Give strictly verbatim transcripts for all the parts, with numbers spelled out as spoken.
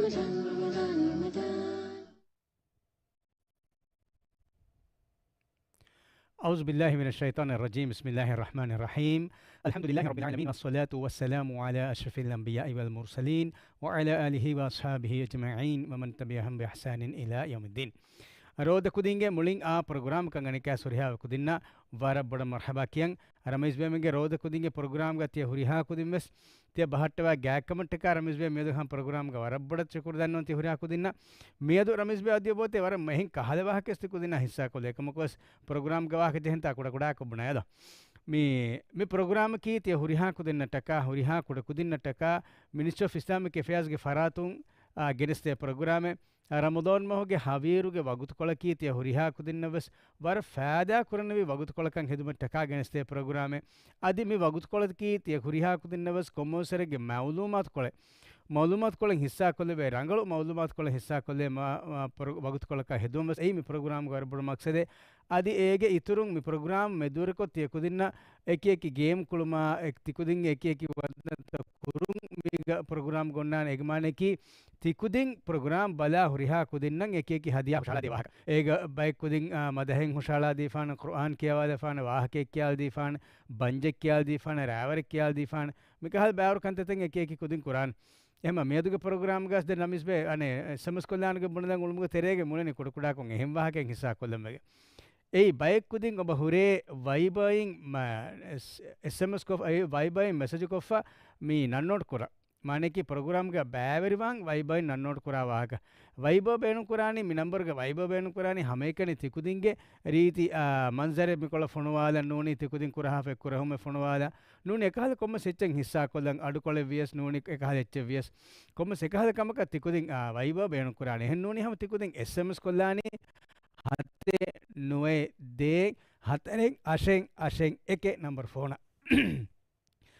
أعوذ بالله من الشيطان الرجيم. بسم الله الرحمن الرحيم. الحمد لله رب العالمين، والصلاة والسلام على أشرف الأنبياء والمرسلين، وعلى آله وأصحابه أجمعين، ومن تبعهم بإحسان إلى يوم الدين. ރޯދަ ކުދިންގެ މުޅިން އާ ޕްރޮގްރާމަކަށް އަނެކާ ހުރިހާ ކުދިންނަށް ވަރަށް ބޮޑަށް މަރްޙަބާ ކިޔަން. ރަމީޒް ބޭމެންގެ ރޯދަ ކުދިންގެ ޕްރޮގްރާމްގަ ތިޔަ ހުރިހާ ކުދިން ވެސް ތިޔަ ބަހައްޓަވާ ގާތްކަމަށްޓަކާ ރަމީޒް ބޭ މިއަދު ހަމަ ޕްރޮގްރާމްގަ ވަރަށް ބޮޑަށް ޝުކުރު ދަންނަވަން ތި ހުރިހާ ކުދިންނަށް. މިއަދު ރަމީޒް ބޭ އަދި އޮބޯތެ ވަރަށް އެހެން ކަހަލަ ވާހަކައެއް ތި ކުދިންނާ ހިއްސާކޮށްލޭ. އެކަމަކުވެސް ޕްރޮގްރާމްގެ ވާހަކަ ޖެހެންތާ ކުޑަކުޑައަކަށް ބުނައިލަ. މި، މި ޕްރޮގްރާމަކީ ތިޔަ ހުރިހާ ކުދިންނަށްޓަކާ، ހުރިހާ ކުޑަކުދިންނަށްޓަކާ މިނިސްޓްރީ އޮފް އިސްލާމިކް އެފެއާޒްގެ ފަރާތުން، އާ، ގެނެސްދޭ ޕްރޮގްރާމެއް. އާ، ރަމަޟާން މަހުގެ ހަވީރުގެ ވަގުތުކޮޅަކީ ތިޔަ ހުރިހާ ކުދިންނަށް ވެސް ވަރަށް ފާއިދާ ކުރަނިވި ވަގުތުކޮޅަކަށް ހެދުމަށްޓަކާ ގެނެސްދޭ ޕްރޮގްރާމެއް. އަދި މި ވަގުތުކޮޅަކީ ތިޔަ ހުރިހާ ކުދިންނަށް ވެސް ކޮންމެވެސް ވަރެއްގެ މައުލޫމާތުކޮޅެއް، މައުލޫމާތުކޮޅެއް ހިއްސާކޮށްލެވޭ، ރަނގަޅު މައުލޫމާތުކޮޅެއް ހިއްސާކޮށްލެވޭ މާ، މާ ޕްރޮ-، ވަގުތުކޮޅަކަށް ހެދުމަށް ވެސް އެއީ މި ޕްރޮގްރާމްގެ ވަރަށް ބޮޑު މަޤްޞަދެއް. އަދި އޭގެ އިތުރުން މި ޕްރޮގްރާމް މެދުވެރިކޮށް ތިޔަ ކުދިންނަށް އެކި އެކި ގޭމް ކުޅުމާ، އެ، ތި ކުދިން އެކި އެކި ވަރުދަންތައް ކުރުން މީގަ ޕްރޮގްރާމް ގޮންނާނެ. އެގެ މާނައަކީ ތި ކުދިން ޕްރޮގްރާމް ބަލާ ހުރިހާ ކުދިންނަށް އެކި އެކި ހަދިޔާ ހުށަހަޅާދޭ ވާހަކަ. އޭގަ ބައެއް ކުދިން، އާ، މަދަހެއް ހުށަހަޅާދީފާނެ، ޤުރުއާން ކިޔަވާލަފާނެ، ވާހަކައެއް ކިޔާލަދީފާނެ، ބަންޖެއް ކިޔާލަދީފާނެ، ރާވަރެއް ކިޔާލަދީފާނެ. މިކަހަލަ ބައިވަރު ކަންތައްތައް އެކި އެކި ކުދިން ކުރާނެ. އެހެންމަ މިއަދުގެ ޕްރޮގްރާމްގަސް ދެން ރަމީޒް ބޭ އަނެއް އެސްއެމްއެސް ކޮށްލާނެގެ ބުނެލަން އުޅުމުގެ ތެރޭގެ މުޅެނީ ކުޑަކުޑަކޮށް އެހެން ވާހަކައެއް ހިއްސާ ކޮށްލަން ވެގެން. އެއީ ބައެއް ކުދިން އޮބަ ހުރޭ ވައިބައިން މަ-، އެސް-، އެސްއެމްއެސް ކޮށް-، އެ ވައިބައިން މެސެޖު ކޮށްފަ މި ނަންނޯޓް ކުރާ. މާނައަކީ ޕްރޮގްރާމްގަ ބައިވެރިވާން ވައިބައިން ނަންނޯޓް ކުރާ ވާހަކަ. ވައިބަ ބޭނުން ކުރާނީ މި ނަންބަރުގަ ވައިބަ ބޭނުން ކުރާނީ ހަމައެކަނި ތި ކުދިންގެ ރީތި، އާ، މަންޒަރެއް މިކޮޅަށް ފޮނުވާލަން ނޫނީ ތި ކުދިން ކުރަހާފަ އެއްކުރެހުމެއް ފޮނުވާލަން ނޫނީ އެކަހަލަ ކޮންމެސް އެއްޗެއް ހިއްސާކޮށްލަން އަޑުކޮޅެއް ވިޔަސް ނޫނީ އެކަހަލަ އެއްޗެއް ވިޔަސް ކޮންމެސް އެކަހަލަ ކަމަކަށް ތި ކުދިން، އާ، ވައިބަ ބޭނުން ކުރާނީ. އެހެން ނޫނީ ހަމަ ތި ކުދިން އެސްއެމްއެސް ކޮށްލާނީ ހަތެއް ނުވައެއް ދޭއް ހަތަރެއް އަށެއް އަށެއް އެކެއް ނަންބަރު ފޯނަށް.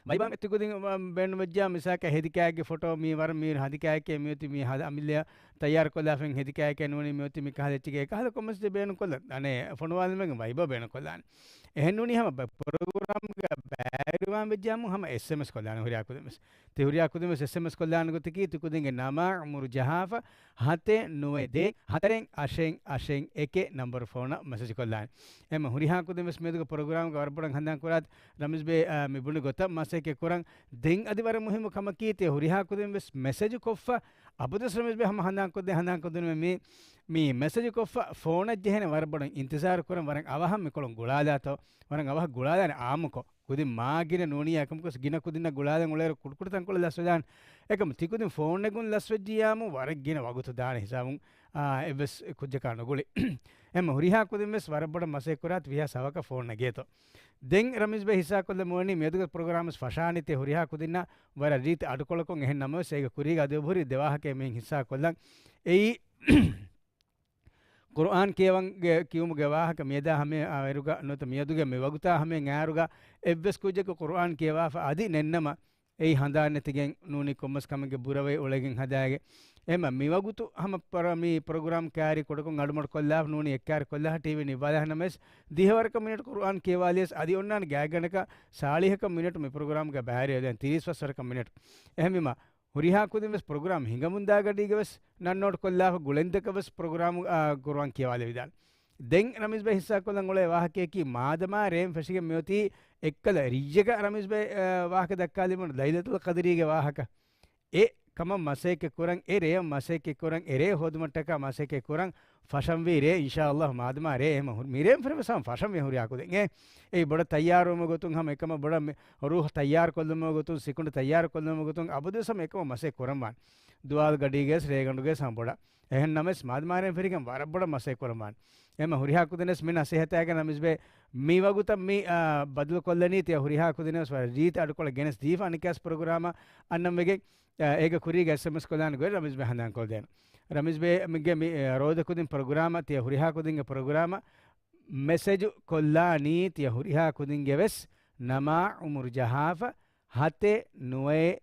ވައިބާ މެތި ކުދިން ބޭނުންވެއްޖެއްޔާ މިސާލަކަށް ހެދި ކާއެއްގެ ފޮޓޯ މީ ވަރަށް މީ ހަދި ކާއެކޭ މިއޮތީ މީ ހަދަ އަމިއްލަޔަށް ތައްޔާރުކޮށްލާފައި ހެދި ކާއެކޭ ނޫނީ މިއޮތީ މި ކަހަލަ އެއްޗެކޭ އެކަހަލަ ކޮންމެސް ދެ ބޭނުންކޮށްލަން. އަނެއް ފޮނުވާލަމެގެން ވައިބާ ބޭނުންކޮށްލާނެ. އެހެން ނޫނީ ހަމަ ބަ-، ޕްރޮގްރާމްގަ ބައިވެރިވާން ވެއްޖެއްޔާމު ހަމަ އެސްއެމްއެސް ކޮށްލާނެ ހުރިހާ ކުދިން ވެސް. ތި ހުރިހާ ކުދިން ވެސް އެސްއެމްއެސް ކޮށްލާނެ ގޮތަކީ ތި ކުދިންގެ ނަމާ، އުމުރު ޖަހާފަ، ހަތެއް ނުވައެއް ދޭއް ހަތަރެއް އަށެއް އަށެއް އެކެއް ނަންބަރު ފޯނަށް މެސެޖް ކޮށްލާނެ. އެމަ ހުރިހާ ކުދިން ވެސް މިއަދުގެ ޕްރޮގްރާމްގަ ވަރަށް ބޮޑަށް ހަނދާން ކުރާތި ރަމީޒް ބޭ، އާ، މި ބުނި ގޮތަށް މަސައްކަތް ކުރަން. ދެން އަދި ވަރަށް މުހިއްމު ކަމަކީ ތި ހުރިހާ ކުދިން ވެސް މެސެޖު ކޮށްފަ، އަބަދުވެސް ރަމީޒް ބޭ ހަމަ ހަނދާން ކޮށްދޭ ހަނދާން ކޮށްދިނުމެއް މީ، މި މެސެޖު ކޮށްފަ ފޯނަށް ޖެހޭނެ ވަރަށް ބޮޑަށް އިންތިޒާރު ކުރަން ވަރަށް އަވަހަށް މިކޮޅުން ގުޅާލާތޯ، ވަރަށް އަވަހަށް ގުޅާލާނެ އާއްމުކޮށް. ކުދިން މާ ގިނަ ނޫނީ އެކަމަކުވެސް ގިނަ ކުދިންނަށް ގުޅާލަން އުޅޭއިރު ކުޑަކުޑަ ތަންކޮޅެއް ލަސްވެދާނެ. އެކަމު ތިކުދިން ފޯންއެއްގުން ލަސްވެއްޖިއްޔާމު ވަރަށް ގިނަ ވަގުތު ދާނެ ހިސާބުން، އާ، އެއްވެސް ކުއްޖަކާ ނުގުޅި. އެމަ ހުރިހާ ކުދިން ވެސް ވަރަށް ބޮޑަށް މަސައްކަތް ކުރާތި ވީހާވެސް ހަވަކަށް ފޯން ނެގޭތޯ. ދެން ރަމީޒް ބޭ ހިއްސާކޮށްލަމުން ވަނީ މިއަދުގެ ޕްރޮގްރާމް ވެސް ފަށާނީ ތި ހުރިހާ ކުދިންނަށް ވަރަށް ރީތި އަޑުކޮޅަކުން. އެހެން ނަމަވެސް އޭގެ ކުރީގަ އަދި އޮބަހުރި ދެ ވާހަކައެއް މިހެން ހިއްސާކޮށްލަން. އެއީ ޤުރުއާން ކިޔަވަންގެ، ކިޔުމުގެ ވާހަކަ މިއަދާ ހަމަޔަށް އާއިރުގަ ނުވަތަ މިއަދުގެ މިވަގުތާ ހަމަޔަށް އާއިރުގަ އެއްވެސް ކުއްޖަކު ޤުރުއާން ކިޔަވާފަ އަދި ނެތްނަމަ، އެއީ ހަނދާން ނެތިގެން ނޫނީ ކޮންމެސް ކަމެއްގެ ބުރަވެ އުޅެގެން ހަދާގެ. އެމަ މިވަގުތު ހަމަ ޕްރ-، މި ޕްރޮގްރާމް ކާރި ކުޑަކޮށް އަޑުމަޑު ކޮށްލާފަ ނޫނީ އެއްކާރި ކޮށްލާފަ ޓީވީ ނިއްވާލާ ނަމަވެސް ދިހަވަރަކަށް މިނެޓް ޤުރުއާން ކިޔަވާލިޔަސް އަދި އޮންނާނެ ގާތްގަނޑަކަށް ސާޅީހަކަށް މިނެޓް މި ޕްރޮގްރާމްގަ ބައިވެރިވެދެން ތިރީސް ފަސްވަރަކަށް މިނެޓް. އެހެންވީމަ، ހުރިހާ ކުދިން ވެސް ޕްރޮގްރާމް ހިނގަމުންދާ ގަޑީގަ ވެސް ނަން ނޯޓް ކޮށްލާފަ ގުޅެންދަކަށް ވެސް ޕްރޮގްރާމް، އާ، ޤުރުއާން ކިޔަވާލެވިދާނެ. ދެން ރަމީޒް ބޭ ހިއްސާކޮށްލަން އުޅޭ ވާހަކަޔަކީ މާދަމާ ރޭން ފެށިގެން މިއޮތީ އެއްކަލަ ރިއްޔަކަށް ރަމީޒް ބޭ، އާ، ވާހަކަ ދައްކާލިމުން ލައިލަތުލް ޤަދްރީގެ ވާހަކަ. އެ ކަމަށް މަސައްކަތް ކުރަން، އެ ރެޔަށް މަސައްކަތް ކުރަން، އެ ރޭ ހޯދުމަށްޓަކާ މަސައްކަތް ކުރަން، ފަށަންވީ ރޭ، އިންޝާﷲ، މާދަމާ ރޭ އެހެން ހުރި، މިރޭން ފެން ވެސް ހަމަ ފަށަންވީ ހުރިހާ ކުދިން. އެ، އެ ބޮޑަށް ތައްޔާރުވުމުގެ ގޮތުން ހަމަ އެކަމަށް ބޮޑަށް މި ރޫހު ތައްޔާރު ކޮށްލުމުގެ ގޮތުން، ސިކުނޑި ތައްޔާރު ކޮށްލުމުގެ ގޮތުން، އަބަދުވެސް ހަމަ އެކަމަށް މަސައްކަތް ކުރަން ވާނެ. ދުވާލު ގަޑީގަވެސް ރޭގަނޑުގަވެސް ހަމަ ބޮޑަށް. އެހެން ނަމަވެސް، މާދަމާ ރޭން ފެށިގެން ވަރަށް ބޮޑަށް މަސައްކަތް ކުރަން ވާނެ. އެމަ ހުރިހާ ކުދިންވެސް މި ނަސޭހަތާގެ ރަމީޒް ބޭ މި ވަގުތަށް މި، އާ، ބަދަލު ކޮށްލަނީ ތިޔަ ހުރިހާ ކުދިންވެސް ވަރަށް ރީތި އަޑުކޮޅެއް ގެނެސް ދީފަ އަނެއްކާސް ޕްރޮގްރާމަށް އަންނަން ވެގެން، އާ، އޭގެ ކުރީގަ އެސްއެމްއެސް ކޮށްލާނެ ގޮތް ރަމީޒް ބޭ ހަނދާން ކޮށްދޭނެ. ރަމީޒް ބޭ މިގެ މި، އާ، ރޯދަ ކުދިން ޕްރޮގްރާމަށް ތިޔަ ހުރިހާ ކުދިންގެ ޕްރޮގްރާމަށް މެސެޖު ކޮށްލާނީ ތިޔަ ހުރިހާ ކުދިންގެ ވެސް ނަމާ އުމުރު ޖަހާފަ ހަތެއް ނުވައެއް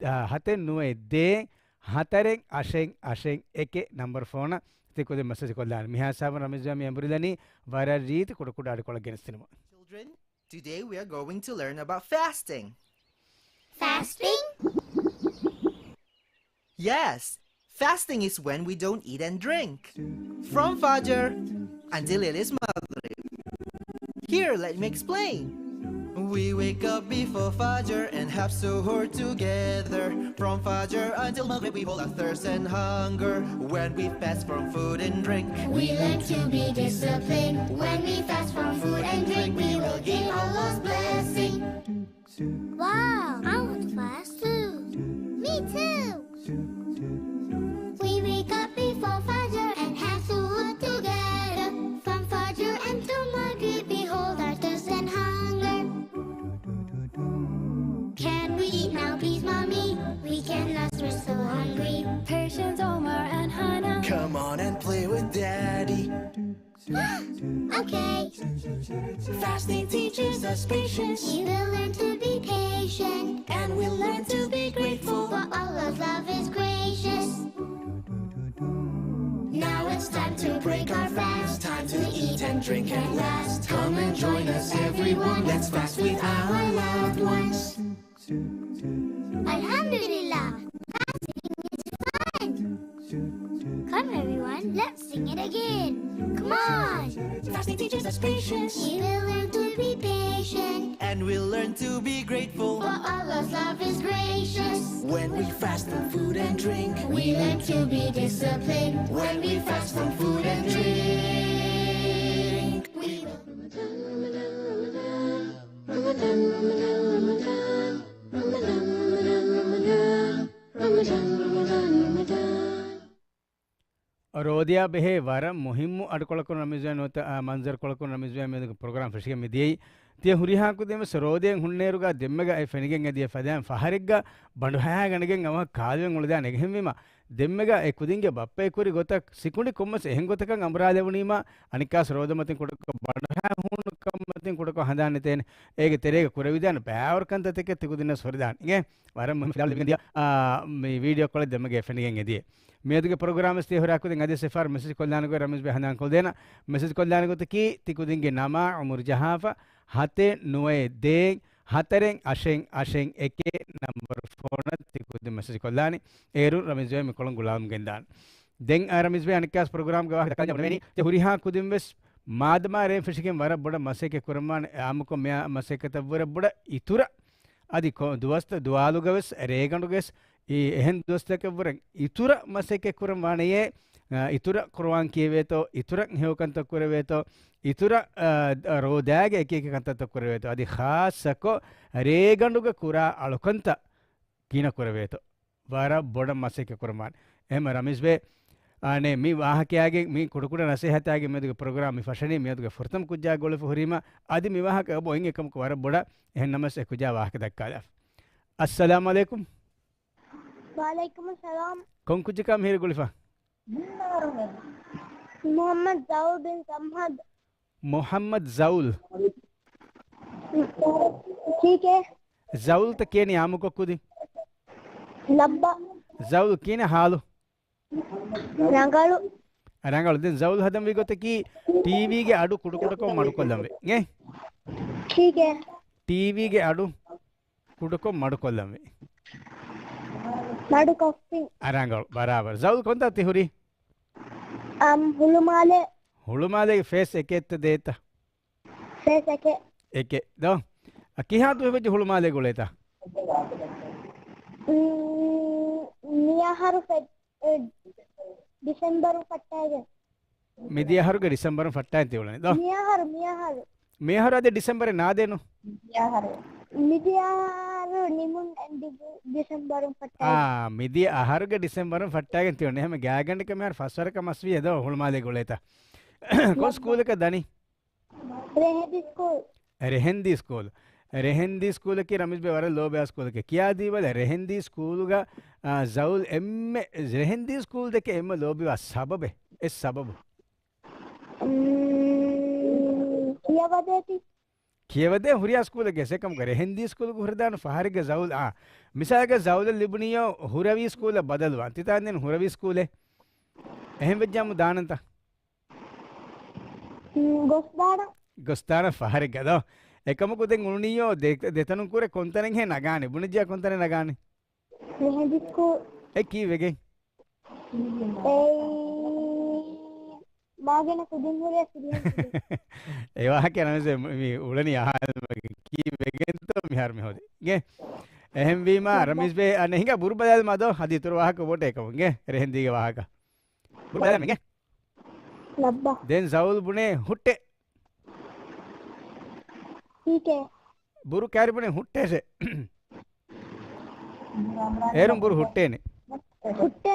އާ، ހަތެއް ނުވައެއް ދޭއް ހަތަރެއް އަށެއް އަށެއް އެކެއް ނަންބަރު ފޯނަށް ތި ކުދިން މެސެޖް ކޮށްލާނެ. މިހާ ހިސާބުން ރަމީޒް ބޭ މި އެނބުރިލަނީ ވަރަށް ރީތި ކުޑަކުޑަ އަޑުކޮޅެއް ގެނެސްދިނުމަށް. Children, today we are going to learn about fasting. Fasting? Yes, fasting is when we don't eat and drink from Fajr until it is Maghrib. Here, let me explain. We wake up before Fajr and have suhoor together. From Fajr until Maghrib, we hold our thirst and hunger. When we fast from food and drink, we learn to be disciplined. When we fast from food and drink, we will gain Allah's blessing. Wow, I want to fast too. Me too. We wake up before Fajr and have suhoor together. From Fajr until Maghrib, behold our thirst and hunger. Can we eat now, please, Mommy? We cannot, we're so hungry. Patience, Omar and Hannah. Come on and play with Daddy. Okay. Fasting teaches us patience. We will learn to be patient. And we'll learn to be grateful. For Allah's love is gracious. Now it's time to break our fast. Time to eat and drink at last. Come and join us, everyone. Let's fast with our loved ones. Alhamdulillah, fasting is fun. Come everyone, let's sing it again. Come on. Fasting teaches us patience. We will learn to be patient. And we'll learn to be grateful. For Allah's love is gracious. When we fast from food and drink, we learn to be disciplined. When we fast from food and drink, we will ރޯދަޔާ ބެހޭ ވަރަށް މުހިއްމު އަޑުކޮޅަކުން ރަމީޒް ނުވަތަ، އާ، މަންޒަރުކޮޅަކުން ރަމީޒް މިއަދު ޕްރޮގްރާމް ފެށިގެން މިދިޔައީ. ތިޔަ ހުރިހާ ކުދިން ވެސް ރޯދައިން ހުންނޭރުގަ ދެންމެގަ އެ ފެނިގެން އެދިޔަ ފަދައިން ފަހަރެއްގަ ބަނޑުހައިގަނެގެން އަވަހަށް ކާލުވެން އުޅެދާނެ. އެހެންވީމަ ދެންމެގަ އެ ކުދިންގެ ބައްޕައެއް ކުރި ގޮތަށް ސިކުނޑި ކޮންމެސް އެހެން ގޮތަކަށް އަނބުރާލެވުނީމަ އަނެއްކާސް ރޯދަމަތިން ކުޑަކޮށް ބަނޑުހައި ހޫނުކަންމަތިން ކުޑަކޮށް ހަނދާން ނެތޭނެ. އޭގެ ތެރޭގަ ކުރެވިދާނެ ބައިވަރު ކަންތައްތަކެއް ތިކުދިންނަށް ހުރިދާނެ. އިނގޭ؟ ވަރަށް މުހިންމު ފިލާވަޅު ލިބިގެން ދިޔަ، އާ، މި ވީޑިއޯ ކޮޅެއް ދެންމެގަ ފެނިގެން އެދިޔަ. މިއަދުގެ ޕްރޮގްރާމް ވެސް ތި ހުރާ ކުދިން އަދި ސިފާރު މެސެޖް ކޮށްލާނެގޮތް ރަމީޒް ބެ ހަނދާން ކޮށްދޭނަ. މެސެޖް ކޮށްލާނެ ގޮތަކީ ތި ކުދިންގެ ނަމާ އުމުރު ޖަހާފަ ހަތެއް ނުވައެއް ދޭއް ހަތަރެއް އަށެއް އަށެއް އެކެއް ނަންބަރު ފޯނަށް ތި ކުދިން މެސެޖް ކޮށްލާނީ. އޭރުން ރަމީޒް ބެ މިކޮޅުން ގުޅާލަމުން ގެންދާނެ. ދެން އަ ރަމީޒް ބެ އަނެއްކާސް ޕްރޮގްރާމްގެ ވާހަކަ ދައްކާލަން ޖެހޭނީ. ތި ހުރިހާ ކުދިން ވެސް މާދަމާ ރޭން ފެށިގެން ވަރަށް ބޮޑަށް މަސައްކަތް ކުރަންވާނެ. އާއްމުކޮށް މި މަސައްކަތަށްވުރެ ބޮޑަށް އިތުރަށް އަދި ކޮ-، ދުވަސްތައް ދުވާލުގަ ވެސް ރޭގަނޑުގަ ވެސް އެ އެހެން ދުވަސްތަކަށްވުރެ އިތުރަށް މަސައްކަތް ކުރަން ވާނެޔޭ، އަ، އިތުރަށް ޤުރުއާން ކިޔެވޭތޯ، އިތުރަށް ހެޔޮ ކަންތައް ކުރެވޭތޯ، އިތުރަށް، އަ، ރޯދާގެ އެކި އެކި ކަންތައްތައް ކުރެވޭތޯ، އަދި ޚާއްޞަކޮށް ރޭގަނޑުގަ ކުރާ އަޅުކަންތައް ގިނަ ކުރެވޭތޯ، ވަރަށް ބޮޑަށް މަސައްކަތް ކުރަން ވާނެ. އެހެންމަ ރަމީޒް ބެ، އާނެ، މި ވާހަކަޔާގެ މި ކުޑަކުޑަ ނަސޭހަތާގެ މިއަދުގެ ޕްރޮގްރާމް މި ފަށަނީ މިއަދުގެ ފުރަތަމަ ކުއްޖާ ގުޅިފަ ހުރީމަ، އަދި މި ވާހަކަ އެބަ އޮތް އެކަމަކު ވަރަށް ބޮޑަށް އެހެން ނަމަސް އެ ކުއްޖާ ވާހަކަ ދައްކާލާފަ. އައްސަލާމް ޢަލައިކުމް. ވަޢަލައިކުމުއްސަލާމް. ކޮން ކުއްޖަކާ މިހިރަ ގުޅިފަ؟ މުޙައްމަދު ޒައުލް ބިން ސަމްހަދު. މުޙައްމަދު ޒައުލް. ކީކޭ؟ ޒައުލްތަ ކިޔަނީ އާއްމުކޮށް ކުދިން؟ ލައްބަ. ޒައުލް ކިހިނެއް ޙާލު؟ ރަނގަޅު. ރަނގަޅު. ދެން ޒައުލް ހަދަންވީ ގޮތަކީ ޓީވީގެ އަޑު ކުޑަކުޑަކޮށް މަޑުކޮށްލަންވީ. އެނގޭ؟ ކީކޭ؟ ޓީވީގެ އަޑު ކުޑަކޮށް މަޑުކޮށްލަންވީ. މަޑުކޮށްފިން. އަ، ރަނގަޅު. ބަރާބަރު. ޒައުލް ކޮންތާ ތި ހުރީ؟ އަމް، ހުޅުމާލެ. ހުޅުމާލޭގެ ފޭސް އެކެއްތަ ދޭތަ؟ ފޭސް އެކެއް. އެކެއް ދޯ؟ އަ، ކިހާ ދުވަހެއް ވެއްޖެ ހުޅުމާލޭ ގުޅޭތަ؟ އުން، މިއަހަރު ފެ-، އެ، ޑިސެމްބަރު ފައްޓައިގެން. މިދިޔަ އަހަރުގެ ޑިސެމްބަރުން ފައްޓައިގެން ތި އުޅެނީ ދޯ؟ މިއަހަރު، މިއަހަރު. މިއަހަރު އަދި ޑިސެމްބަރެއް ނާދޭނު؟ މިދިޔަ އަހަރު ނިމުން އެންޑި ޑި-، ޑިސެމްބަރުން ފައްޓައިގެން. އާ، މިދިޔަ އަހަރުގެ ޑިސެމްބަރުން ފައްޓައިގެން ތި އުޅެނީ. ހަމަ ގާތްގަނޑަކަށް މިހާރު ފަސްވަރަކަށް މަސްވިއޭ ދޯ ހުޅުމާލޭ ގުޅޭތަ؟ ކޮން ސްކޫލަކަށް ދަނީ؟ ރެހެންދީ ސްކޫލް. ރެހެންދީ ސްކޫލް. ރެހެންދީ ސްކޫލަކީ ރަމީޒް ބެ ވަރަށް ލޯބިވާ ސްކޫލެކޭ. ކިޔާދީބަލަ ރެހެންދީ ސްކޫލުގަ، އާ، ޒައުލް އެންމެ، ރެހެންދީ ސްކޫލްދެކެ އެންމެ ލޯބިވާ ސަބަބެއް. އެއް ސަބަބު. މް، ކިޔަވަދޭތީ. ކިޔަވަދޭ ހުރިހާ ސްކޫލެއްގެ ސެކަމްގަ ރެހެންދީ ސްކޫލުގަ ހުރެދާނު ފަހަރެއްގަ ޒައުލް، އާ، މިސާލަކަށް ޒައުލަށް ލިބުނީޔޯ ހުރަވީ ސްކޫލަށް ބަދަލުވާން. ތިތާ ދެން ހުރަވީ ސްކޫލެއް. އެހެން ވެއްޖާމު ދާނަންތަ؟ މް، ގޮސްދާނަން. ގޮސްދާނަން ފަހަރެއްގަ ދޯ؟ އެކަމަކު ދެން އުޅުނީޔޯ ދެ-، ދެތަނުން ކުރެ ކޮންތަނެއްހޭ ނަގާނެ؟ ބުނެއްޖިޔާ ކޮންތަނެއް ނަގާނެ؟ ރެހެންދީ ސްކޫލް. އެ ކީއްވެގެން؟ އެއީ މާގިނަ ކުދިން ހުރޭ ފިރިހެން ކުދިން. އެ ވާހަކަ ނަމަވެސް މި އުޅެނީ އަހާލުމަގެ ކީއްވެގެންތޯ މިހާރު މި ހޯދި. ގެ. އެހެންވީމާ، ރަމީޒް ބޭ، އަނެއް ހިނގާ ބުރު ބަލާލަމާ ދޯ، އަދި އިތުރު ވާހަކަ އޮބޯޓޭ ކަމުން ގެ. ރެހެންދީގެ ވާހަކަ. ބުރު ބަލާލަމެ ގެ. ލައްބަ. ދެން ޒައުލް ބުނޭ ހުއްޓޭ. ހީކޭ. ބުރު ކާރި ބުނޭ ހުއްޓޭށޭ. އޭރުން ބުރު ހުއްޓޭނެ. ހުއްޓޭ.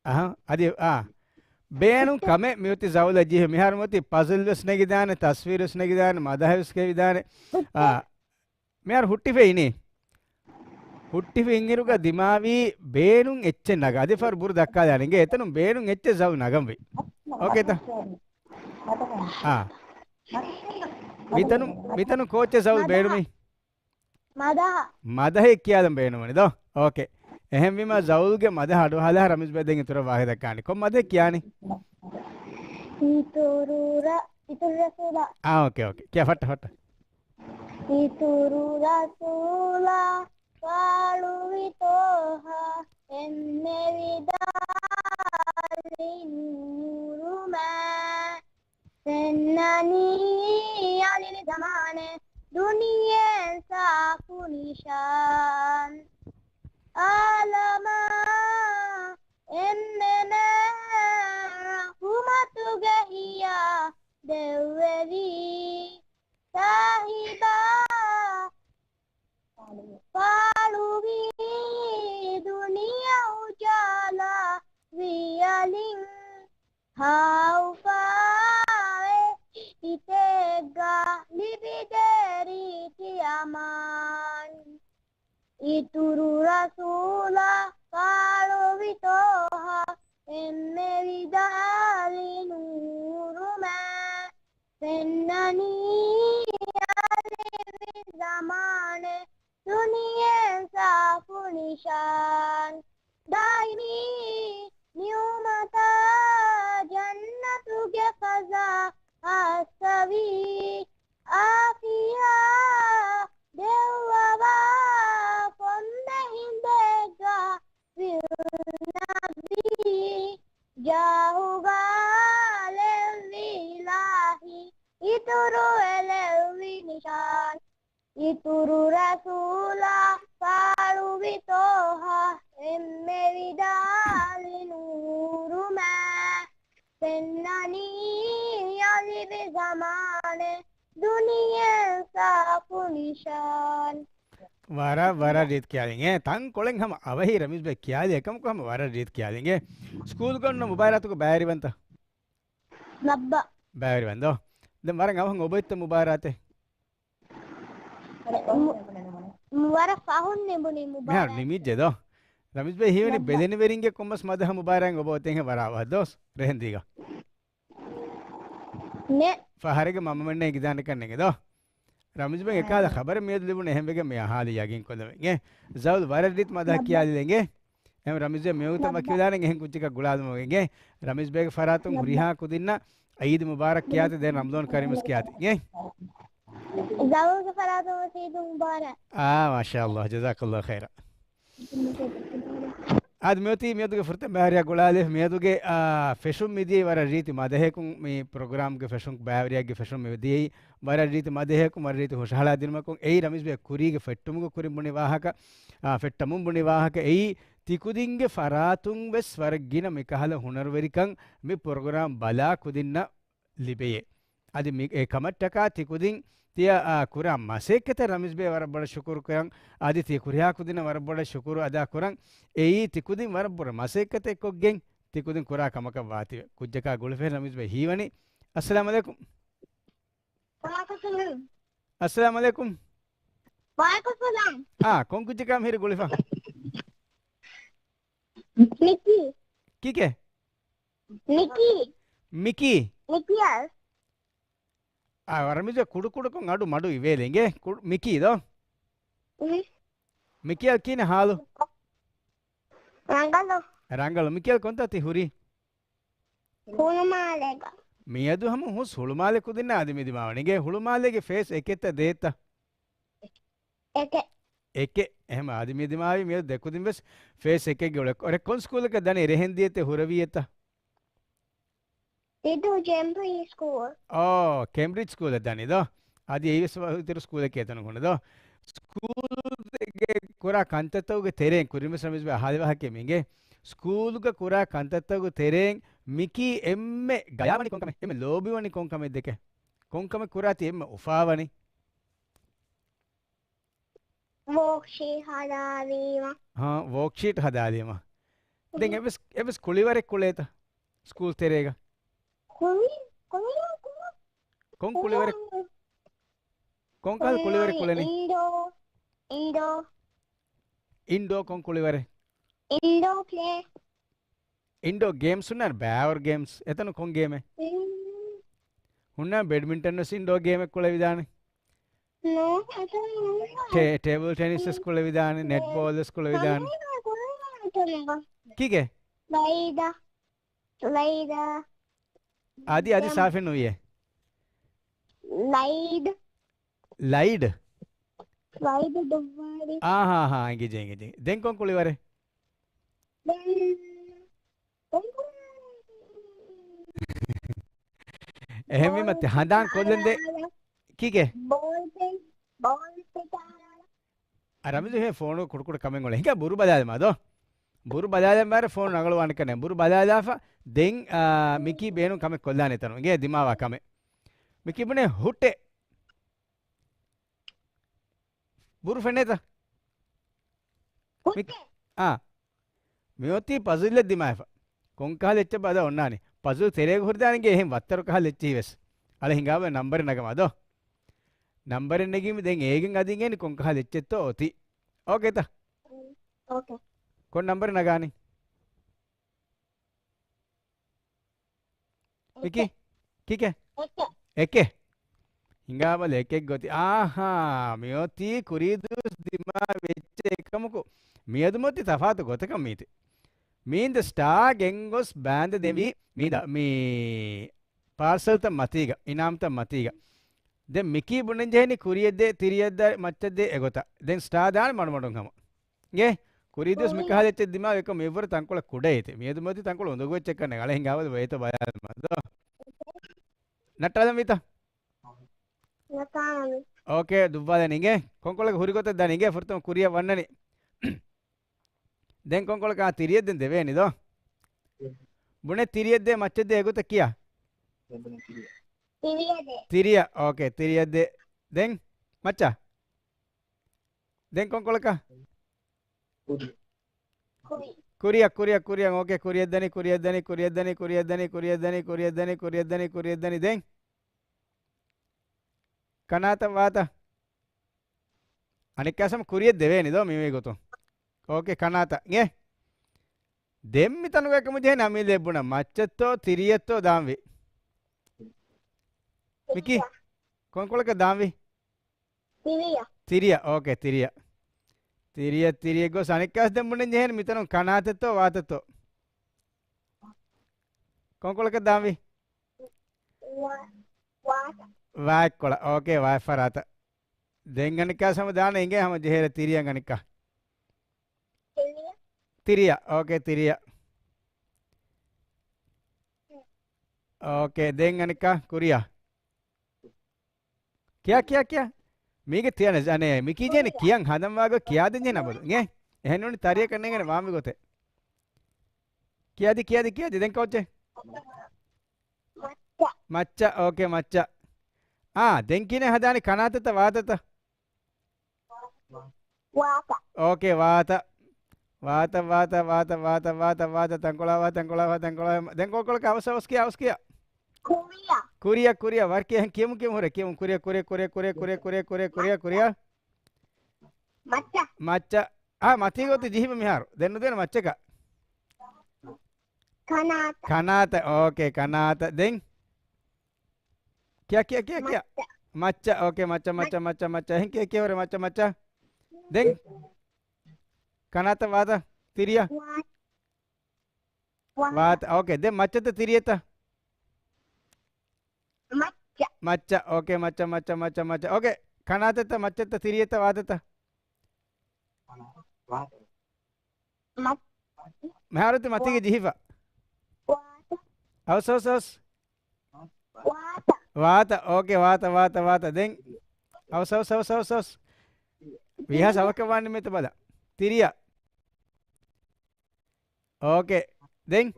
އަހަ، އަދި، އާ. ބޭނުން ކަމެއް މިއޮތީ ޒައުލަށް ޖެހި. މިހާރު މިއޮތީ ޕަޒަލް ވެސް ނެގިދާނެ، ތަސްވީރު ވެސް ނެގިދާނެ، މަދަހަ ވެސް ކެވިދާނެ. އާ. މިހާރު ހުއްޓިފައި އިނީ. ހުއްޓިފަ އިންއިރުގަ ދިމާވީ ބޭނުން އެއްޗެއް ނަގަ. އަދި ފަހަރު ބުރު ދައްކާލާނެ އިނގޭ. އެތަނުން ބޭނުން އެއްޗެއް ޒައުލް ނަގަންވީ. އޯކޭތަ؟ އާ. މިތަނުން، މިތަނުން ކޯއްޗެއް ޒައުލް ބޭނުމީ؟ މަދަހަ. މަދަހެއް ކިޔާލަން ބޭނުމުނި ދޯ؟ އޯކޭ. އެހެންވީމަ ޒައުލްގެ މަދަހަ އަޑުއަހާލާ ރަމީޒް ބޭ ދެން އިތުރަށް ވާހަކަ ދައްކާނީ. ކޮން މަދަހެއް ކިޔާނީ؟ އިތުރު ރަ-، އިތުރު ރަސޫލާ. އާ، އޯކޭ، އޯކޭ. ކިޔާ ފައްޓަ، ފައްޓަ. އިތުރު ރަސޫލާ ފާޅުވި ޠާހާ އެންމެ ވިދާޅުވި ނޫރުމާ. ފެންނަނީ އަލިވި ޒަމާނެ ދުނިޔެ ސާފު ނިޝާން. އާލަމާ އެންމެނަށް ރަޙުމަތުގެ ހިޔާ ދެއްވެވީ ސާހިބާ. ފާޅުވީ ދުނިޔެ އުޖާލާ ވިޔަލިން. ހާއުފާވެ ހިތެއްގަ ލިބިދޭ ރީތި އަމާން. އިތުރު ރަސޫލާ ފާޅުވި ޠާހާ އެންމެ ވިދާޅުވި ނޫރުމާ. ފެންނަނީ އަލިވި ޒަމާނެ ދުނިޔެ ސާފު ނިޝާން. ދާއިމީ ނިޢުމަތާ ޖަންނަތުގެ ފަޒާ ހާއްސަވީ. އާފިޔާ ދެއްވަވާ ކޮންމެ ހިނދެއްގަ ވިލް ނަބީ ޖާހުގަ ލެއްވި އިލާހީ އިތުރު އެލެއްވި ނިޝާން. އިތުރު ރަސޫލާ ފާޅުވި ޠާހާ އެންމެ ވިދާޅުވި ނޫރުމާ. ފެންނަނީ އަލިވި ޒަމާނެ ދުނިޔެ ސާފު ނިޝާން. ވަރަށް، ވަރަށް ރީތި ކިޔާލިނގޭ. ތަންކޮޅެއް ހަމަ އަވަހީ ރަމީޒް ބޭ ކިޔާލި އެކަމަކު ހަމަ ވަރަށް ރީތި ކިޔާލިނގޭ. ސްކޫލްގަ އޮންނަ މުބާރާތުގަ ބައިވެރިވަންތަ؟ ލައްބަ. ބައިވެރިވަން ދޯ. ދެން ވަރަށް އަވަހަށް އޮބޮއްތަ މުބާރާތެއް؟ މު-، ވަރަށް ފަހުން ނިމުނީ މިހާރު މުބާރާތް. ނިމިއްޖެ ދޯ. ރަމީޒް ބޭ ހީވަނީ ލައްބަ. ބެލެނިވެރިންގެ ކޮންމެސް މަދަހަ މުބާރާތް އޮބޮއްތޭ ވަރަށް އަވަހަށް ދޯ. ރެހެންދީގަ. ނެ. ފަހަރެއްގެ މަންމަމެންނަށް އެނގިދާނެކަން ނެގެ ދޯ. ރަމީޒް ބޭ އެކާލަ އާ. ޚަބަރެއް މިއަދު ލިބުނު އެހެންވެގެން މި އަހާލި ޔަގީން ކޮށްލަމެ. އެ ޒައުލް ވަރަށް ރީތި މަދަހަ ލައްބަ. ކިޔާލިލެނގެ. އެހެން ރަމީޒް ބޭ މިވަގުތަށް ލައްބަ. ވަކިވެލާނެ އެހެން ކުއްޖަކަށް ގުޅާލުމުގެ. ރަމީޒް ބޭގެ ފަރާތުން ލައްބަ. ހުރިހާ ކުދިންނަށް އީދު މުބާރަކް ކިޔާތި ދެން ރަމަޟާން ކަރީމް ވެސް ކިޔާތި. އެ. ޒައުލްގެ ފަރާތުން ވެސް އީދު މުބާރަކް. އާ، މާޝާﷲ، ޖަޒާކަﷲ ޚައިރާ. އާދެ، މިއޮތީ މިއަދުގެ ފުރަތަމަ ބައިވެރިޔާ ގުޅާލި. މިއަދުގެ، އާ، ފެށުން މިދިޔައީ ވަރަށް ރީތި މަދަހަކުން. މި ޕްރޮގްރާމްގެ ފެށުން ބައިވެރިޔާގެ ފެށުން މިދިޔައީ ވަރަށް ރީތި މަދަހަކުން، ވަރަށް ރީތި ހުށަހަޅާ ދިނުމަކުން. އެއީ ރަމީޒް ބޭ ކުރީގެ ފެއްޓުމުގެ ކުރިން ބުނި ވާހަކަ، އާ، ފެއްޓަމުން ބުނި ވާހަކަ. އެއީ ތިކުދިންގެ ފަރާތުން ވެސް ވަރަށް ގިނަ މިކަހަލަ ހުނަރުވެރިކަން މި ޕްރޮގްރާމް ބަލާ ކުދިންނަށް ލިބެޔޭ. އަދި މި އެ ކަމަށްޓަކާ ތިކުދިން ތިޔަ، އާ، ކުރާ މަސައްކަތަށް ރަމީޒް ބޭ ވަރަށް ބޮޑަށް ޝުކުރު ކުރަން. އަދި ތި ކުރިހާ ކުދިންނަށް ވަރަށް ބޮޑަށް ޝުކުރު އަދާ ކުރަން. އެއީ ތިކުދިން ވަރަށް ބޮޑަށް މަސައްކަތެއް ކޮށްގެން ތިކުދިން ކުރާ ކަމަކަށް ވާތީވެ. ކުއްޖަކާ ގުޅިފައި ރަމީޒް ބޭ ހީވަނީ. އައްސަލާމް އަލައިކުމް. ވަޢަލައިކުމް ސަލާމް. އައްސަލާމް އަލައިކުމް. ވަޢަލައިކުމް ސަލާމް. އާ، ކޮން ކުއްޖަކާ މިހިރީ ގުޅިފަ؟ މިކީ. ކީކޭ؟ މިކީ. މިކީ. މިކިޔަސް. އާ، ރަމީޒް ބޭ ކުޑަކުޑަކޮށް އަޑު މަޑު އިވޭލެ އިނގޭ. ކު-، މިކީ ދޯ؟ މިކިޔަސް ކިހިނެއް ހާލު؟ ރަނގަޅު. ރަނގަޅު. މިކިޔަސް ކޮންތާ ތި ހުރީ؟ ހުޅުމާލޭގަ. މިއަދު ހަމަ ހުސް ހުޅުމާލެ ކުދިންނާ އަދި މި ދިމާވަނީ. އިނގޭ ހުޅުމާލޭގެ ފޭސް އެކެއްތަ ދޭތަ؟ އެކެއް. އެކެއް. އެހެމަ އަދި މި ދިމާވީ މިއަދު ދެކުދިން ވެސް ފޭސް އެކެއްގެ އުޅެ. އަރެ ކޮން ސްކޫލަކަށް ދަނީ ރެހެން ދިޔަތެ ހުރަވީ އެތަ؟ އިދު ޖެމްޕްރީ ސްކޫލް. އޯ، ކޭމްބްރިޖް ސްކޫލަށް ދަނީ ދޯ؟ އަދި އެއީ ވެސް އިތުރު ސްކޫލެކޭ އެތަނުން ހުންނަ ދޯ؟ ސްކޫލްގެ ކުރާ ކަންތައްތަކުގެ ތެރެއިން ކުރިން ވެސް ރަމީޒް ބައްޔަށް އަހާލި ވާހަކައެއް މި އިނގޭ. ސްކޫލުގަ ކުރާ ކަންތައްތަކުގެ ތެރެއިން މިކީ އެންމެ ގަޔާވަނީ ކޮން ކަމެއް؟ އެންމެ ލޯބިވަނީ ކޮން ކަމެއް ދެކެ؟ ކޮން ކަމެއް ކުރާތީ އެންމެ އުފާވަނީ؟ ވޯކްޝީޓް ހަދާލީމަ. ހާ، ވޯކްޝީޓް ހަދާލީމަ. ދެން އެއްވެސް، އެއްވެސް ކުޅިވަރެއް ކުޅޭތަ ސްކޫލް ތެރޭގަ؟ ކުޅި-، ކުޅި-، ކުޅި-، ކޮން ކުޅިވަރެއް؟ ކުޅި-، ކޮން ކަހަލަ ކުޅިވަރެއް ކުޅެނީ؟ އިންޑޯ، އިންޑޯ. އިންޑޯ ކޮން ކުޅިވަރެއް؟ އިންޑޯ ޕްލޭ. އިންޑޯ ގޭމްސް ހުންނާނެ، ބައިވަރު ގޭމްސް. އެތަނު ކޮން ގޭމެއް؟ ހުންނާނެ ބެޑްމިންޓަން ވެސް އިންޑޯ ގޭމެއް ކުޅެވިދާނެ. ޓޭ-، ޓޭބަލް ޓެނިސް ވެސް ކުޅެވިދާނެ، ނެޓްބޯލް ވެސް ކުޅެވިދާނެ. ކީކޭ؟ އަދި، އަދި ސާފެއް ނުވިއޭ. ލައިޑް. ލައިޑް؟ ލައިޑް ދުއްވާލި. އާހާ، އިނގިޖެ، އިނގިޖެ. ދެން ކޮން ކުޅިވަރެއް؟ ދެން، ދެން ކުޅިވަރެއް. އެހެންވީމަ ތި ހަނދާން ކޮށްލަން ދޭ. ކީކޭ؟ ބޯލް ޕެން، ބޯލް ޕެން. އަ، ރަމީޒު ހޭ ފޯނު ކުޑަކުޑަ ކަމެއް އޮޅެ. ހިނގާ ބުރު ބަލާލަމާ ދޯ. ބުރު ބަލާލަމާ ފޯނު ރަނގަޅުވާނެ ކަނެ. ބުރު ބަލާލާފަ ދެން، އާ، މިކީ ބޭނުން ކަމެއް ކޮށްލާނެ ތަނު. އިނގޭ ދިމާވާ ކަމެއް. މިކީ ބުނޭ ހުއްޓެ. ބުރު ފެނޭތަ؟ މި-، އާ. މިއޮތީ ޕަޒުލްއެއް ދިމާވެފަ. ކޮންކަހަލަ އެއްޗެއް ބަދަ އޮންނާނީ. ޕަޒުލް ތެރޭގަ ހުރިދާނެގެ އެހެން ވައްތަރު ކަހަލަ އެއްޗެހި ވެސް. އަޅެ ހިނގާބަލަ ނަންބަރެއް ނަގަމާ ދޯ. ނަންބަރެއް ނެގީމަ ދެން އޭގެން އަދި އިނގޭނެ ކޮންކަހަލަ އެއްޗެއްތޯ އޮތީ. އޯކޭތަ؟ އޯކޭ. ކޮން ނަންބަރެއް ނަގާނީ؟ މިކީ؟ ކީކޭ؟ އެކެއް. އެކެއް. ހިނގާބަލަ އެކެއް ގޮތި. އާހާ، މިއޮތީ ކުރީ ދުވަސް ދިމާ ވެއްޖެ އެކަމަކު. މިއަދު މޮތި ތަފާތު ގޮތަކަށް މީތި. މީން ދަ ސްޓާ ގެންގޮސް ބާނދެ ދެވީ މީ ދަ-، މީ ޕާރްސަލްތައް މަތީގަ، އިނާމްތައް މަތީގަ. ދެން މިކީ ބުނެން ޖެހެނީ ކުރިއެއްދޭ، ތިރިއެއްދާ، މައްޗަށްދޭ އެގޮތަށް. ދެން ސްޓާ ދާނެ މަޑުމަޑުން ހަމަ. އިނގޭ؟ ކުރީ ދުވަސް މިކަހަލަ އެއްޗެއް ދިމާވި އެކަމު މިއަށްވުރެ ތަންކޮޅެއް ކުޑައޭތި. މިއަދު މޮތި ތަންކޮޅު އުނދަގޫ އެއްޗެއް ކަންނޭނގެ. އަޅެ ހިނގާބަލަ ވޭތޯ ބަލާލަމާ ދޯ. ނައްޓާލަން ވީތަ؟ ނައްޓާލަން. އޯކޭ، ދުއްވާލަން އިނގޭ. ކޮންކޮޅަކަށް ހުރި ގޮތަށް ދާން އިނގޭ. ފުރަތަމަ ކުރިއަށް ވަންނަނީ. ދެން ކޮންކޮޅަކަށް ތިރިއެއް ދެން ދެވޭނީ ދޯ. ބުނެ ތިރިއެއްދޭ މައްޗަށްދޭ އެގޮތަށް ކިޔާ. ތިރިއަށް ދޭ. ތިރިއަށް، އޯކޭ، ތިރިއަށް ދޭ. ދެން މައްޗަށް. ދެން ކޮންކޮޅަކަށް؟ ކުރި. ކުރިއަށް، ކުރިއަށް، ކުރިއަށް، އޯކޭ، ކުރިއަށް ދަނީ، ކުރިއަށް ދަނީ، ކުރިއަށް ދަނީ، ކުރިއަށް ދަނީ، ކުރިއަށް ދަނީ، ދެން ކަނާތަށް ވާތަ؟ އަނެއްކާސަމް ކުރިއަށް ދެވޭނެ ދޯ މިވޭ ގޮތުން. އޯކޭ، ކަނާތަށް. އިނގޭ؟ ދެން މިތަނުގަ އެކަމު ޖެހެން އަމީލެއް ބުނަ މައްޗަށްތޯ ތިރިއަށްތޯ ދާންވީ. މިކީ؟ ކޮންކޮޅަކަށް ދާންވީ؟ ތިރިއަށް. ތިރިއަށް، އޯކޭ، ތިރިއަށް. ތިރިއަށް، ތިރިއަށް ގޮސް އަނެއްކާސް ދެން ބުނެން ޖެހޭނެ މިތަނުން ކަނާތަށްތޯ ވާތަށްތޯ؟ ކޮންކޮޅަކަށް ދާންވީ؟ ވާ-، ވާތަށް. ވާއެއްކޮޅަށް. އޯކޭ، ވާއެއްފަރާތަށް. ދެން އަނެއްކާސް ހަމަ ދާނެ އިނގޭ ހަމަ ޖެހޭރެ ތިރިއަށް އަނެއްކާ. ތިރިއަށް. ތިރިއަށް. އޯކޭ، ތިރިއަށް. އޯކޭ، ދެން އަނެއްކާ ކުރިއަށް. ކިޔާ، ކިޔާ، ކިޔާ. މީގެ ތިޔަނެ ޖަނޭ. މިކީ ޖެހެނީ ކިޔަން ހަނދަން ވާގޮތް ކިޔާދޭން ޖެހެނީ އަބަދު. އިނގޭ؟ އެހެންނޫނީ ތަރިއަކަށް ނޭނގޭނެ ވާންވީ ގޮތެއް. ކިޔާދީ، ކިޔާދީ، ކިޔާދީ. ދެން ކޯއްޗެއް؟ މައްޗަށް. މައްޗަށް. އޯކޭ، މައްޗަށް. އާ، ދެން ކިހިނެއް ހަދާނީ ކަނާތަށްތަ ވާތަށްތަ؟ ވާތަށް. އޯކޭ، ވާތަށް. ވާތަށް، ވާތަށް، ވާތަށް، ވާތަށް، ވާތަށް، ވާތަށް. ތަންކޮޅާ ވާ، ތަންކޮޅާ ވާ، ތަންކޮޅާ ވާ. ދެން ކޮންކޮޅަކަށް އަވަސް، އަވަސް ކިޔާ، އަވަސް ކިޔާ. ކުރިއަށް. ކުރިއަށް، ކުރިއަށް. ވަރަށް ކިޔަން ކިޔަމުން ކިޔަމުން ހުރޭ. ކިޔަމުން ކުރިއަށް، ކުރިއަށް، ކުރިއަށް، ކުރިއަށް، ކުރިއަށް. މައްޗަށް. މައްޗަށް. އާ، މަތީގަ އޮތީ ޖިހިބަ މިހާރު. ދެން ނުދޭނެ މައްޗަކަށް. ކަނާތަށް. ކަނާތަށް. އޯކޭ، ކަނާތަށް. ދެން؟ ކިޔާ، ކިޔާ، ކިޔާ، ކިޔާ. މައްޗަށް. މައްޗަށް. އޯކޭ، މައްޗަށް، މައްޗަށް، މައްޗަށް، މައްޗަށް. އެހެން ކިޔާ، ކިޔާ ހުރޭ މައްޗަށް، މައްޗަށް. ދެން؟ ކަނާތަށް ވާތަށް. ތިރިއަށް. ވާ-، ވާ-، ވާތަށް. އޯކޭ. ދެން މައްޗަށްތަ ތިރިއަށްތަ؟ މައްޗަށް. މައްޗަށް. އޯކޭ، މައްޗަށް، މައްޗަށް، މައްޗަށް، މައްޗަށް. އޯކޭ. ކަނާތަށްތަ މައްޗަށްތަ ތިރިއަށްތަ ވާތަށްތަ؟ މަ-، މިހާރުތި މަތީގެ ޖެހިފަ. ވާތަ. އަވަސް، އަވަސް، އަވަސް. ވާތަ. ވާތަ. އޯކޭ، ވާތަ، ވާތަ، ވާތަ. ދެން. އަވަސް، އަވަސް، އަވަސް، އަވަސް، އަވަސް. ވީހާ ސަވަކަށް ވާން ނިމޭތަ ބަލަ. ތިރިޔަ. އޯކޭ. ދެން.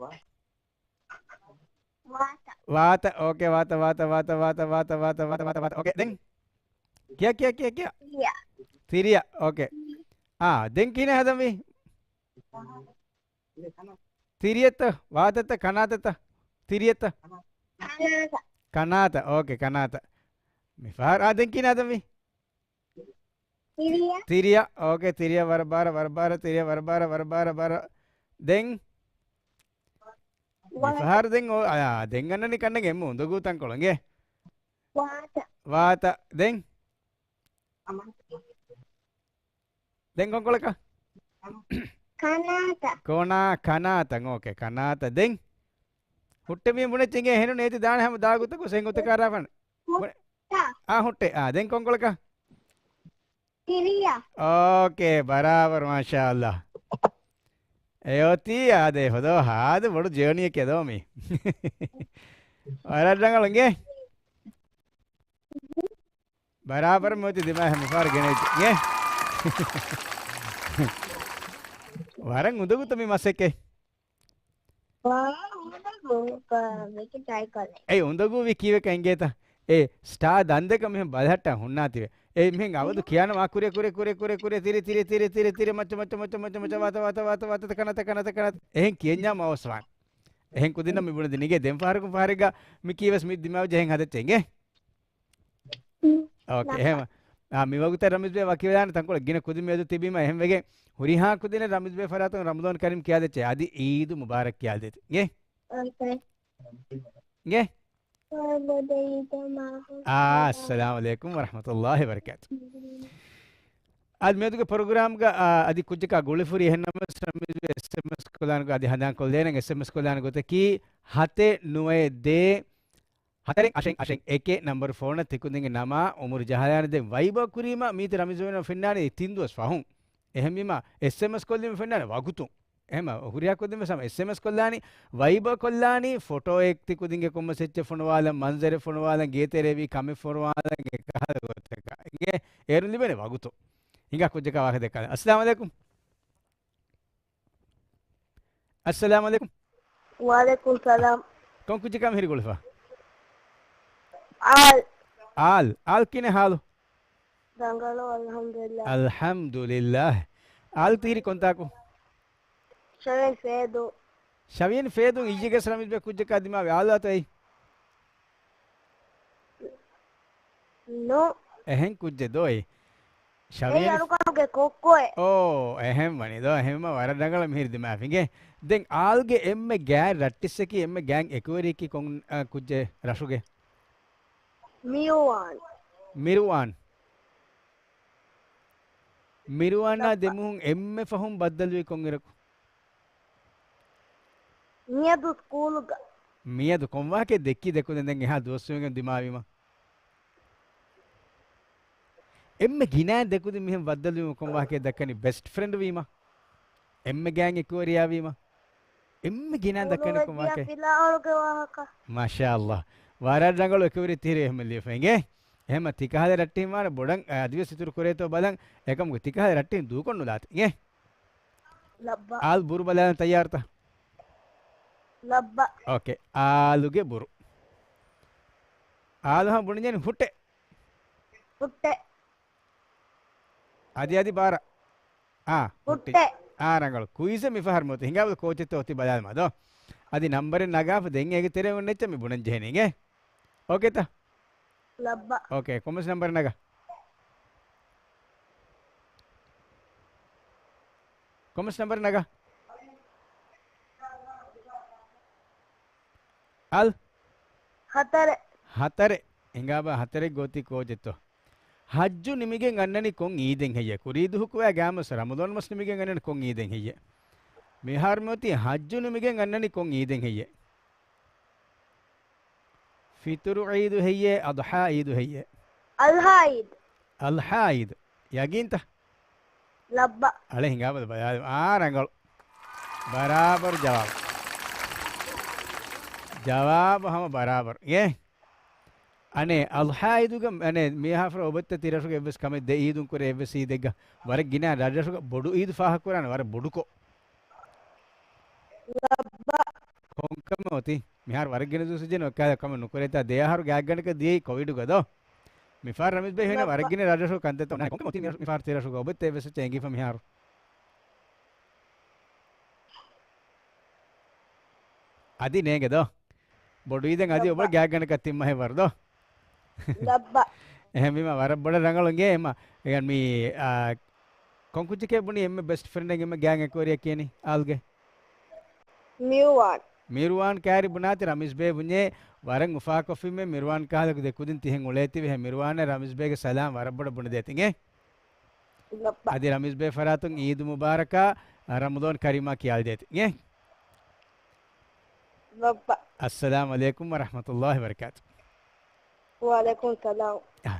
ވާތަ. ވާތަ. އޯކޭ. ވާތަ، ވާތަ، ވާތަ. އޯކޭ. ދެން. ކިޔާ، ކިޔާ، ކިޔާ، ކިޔާ. ތިރިޔަ. ތިރިޔަ. އޯކޭ. އާ، ދެން ކިހިނެއް ހަދަންވީ؟ ތިރިޔަތަ؟ ވާތަތަ؟ ކަނާތަތަ؟ ތިރިޔަތަ؟ ކަނާތަ. ކަނާތަ. އޯކޭ، ކަނާތަ. މި ފަހަރު، އާ، ދެން ކިހިނެއް ހަދަންވީ؟ ތިރިޔަ. ތިރިޔަ. އޯކޭ، ތިރިޔަ ވަރަށް ބާރަށް، ވަރަށް ބާރަށް، ތިރިޔަ ވަރަށް ބާރަށް، ވަރަށް ބާރަށް، ވަރަށް ބާރަށް. ދެން؟ މި ފަހަރު ދެން އޯ، އާ، ދެން އަންނަނީ ކަންނޭނގެ އެންމެ އުނދަގޫ ތަންކޮޅު އިނގޭ. ވާތަ. ވާތަ. ދެން؟ ދެން ކޮންކޮޅަކަށް؟ ކަނާތަ. ކޮނާ، ކަނާތަ. އޯކޭ، ކަނާތަ. ދެން؟ ހުއްޓެ މީ ބުނެއްޗި އިނގޭ ހެނުން އޭތި ދާނެ ހަމަ ދާގުތަކު ސެން ގޮތަކާ ރާފަން. ހުއްޓަ. އާ، ހުއްޓެ. އާ، ދެން ކޮންކޮޅަކަށް؟ ތިރިޔަ. އޯކޭ، ބަރާބަރު، މާޝާﷲ. އެއޮތީ އާދެ، ހޮދޯ ހާދަ ބޮޑު ޖޭނީއެކޭ ދޯ މީ. ވަރަށް ރަނގަޅު އިނގޭ. ބަރާބަރު މިއޮތީ ދިމާ ހަމަ ފާރު ގެނެއްޖެ އިނގޭ. ވަރަށް އުނދަގޫތަ މި މަސައްކަތް؟ ވަރަށް އުނދަގޫ، ކަ-، ވެކި ޓްރައި ކޮށްލަން. އެ އުނދަގޫވީ ކީއްވެކަން އިނގޭތަ؟ އެ ސްޓާ ދަންދެކަށް މިހެން ބަލަހައްޓާ ހުންނާތީވެ. އެ މިހެން އަވަދު ކިޔާނަމަ ކުރިއަށް، ކުރިއަށް، ކުރިއަށް، ކުރިއަށް، ތިރި، ތިރި، ތިރި، ތިރި، ތިރި، ތިރި، މައްޗަށް، މައްޗަށް، މައްޗަށް، މައްޗަށް، ވާތަ، ވާތަ، ވާތަ، ވާތަ، ކަނާތަ، ކަނާތަ، ކަނާތަ. އެހެން ކިޔަންޏާ މަ އޮއްސަވާނެ. އެހެން ކުދިންނަށް މި ބުނެދިނީ އިނގޭ. ދެން ފަހަރަކުން ފަހަރެއްގަ މި ކީވެސް މި ދިމާވެއްޖެ އެހެން ހަދައްޗޭ އިނގޭ. އޯކޭ، ނަފާ. އެހެމަ. އާ، މި ވަގުތަށް ރަމީޒް ބޭ ވަކިވެލާނެ ތަންކޮޅެއް ގިނަ ކުދިން މިއަދު ތިބީމަ އެހެން ވެގެން ހުރިހާ ކުދިންނަށް ރަމީޒް ބޭ ފަރާތުން ރަމަޟާން ކަރީމް ކިޔާދެއްޗޭ. އަދި އީދު މުބާރަކް ކިޔާދޭތި. އިނގޭ؟ އޯކޭ. އިނގޭ؟ އާދެ އީދު މާހު. އާ، އައްސަލާމު ޢަލައިކުމް ވަރަޙްމަތުﷲި ވަބަރަކާތު. އަދި މިއަދުގެ ޕްރޮގްރާމްގަ، އާ، އަދި ކުއްޖަކާ ގުޅިފުރި އެހެންނަމަވެސް ރަމީޒް ބޭ އެސްއެމްއެސް ކޮށްލާނެ ގޮތް އަދި ހަނދާން ކޮށްލޭނެ އެސްއެމްއެސް ކޮށްލާނެ ގޮތަކީ ހަތެއް ނުވައެއް ދޭއް ހަތަރެއް އަށެއް އަށެއް އެކެއް ނަންބަރު ފޯނަށް ތިކުދިންގެ ނަމާ އުމުރު ޖަހާލާނެ. ދެން ވައިބަރ ކުރީމަ މީތި ރަމީޒް ބޭ ފެންނާނީ ތިން ދުވަސް ފަހުން. އެހެންވީމަ އެސްއެމްއެސް ކޮށްލީމަ ފެންނާނެ ވަގުތު. އެހެމަ ހުރިހާ ކުދިން ވެސް ހަމަ އެސްއެމްއެސް ކޮށްލާނީ، ވައިބަރ ކޮށްލާނީ، ފޮޓޯއެއް ތިކުދިންގެ ކޮންމެސް އެއްޗެއް ފޮނުވާލަން، މަންޒަރެއް ފޮނުވާލަން، ގޭތެރޭ ވީ ކަމެއް ފޮނުވާލަން، އެކަހަލަ ގޮތަކަށް. އިނގޭ؟ އޭރުން ލިބޭނެ ވަގުތު. ހިނގާ ކުއްޖަކާ ވާހަކަ ދައްކާލަން. އައްސަލާމު ޢަލައިކުމް. އައްސަލާމު ޢަލައިކުމް. ވަޢަލައިކުމް ސަލާމް. ކޮން ކުއްޖަކާ މިހިރި ގުޅިފަ؟ އާލް. އާލް. އާލް ކިހިނެއް ހާލު؟ ރަނގަޅު، އަލްޙަމްދުލިއްލާހް. އަލްޙަމްދުލިއްލާހް. އާލް ތިހިރީ ކޮންތާކު؟ ޝަވިޔަނި ފޭދޫ. ޝަވިޔަނި ފޭދޫ އިއްޔެގެސް ރަމީޒް ބޭ ކުއްޖަކާ ދިމާވި އާލާތަ އެއީ؟ ނޯ. އެހެން ކުއްޖެއް ދޯ އެއީ؟ ޝަވިޔަނި އަރުކަނުގެ ކޮއްކޮއެއް. އޯ، އެހެން ވަނީ ދޯ، އެހެންމަ ވަރަށް ރަނގަޅަށް މިހިރި ދިމާވި އިނގޭ. ދެން އާލްގެ އެންމެ ގާތް ރައްޓިއްސަކީ އެންމެ ގާތް އެކުވެރިއަކީ ކޮން، އަ، ކުއްޖެއް ރަށުގެ؟ މިރުވާން. މިރުވާން. މިރުވާނާ ދެމުހުން އެންމެ ފަހުން ބައްދަލުވީ ކޮންއިރަކު؟ މިއަދު ސްކޫލުގަ. މިއަދު ކޮން ވާހަކައެއް ދެއްކީ ދެކުދިން ދެން އެހާ ދުވަސްވީމަ ދިމާވީމަ؟ އެންމެ ގިނައިން ދެކުދިން މިހެން ބައްދަލުވީމަ ކޮން ވާހަކައެއް ދައްކަނީ؟ ބެސްޓް ފްރެންޑް ވީމަ؟ އެންމެ ގާތް އެކުވެރިޔާ ވީމަ؟ އެންމެ ގިނައިން ދައްކަނީ ކޮން ވާހަކައެއް؟ ފިލާވަޅުގެ ވާހަކަ. މާޝާﷲ. ވަރަށް ރަނގަޅު އެކުވެރި ތިހިރީ އެހެން ލިޔެފަ އިނގޭ. އެހެންމަ ތިކަހަލަ ރައްޓެހިން ވާނެ ބޮޑަށް އަދިވެސް އިތުރު ކުރޭތޯ ބަލަން. އެކަމަކު ތިކަހަލަ ރައްޓެހިން ދޫކޮށް ނުލާތި އިނގޭ. ލައްބަ. އާލް ބުރު ބަލާލަން ތައްޔާރުތަ؟ ލައްބަ. އޯކޭ. އާލުގެ ބުރު. އާލު ހަމަ ބުނި ޖެނި ހުއްޓެ. ހުއްޓެ. އަދި އަދި ބާރަ. އާ، ހުއްޓި. ހުއްޓެ. އާ، ރަނގަޅު. ކުއިޒެއް މިފަހަރު މިއޮތީ. ހިނގާބަލަ ކޯޗެއްތޯ އޮތީ ބަލާލަމާ ދޯ. އަދި ނަންބަރެއް ނަގާފަ ދެން އޭގެ ތެރެއިން އޮންނަ އެއްޗެއް މި ބުނަން ޖެހެނީ އިނގޭ. އޯކޭތަ؟ ލައްބަ. އޯކޭ، ކޮންމެސް ނަންބަރެއް ނަގާ. ކޮންމެސް ނަންބަރެއް ނަގާ. އާލް؟ ހަތަރެއް. ހަތަރެއް. ހިނގާބަލަ ހަތަރެއް ގޯތި ކޯޗެއްތޯ. ޙައްޖު ނިމިގެން އަންނަނީ ކޮން ޢީދެއް ހެއްޔޭ؟ ކުރީ ދުހު ކުވާ ގާމަސް ރަމަޟާން މަސް ނިމިގެން އަންނަނީ ކޮން ޢީދެއް ހެއްޔޭ؟ މިހާރު މިއޮތީ ޙައްޖު ނިމިގެން އަންނަނީ ކޮން ޢީދެއް ހެއްޔޭ؟ ފިޠުރު ޢީދު ހެއްޔޭ؟ އަޟްޙާ ޢީދު ހެއްޔޭ؟ އަޟްޙާ ޢީދު. އަޟްޙާ ޢީދު. ޔަގީންތަ؟ ލައްބަ. އަޅެ ހިނގާބަލަ ބަލާލި. އާ، ރަނގަޅު. ބަރާބަރު ޖަވާބު. ޖަވާބު ހަމަ ބަރާބަރު. އޭ؟ އަނެއް، އަޟްޙާ އީދުގަ، އަނެއް، މިހާފަރަށް އޮބައްތަ ތިރަށުގަ އެއްވެސް ކަމެއް ދެ އީދުން ކުރެ އެއްވެސް އީދެއްގަ ވަރަށް ގިނަ ރަށްރަށުގަ ބޮޑު އީދު ފާހަގަކުރާނެ ވަރަށް ބޮޑުކޮށް. ލައްބަ. ކޮންކަމެއް އޮތީ؟ މިހާރު ވަރަށް ގިނަ ދުވަސް ޖެން އޮއްކާލަ ކަމެއް ނުކުރޭތާ ދެ އަހަރު ގާތްގަނޑަކަށް ދިޔައީ ކޮވިޑުގަ ދޯ؟ މިފާރު ރަމީޒް ބޭ ހިނަ ވަރަށް ގިނަ ރަށްރަށު ކަންތައްތައް އޮންނާނެ. ކޮންކަމެއް އޮތީ މިފާރު ތިރަށުގަ އޮބައްތަ އެއްވެސް އެއްޗެއް އެނގިފަ މިހާރު؟ އަދި ނޭނގެ ދޯ؟ ބޮޑު އީދެއް އަދި އޮބަ ގާތްގަނޑަކަށް ތިން މަހެއް ވަރު ދޯ؟ ލައްބަ. އެހެންވީމަ ވަރަށް ބޮޑަށް ރަނގަޅު އިނގޭ އެމަ. އެ މި، އާ، ކޮން ކުއްޖެކޭ ބުނީ އެންމެ ބެސްޓް ފްރެންޑެއް އެންމެ ގާތް އެކުވެރިޔަކީ އަލްގެ؟ މިރުވާން. މިރުވާން ކާރި ބުނާތި ރަމީޒް ބޭ ބުންޏޭ ވަރަށް އުފާކޮށްފިންމެ މިރުވާން ކަހަލަ ދެ ކުދިން ތިހެން އުޅޭތި ވެހެ މިރުވާނަށް ރަމީޒް ބޭގެ ސަލާމް ވަރަށް ބޮޑަށް ބުނެދޭތި އިނގޭ. ލައްބަ. އަދި ރަމީޒް ބޭ ފަރާތުން އީދު މުބާރަކާ، ރަމަޟާން ކަރީމާ ކިޔާލަދޭތި އިނގޭ. ލައްބަ. އައްސަލާމް ޢަލައިކުމް ވަރަޙްމަތުﷲ ވަބަރަކާތު. ވަޢަލައިކުމް ސަލާމް. އާ.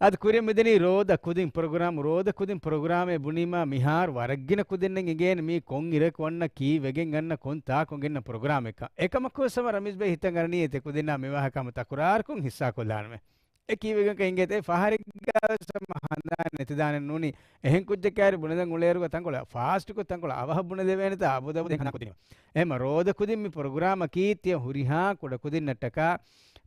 އަދި ކުރިއަށް މިދަނީ ރޯދަ ކުދިން ޕްރޮގްރާމް. ރޯދަ ކުދިން ޕްރޮގްރާމޭ ބުނީމާ މިހާރު ވަރަށްގިނަ ކުދިންނަށް އިނގޭނެ މީ ކޮން އިރަކު އަންނަ ކީއްވެގެން އަންނަ ކޮން ތާކުން ގެންނަ ޕްރޮގްރާމެއްކަން. އެކަމަކުވެސް ހަމަ ރަމީޒް ބޭ ހިތަށް އަރަނީ އެ ތެކުދިންނާ މިވާހަކަ ހަމަ ތަކުރާރުކޮށް ހިއްސާކޮށްލާނަމޭ. އެ ކީއްވެގެންކަން އިނގޭތަ؟ އެ ފަހަރެއްގަވެސް ހަމަ ހަނދާން ނެތިދާނެ ނޫނީ. އެހެން ކުއްޖެއް ކާރި ބުނެދެން އުޅޭއިރުގަ ތަންކޮޅެއް ފާސްޓްކޮށް ތަންކޮޅެއް އަވަހަށް ބުނެލެވޭނެތާ އަބުދަބުދެން ހަނދާން ކުދިން. އެހެމަ ރޯދަ ކުދިން މި ޕްރޮގްރާމަކީ ތިޔަ ހުރިހާ ކުޑަކުދިންނަށްޓަކާ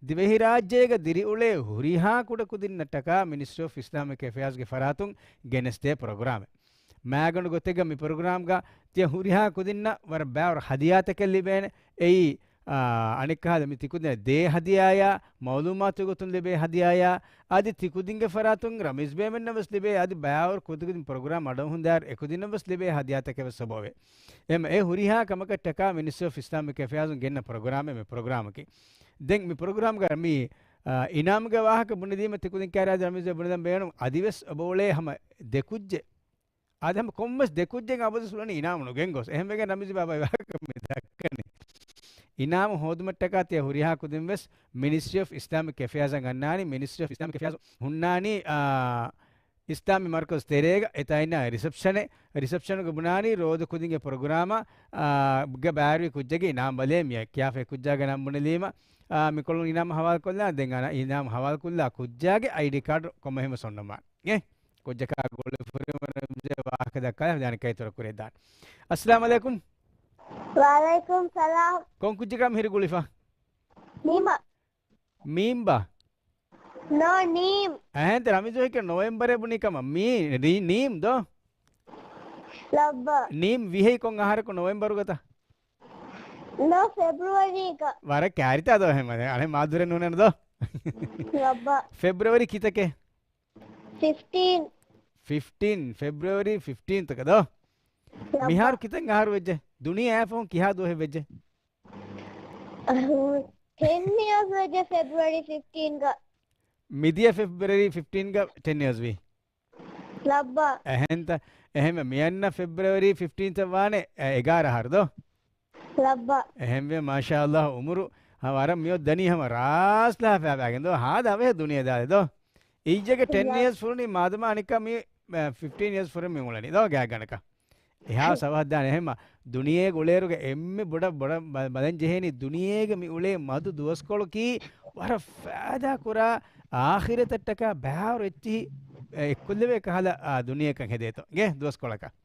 ދިވެހިރާއްޖޭގަ ދިރިއުޅޭ ހުރިހާ ކުޑަކުދިންނަށްޓަކާ މިނިސްޓްރީ އޮފް އިސްލާމިކް އެފެއާޒްގެ ފަރާތުން ގެނެސްދޭ ޕްރޮގްރާމެއް. މާގަނޑު ގޮތެއްގަ މި ޕްރޮގްރާމްގަ ތިޔަ ހުރިހާ ކުދިންނަށް ވަރަށް ބައިވަރު ހަދިޔާތަކެއް ލިބޭނެ. އެއީ، އާ، އަނެއްކަހަލަ މި ތިކުދިން ދޭ ހަދިޔާޔާ، މައުލޫމާތު ގޮތުން ލިބޭ ހަދިޔާޔާ، އަދި ތިކުދިންގެ ފަރާތުން ރަމީޒް ބޭމެންނަށް ވެސް ލިބޭ އަދި ބައިވަރު ކުދިން ޕްރޮގްރާމް އަޑައުހުން ދާއިރު އެކުދިންނަށް ވެސް ލިބޭ ހަދިޔާތަކެއް ވެސް ސަބަބެވެ. އެމަ އެ ހުރިހާ ކަމަކަށްޓަކާ މިނިސްޓްރީ އޮފް އިސްލާމިކް އެފެއާޒުން ގެންނަ ޕްރޮގްރާމެއް މި ޕްރޮގްރާމަކީ. ދެން މި ޕްރޮގްރާމްގަ މި، އާ، އިނާމުގެ ވާހަކަ ބުނެދީމަ ތިކުދިން ކާރި އަދި ރަމީޒް ބުނެދަން ބޭނުން އަދިވެސް އޮބައުޅޭ ހަމަ ދެ ކުއްޖެއް އަދި ހަމަ ކޮންމެސް ދެ ކުއްޖެއް އަބަދު ސުލަނީ އިނާމު ނުގެން ގޮސް. އެހެންވެގެން ރަމީޒް ބާބާ ވާހަކަ މި ދައްކަނީ. އިނާމު ހޯދުމަށްޓަކާ ތިޔަ ހުރިހާ ކުދިން ވެސް މިނިސްޓްރީ އޮފް އިސްލާމިކް އެފެއާޒަށް އަންނާނީ. މިނިސްޓްރީ އޮފް އިސްލާމިކް އެފެއާޒް ހުންނާނީ، އާ، އިސްލާމީ މަރުކަޒު ތެރޭގަ އެތާ އިންނާ ރިސެޕްޝަނެއް. ރިސެޕްޝަނުގަ ބުނާނީ ރޯދަ ކުދިންގެ ޕްރޮގްރާމަށް، އާ، ގެ ބާރުވި ކުއްޖަކީ އިނާމް ބަލޭ މިޔަ ކިޔާފައި ކުއްޖާގެ ނަން ބުނެލީމަ، އާ، މިކޮޅުން އިނާމް ހަވާލުކޮށްލާ ދެން އަނަ އިނާމް ހަވާލުކޮށްލާ ކުއްޖާގެ އައިޑީ ކާޑު ކޮންމެހެން ވެސް އޮންނަމާ. އެ ކުއްޖަކާ ގުޅިފަ ހުރި ވަރަށް ވާހަކަ ދައްކާލަ ދާނެ ކައިތުރަށް ކުރިއަށް ދާނެ. އައްސަލާމް ޢަލައިކުމް. ވަޢަލައިކުމް ސަލާމް. ކޮން ކުއްޖަކާ މިހިރި ގުޅިފަ؟ ނީމަ. މީމްބާ؟ ނޯ، ނީމް. އެހެންތަ ރަމީޒު ހިކަ ނޮވެމްބަރޭ ބުނީ ކަމަށް. މީ، ރީ-، ނީމް ދޯ؟ ލައްބަ. ނީމް ވިހައި ކޮން އަހަރަކު ނޮވެމްބަރުގަތަ؟ ނޯ، ފެބްރުއަރީގަ. ވަރަށް ކާރިތާ ދޯ ހެމަ. އަނެއް މާ ދުރެއް ނޫނޭ ދޯ؟ ލައްބަ. ފެބްރުއަރީ ކިތަކެއް؟ ފިފްޓީން. ފިފްޓީން، ފެބްރުއަރީ ފިފްޓީންތަކަ ދޯ؟ ލައްބަ. މިހާރު ކިތައް އަހަރު ވެއްޖެ؟ ދުނިޔެ އައިފަހުން ކިހާ ދުވަހެއް ވެއްޖެ؟ ޓެން އިޔާސް ވެއްޖެ ފެބްރުއަރީ ފިފްޓީންގަ. މިދިޔަ ފެބްރުއަރީ ފިފްޓީންގަ ޓެން އިޔާސް ވީ. ލައްބަ. އެހެންތަ؟ އެހެންވެ މިއަންނަ ފެބްރުއަރީ ފިފްޓީންތައް ވާނެ، އެ، އެގާރަ އަހަރު ދޯ؟ ލައްބަ. އެހެންވެ މާޝާﷲ އުމުރު ހަ، ވަރަށް މިއޮތް ދަނީ ހަމަ ރާސް ލާފައިބާގެން ދޯ؟ ހާދަ އަވަހެއް ދުނިޔެ ދާލެ ދޯ؟ އިއްޔެގެ ޓެން ލަ- އިޔާސް ފުރުނީ މާދަމާ އަނެއްކާ މި، އެ، ފިފްޓީން އިޔާސް ފުރެ މި އުޅެނީ ދޯ ގާތްގަނޑަކަށް. އެހާ ސަވަހަށް ދާނެ އެހެންމަ ދުނިޔޭގެ އުޅޭއިރުގަ އެންމެ ބޮޑަށް، ބޮޑަށް ބަ-، ބަލަން ޖެހޭނީ ދުނިޔޭގަ މި އުޅޭ މަދު ދުވަސްކޮޅަކީ ވަރަށް ފައިދާ ކުރާ އާޚިރަތަށްޓަކާ ބައިވަރު އެއްޗިހި، އެ، އެއްކޮށްލެވޭ ކަހަލަ، އާ، ދުނިޔެއަކަށް ހެދޭތޯ. އިނގޭ ދުވަސްކޮޅަކަށް.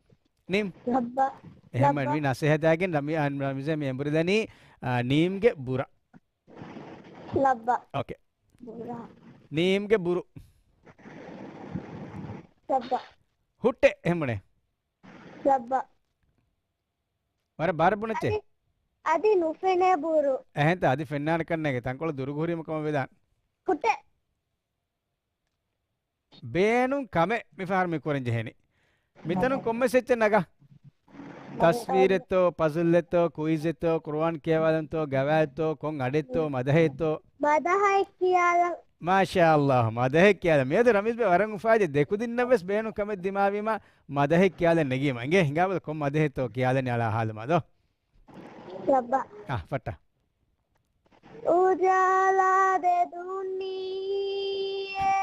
ނީމް؟ ލައްބަ. އެހެންމަ ލައްބަ. މި ނަސޭހަތާގެން ރަމި-، އާ، ރަމިޒޭ މި އެނބުރި ދަނީ، އާ، ނީމްގެ ބުރަ. ލައްބަ. އޯކޭ. ބުރަ. ނީމްގެ ބުރު. ލައްބަ. ހުއްޓެ އެހެންމުނެ. ލައްބަ. ވަރަށް ބާރަށް ބުނެއްޗޭ. އަދި، އަދި ނުފެނޭ ބުރު. އެހެންތަ އަދި ފެންނާނެ ކަންނޭގެ ތަންކޮޅު ދުރުގު ހުރީމަ ކަމަށް ވެދާނެ. ހުއްޓެ. ބޭނުން ކަމެއް މި ފަހަރު މި ކުރަން ޖެހެނީ. މިތަނުން ކޮންމެސް އެއްޗެއް ނަގާ. ތަސްވީރެއްތޯ، ޕަޒުލްއެއްތޯ، ކުއިޒެއްތޯ، ޤުރުއާން ކިޔަވާލަންތޯ، ގަވާއެއްތޯ، ކޮން އަޑެއްތޯ، މަދަހެއްތޯ. މަދަހެއް ކިޔާލަން. މާޝާﷲ، މަދަހެއް ކިޔާލަން. މިއަދު ރަމީޒް ބޭ ވަރަށް އުފާވެއްޖެ ދެކުދިންނަށް ވެސް ބޭނުން ކަމެއް ދިމާވީމަ، މަދަހެއް ކިޔާލަން ނެގީމަ. އިނގޭ ހިނގާބަލަ ކޮން މަދަހެއްތޯ ކިޔާލަނީ އަޅާ ހާލުމާ ދޯ. ލައްބަ. އާ، ފައްޓާ. އުޖާލާ ދެ ދުނިޔެ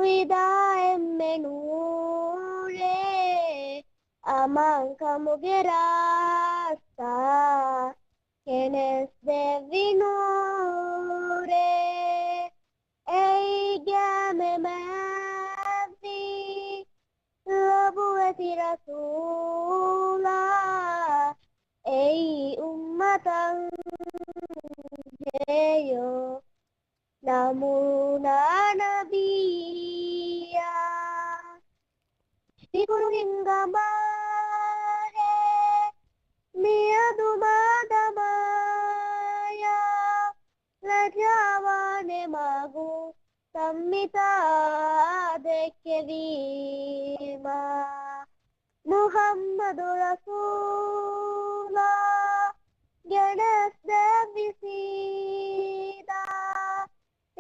ވިދާ އެންމެ ނޫ މާންކަމުގެ ރާސްތާ ގެނެސްދެއްވި ނޫރޭ، އެއީގެ މެމެއްވީ ލޮބުވެތި ރަސޫލާ، އެއީ އުއްމަތަށް ހެޔޮ ނަމޫނާ ނަބިއްޔާ. ޝުކުރު ހިންގަން ބާރޭ މިއަދު މާދަމާޔާ، ލައްޒާވާނެ މަގު ތަންމިތާ ދެއްކެވީމާ. މުޙައްމަދު ރަސޫލާ ގެނެސްދެއްވި ސީދާ،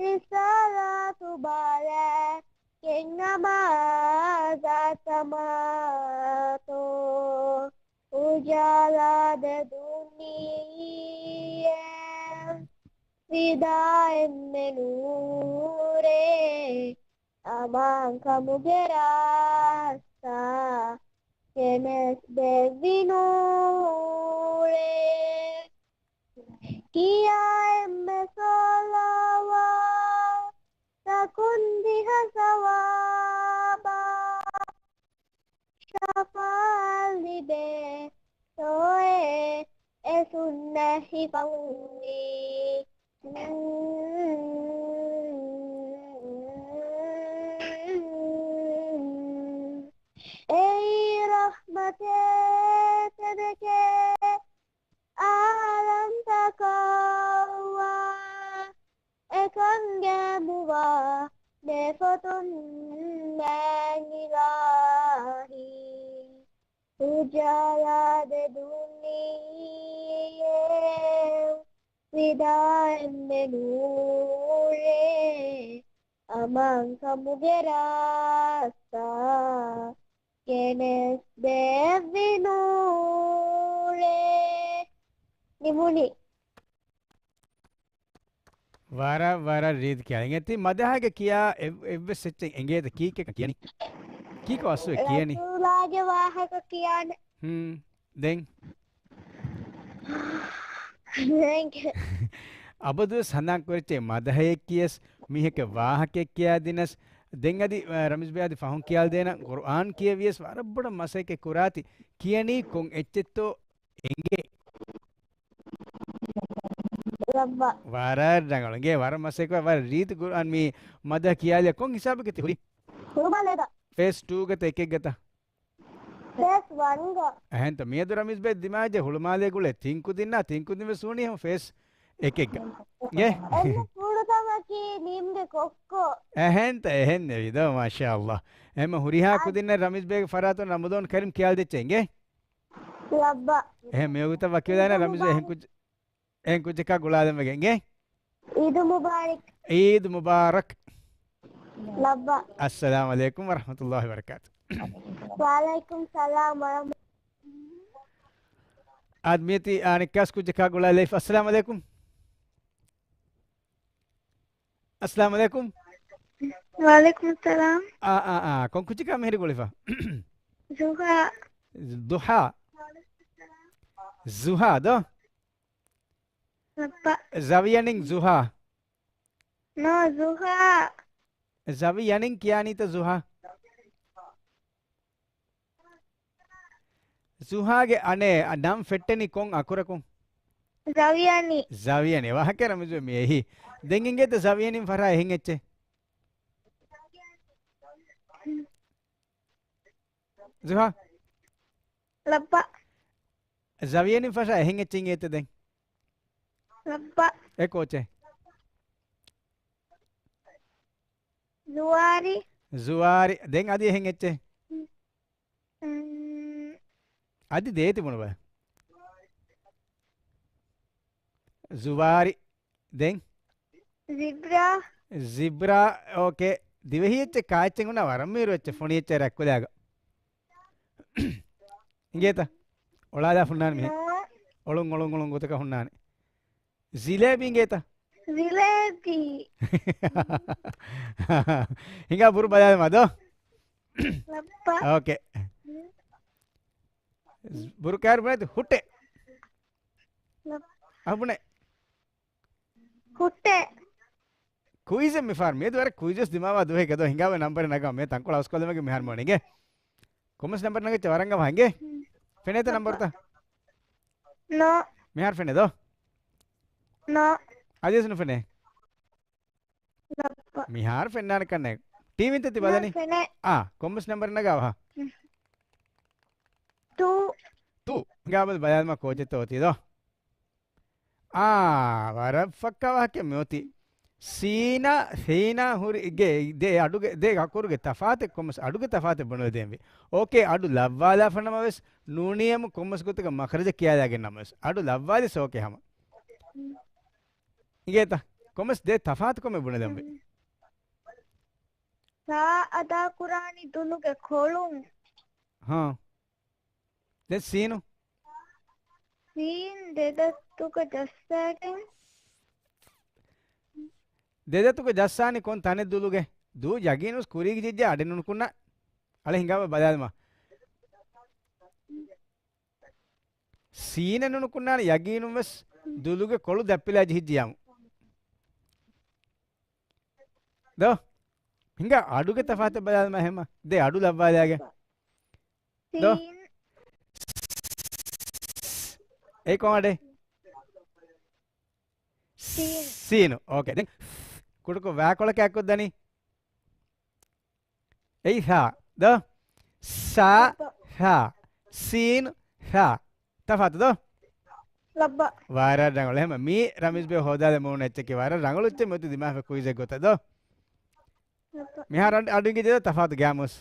ރިސާލާތު ބާރަކަށް އަމާޒާ ތަމާތޯ، އުޖާލާ ދެ ދުނިޔެއަށް ފިދާ އެންމެ ނޫރޭ. އަމާންކަމުގެ ރާސްތާ ގެނެސްދެއްވި ނޫރޭ. ކިޔާ އެންމެ ޞަލަވާތަކުން ދިހަ ސަވާބާ، ޝަފާޢަތް ލިބޭ ތޯއޭ އެ ސުންނަތް ހިފަންވީ. އެއީ ރަޙްމަތެއް ތެދެކޭ ޢާލަމްތަކަށްވާ، އެކަން ގެންދަވާ މި ފޮތުން މާތް އިލާހީ. އުޖާލާ ދެ ދުނިޔެއަށް ފިދާ އެންމެ ނޫރޭ. އަމާންކަމުގެ ރާސްތާ ގެނެސްދެއްވި ނޫރޭ. ނިމުނީ. ވަރަށް، ވަރަށް ރީތި ކިޔާ. އިނގޭތި މަދަޙައެއް ކިޔާ އެއް-، އެއްވެސް އެއްޗެއް އެނގޭތަ؟ ކީކޭ ކިޔަނީ؟ ކީކޮ އަސްލު އެ ކިޔަނީ؟ ރަސޫލާގެ ވާހަކަ ކިޔާނެ. ހުން. ދެން؟ އެނގޭ. އަބަދުވެސް ހަނދާން ކުރެއްޗޭ މަދަޙައެއް ކިޔަސް، މީހެއްގެ ވާހަކައެއް ކިޔާދިނަސް. ދެން އަދި، އަ، ރަމީޒް ބޭ އަދި ފަހުން ކިޔާލަދޭނަން، ޤުރުއާން ކިޔެވިޔަސް ވަރަށް ބޮޑަށް މަސައްކަތް ކުރާތި. ކިޔަނީ ކޮން އެއްޗެއްތޯ އެނގޭ. ރައްބަ. ވަރަށް ރަނގަޅު. އިނގޭ ވަރަށް މަސައްކަތް ކުރާ، ވަރަށް ރީތި ޤުރުއާން މި މަދަޙަ ކިޔާލިޔާ ކޮން ހިސާބެއްގަތީ ހުރީ؟ ހުޅުމާލޭގަ. ފޭސް ޓޫ ގަތަ އެކެއް ގަތަ. ފޭސް ވަންގަ. އެހެންތަ މިއަދު ރަމީޒް ބޭ ދިމާއެއްޖެ ހުޅުމާލޭ ގުޅޭ ތިން ކުދިންނާ ތިން ކުދިން ވެސް ވަނީ ހަމަ ފޭސް އެކެއްގަ. އެންމެ ކުޑަކަމަކީ ނީމްގެ ކޮއްކޮ. އެހެންތަ އެހެން ނެވިދޯ މާޝާﷲ. އެހެންމަ ހުރިހާ އަ- ކުދިންނަށް ރަމީޒް ބޭގެ ފަރާތުން ރަމަޟާން ކަރީމް ކިޔާލަދެއްޗޭ އިނގޭ. ރައްބަ. އެހެން މިވަގުތަށް ވަކިވެލާނެ ރަމީޒް ބޭ އެހެން ކުއްޖެއް. އެހެން ކުއްޖަކާ ގުޅާލަން ވެގެން އިނގޭ. ޢީދު މުބާރަކް. ޢީދު މުބާރަކް. ރައްބަ. އައްސަލާމު ޢަލައިކުމް ވަރަޙްމަތުﷲ ވަބަރަކާތު. ވަޢަލައިކުމް ސަލާމް ވަރަޙްމަ. އާދެ މިއޮތީ އަނެއްކާސް ކުއްޖަކާ ގުޅާލައިފަ. އައްސަލާމު ޢަލައިކުމް. އައްސަލާމު ޢަލައިކުމް. ވަޢަލައިކުމުއްސަލާމް. އާ، އާ، އާ. ކޮން ކުއްޖަކާ މިހިރީ ގުޅިފަ؟ ޒުހާ. ދުހާ. ޒުހާ ދޯ؟ ރައްބަ. ޒަވިޔަނިން ޒުހާ. ނޯ، ޒުހާ. ޒަވިޔަނިން ކިޔާނީތަ ޒުހާ؟ ޒުހާގެ އަނެއް ނަން ފެއްޓެނީ ކޮން އަކުރަކުން؟ ޒަވިޔަނި. ޒަވިޔަނި. ވާހަކަ ރަމީޒު މި އެހީ. ދެން އިނގޭތަ ޒަވިޔަނިން ފަށާ އެހެން އެއްޗެއް؟ ޒުހާ. ރައްބަ. ޒަވިޔަނިން ފަށާ އެހެން އެއްޗެއް އިނގޭތަ ދެން؟ ރައްބަ. އެ ކޯޗެއް؟ ޒުވާރި. ޒުވާރި. ދެން އަދި އެހެން އެއްޗެއް؟ އަދި ދޭތި ބުނުބަ. ޒުވާރި. ދެން؟ ޒިބްރާ. ޒިބްރާ. އޯކޭ. ދިވެހި އެއްޗެއް ކާ އެއްޗެއް ހުންނާ ވަރަށް މީރު އެއްޗެއް ފޮނި އެއްޗެއް ރަތްކުލައިގަ. އިނގޭތަ؟ އޮޅާލާ ހުންނާނެ މިހެން. އޮޅުން އޮޅުން އޮޅުން ގޮތަކަށް ހުންނާނެ. ޒިލޭބީ އިނގޭތަ؟ ޒިލޭބީ. ހިނގާ ބުރު ބަލާލަމާ ދޯ. ރައްބަ. އޯކޭ. ބުރު ކާރި ބުނެތި ހުއްޓެ. އަ، ބުނެ. ހުއްޓެ. ކުއިޒެއް މިފާރު މިއަދު ވަރަށް ކުއިޒެއް ދިމާވާ ދުވަހެއް ގަދޯ ހިނގާވެ ނަންބަރެއް ނަގާ މޭ ތަންކޮޅަށް އަސްކޮލެމެގެ މިހާރު މޯނިގެ. ކޮމެސް ނަންބަރެއް ނަގައްޗަ ވަރަން ގަމާ ހިނގޭ. ފެނޭތަ ނަންބަރުތަ؟ ނޯ. މިހާރު ފެނޭ ދޯ؟ ނޯ. އަދިވެސް ނުފެނޭ؟ ލައްބަ. މިހާރު ފެންނާނެ ކަންނޭ. ޓީވީންތަ ތި ބަލަނީ؟ ނޯ، ފެނޭ. އާ، ކޮމެސް ނަންބަރެއް ނަގާ ވަހާ. ޓޫ. ޓޫ. ހިނގާބަލަ ބަލާލަމާ ކޯޗެއްތޯ އޮތީ ދޯ؟ އާ، ވަރަށް ފައްކާ ވާހަކަ މިއޮތީ. ސީނާ، ސީނާ ހުރި ގެ، ދެ އަޑުގެ، ދެ އަކުރުގެ ތަފާތެއް ކޮމެސް އަޑުގެ ތަފާތެއް ބުނެލަދޭންވީ. އޯކޭ، އަޑު ލައްވާލާފަ ނަމަވެސް ނޫނީއަމު ކޮމެސް ގޮތަކަށް މަޚްރަޖަށް ކިޔާލާގެން ނަމަވެސް. އަޑު ލައްވާލި ސޯކޭ ހަމަ. އިނގޭތަ؟ ކޮމެސް ދެ ތަފާތު ކޮމެ ބުނެލަންވީ. ސާ އަދާކުރާނީ ދުލުގެ ކޮޅުން. ހާ. ދެން ސީނު؟ ސީން ދެދަތުގަ ޖައްސާގެން. ދެދަތުގަ ޖައްސާނީ ކޮން ތަނެއް ދުލުގެ؟ ދޫ ޔަގީނުވެސް ކުރީގެ ޖިއްޖެ އަޑެއް ނުނުކުންނަ. އަޅެ ހިނގާބަ ބަލާލަމާ. ސީނެއް ނުނުކުންނާނެ ޔަގީނުންވެސް ދުލުގެ ކޮޅު ދައްޕިލާ ޖެހިއްޖިޔާމު. ދޯ؟ ހިނގާ އަޑުގެ ތަފާތެއް ބަލާލަމާ ހެމަ. ދެ އަޑު ލައްވާލާގެ. ދޯ؟ ސީން. އެއީ ކޮން އަޑެއް؟ ސީން. ސީނު. އޯކޭ. ދެން ކުޑަކޮށް ވާކޮޅަކާ ކޮށްދަނީ. އެއީ ސާ. ދޯ؟ ސާ، ސާ. ސީން، ސާ. ތަފާތު ދޯ؟ ލައްބަ. ވަރަށް ރަނގަޅު. އެހެމަ މީ ރަމީޒް ބޭ ހޯދާލެ މޫނު އެއްޗެކޭ ވަރަށް ރަނގަޅު އެއްޗެއް މިއޮތީ ދިމާވެ ކުއިޒެއް ގޮތަށް ދޯ؟ ލައްބަ. މިހާރު އަޑު، އަޑު އިނގި ދޭ ތަފާތު ގާމުސް.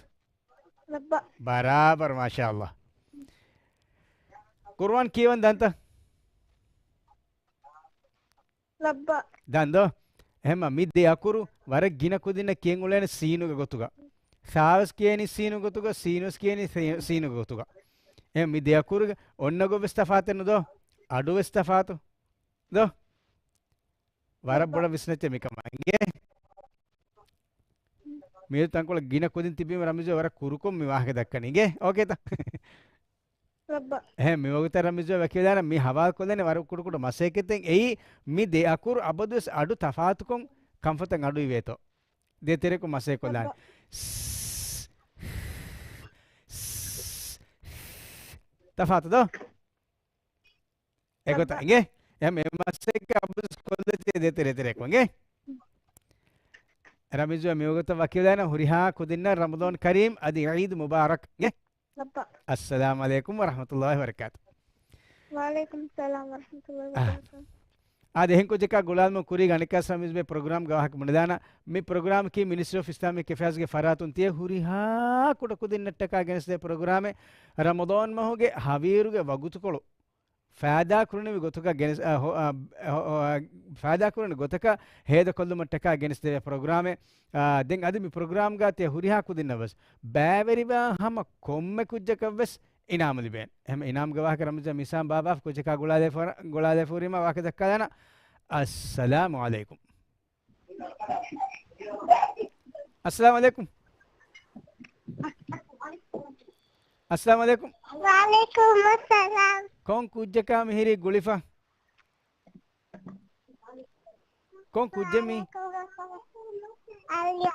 ލައްބަ. ބަރާބަރު މާޝާﷲ. ޤުރުއާން ކިޔަވަން ދަންތަ؟ ލައްބަ. ދަން ދޯ؟ އެހެމަ މި ދެ އަކުރު ވަރަށް ގިނަ ކުދިންނަށް ކިޔަން އުޅޭނެ ސީނުގެ ގޮތުގަ. ސާވެސް ކިޔޭނީ ސީނު ގޮތުގަ، ސީނުވެސް ކިޔޭނީ ސީ-، ސީނުގެ ގޮތުގަ. އެ މި ދެ އަކުރުގެ އޮންނަ ގޮތްވެސް ތަފާތެއް ނުދޯ؟ އަޑުވެސް ތަފާތު. ދޯ؟ ވަރަށް ބޮޑަށް ވިސްނައްޗެ މިކަމަށް އިނގޭ. މިއަދު ތަންކޮޅެއް ގިނަ ކުދިން ތިބީމަ ރަމީޒް ވަރަށް ކުރުކޮށް މި ވާހަކަ ދައްކަނީ އިނގޭ. އޯކޭތަ؟ އެހެން މިވަގުތަށް ރަމީޒް ވަކިވެލާނަ މި ހަވާލުކޮށްލަނީ ވަރަށް ކުޑަކުޑަ މަސައްކަތެއް. އެއީ މި ދެ އަކުރު އަބަދުވެސް އަޑު ތަފާތުކޮށް ކަންފަތަށް އަޑު އިވޭތޯ. ދޭތެރެކު މަސައްކަތް ކޮށްލާނެ. ތަފާތު ދޯ؟ އެގޮތަށް އިނގޭ. އެހެން މަސައްކަތް އަބަދުވެސް ކޮށްލަތީ ދޭތެރެ ތެރެކު އިނގޭ. ރަމީޒް މިވަގުތަށް ވަކިވެލާނަ ހުރިހާ ކުދިންނަށް ރަމަޟާން ކަރީމް އަދި ޢީދު މުބާރަކް އިނގޭ. އައްސަލާމް ޢަލައިކުމް ވަރަޙްމަތުﷲި ވަބަރަކާތު. ވަޢަލައިކުމް އައްސަލާމް ވަރަޙްމަތުﷲި ވަބަރަކާތު. އާދެ، އެހެން ކުއްޖަކާ ގުޅާލުމުން ކުރީގަ އަނެއްކާވެސް ރަމީޒް ބޭ ޕްރޮގްރާމްގެ ވާހަކަ ބުނެލާނަ. މި ޕްރޮގްރާމަކީ މިނިސްޓްރީ އޮފް އިސްލާމިކް އެފެއާޒްގެ ފަރާތުން ތިޔަ ހުރިހާ ކުޑަކުދިންނަށްޓަކާ ގެނެސްދޭ ޕްރޮގްރާމެއް. ރަމަޟާން މަހުގެ ހަވީރުގެ ވަގުތުކޮޅު ފައިދާކުރަނިވި ގޮތުގަ ގެނެސް، އަ، ހޮ-، އަ، ހޮ-، އަ، ފައިދާކުރަނިވި ގޮތަކަށް ހޭދަކޮށްލުމަށްޓަކާ ގެނެސްދެވޭ ޕްރޮގްރާމެއް. އާ، ދެން އަދި މި ޕްރޮގްރާމްގަ ތިޔަ ހުރިހާ ކުދިންނަށްވެސް ބައިވެރިވާ ހަމަ ކޮންމެ ކުއްޖަކަށްވެސް އިނާމު ލިބޭނެ. އެހެން އިނާމުގެ ވާހަކަ ރަމްޒާން މިސާން ބާބާފަ ކުއްޖަކާ ގުޅާލައިފަ-، ގުޅާލައިފަ ހުރީމާ ވާހަކަ ދައްކާލާނަ. އައްސަލާމު ޢަލައިކުމް. އައްސަލާމު ޢަލައިކުމް. އައްސަލާމު ޢަލައިކުމް. ވަޢަލައިކުމުއްސަލާމް. ކޮން ކުއްޖަކާ މިހިރީ ގުޅިފަ؟ ކޮން ކުއްޖެއް މީ؟ އަލްޔާ.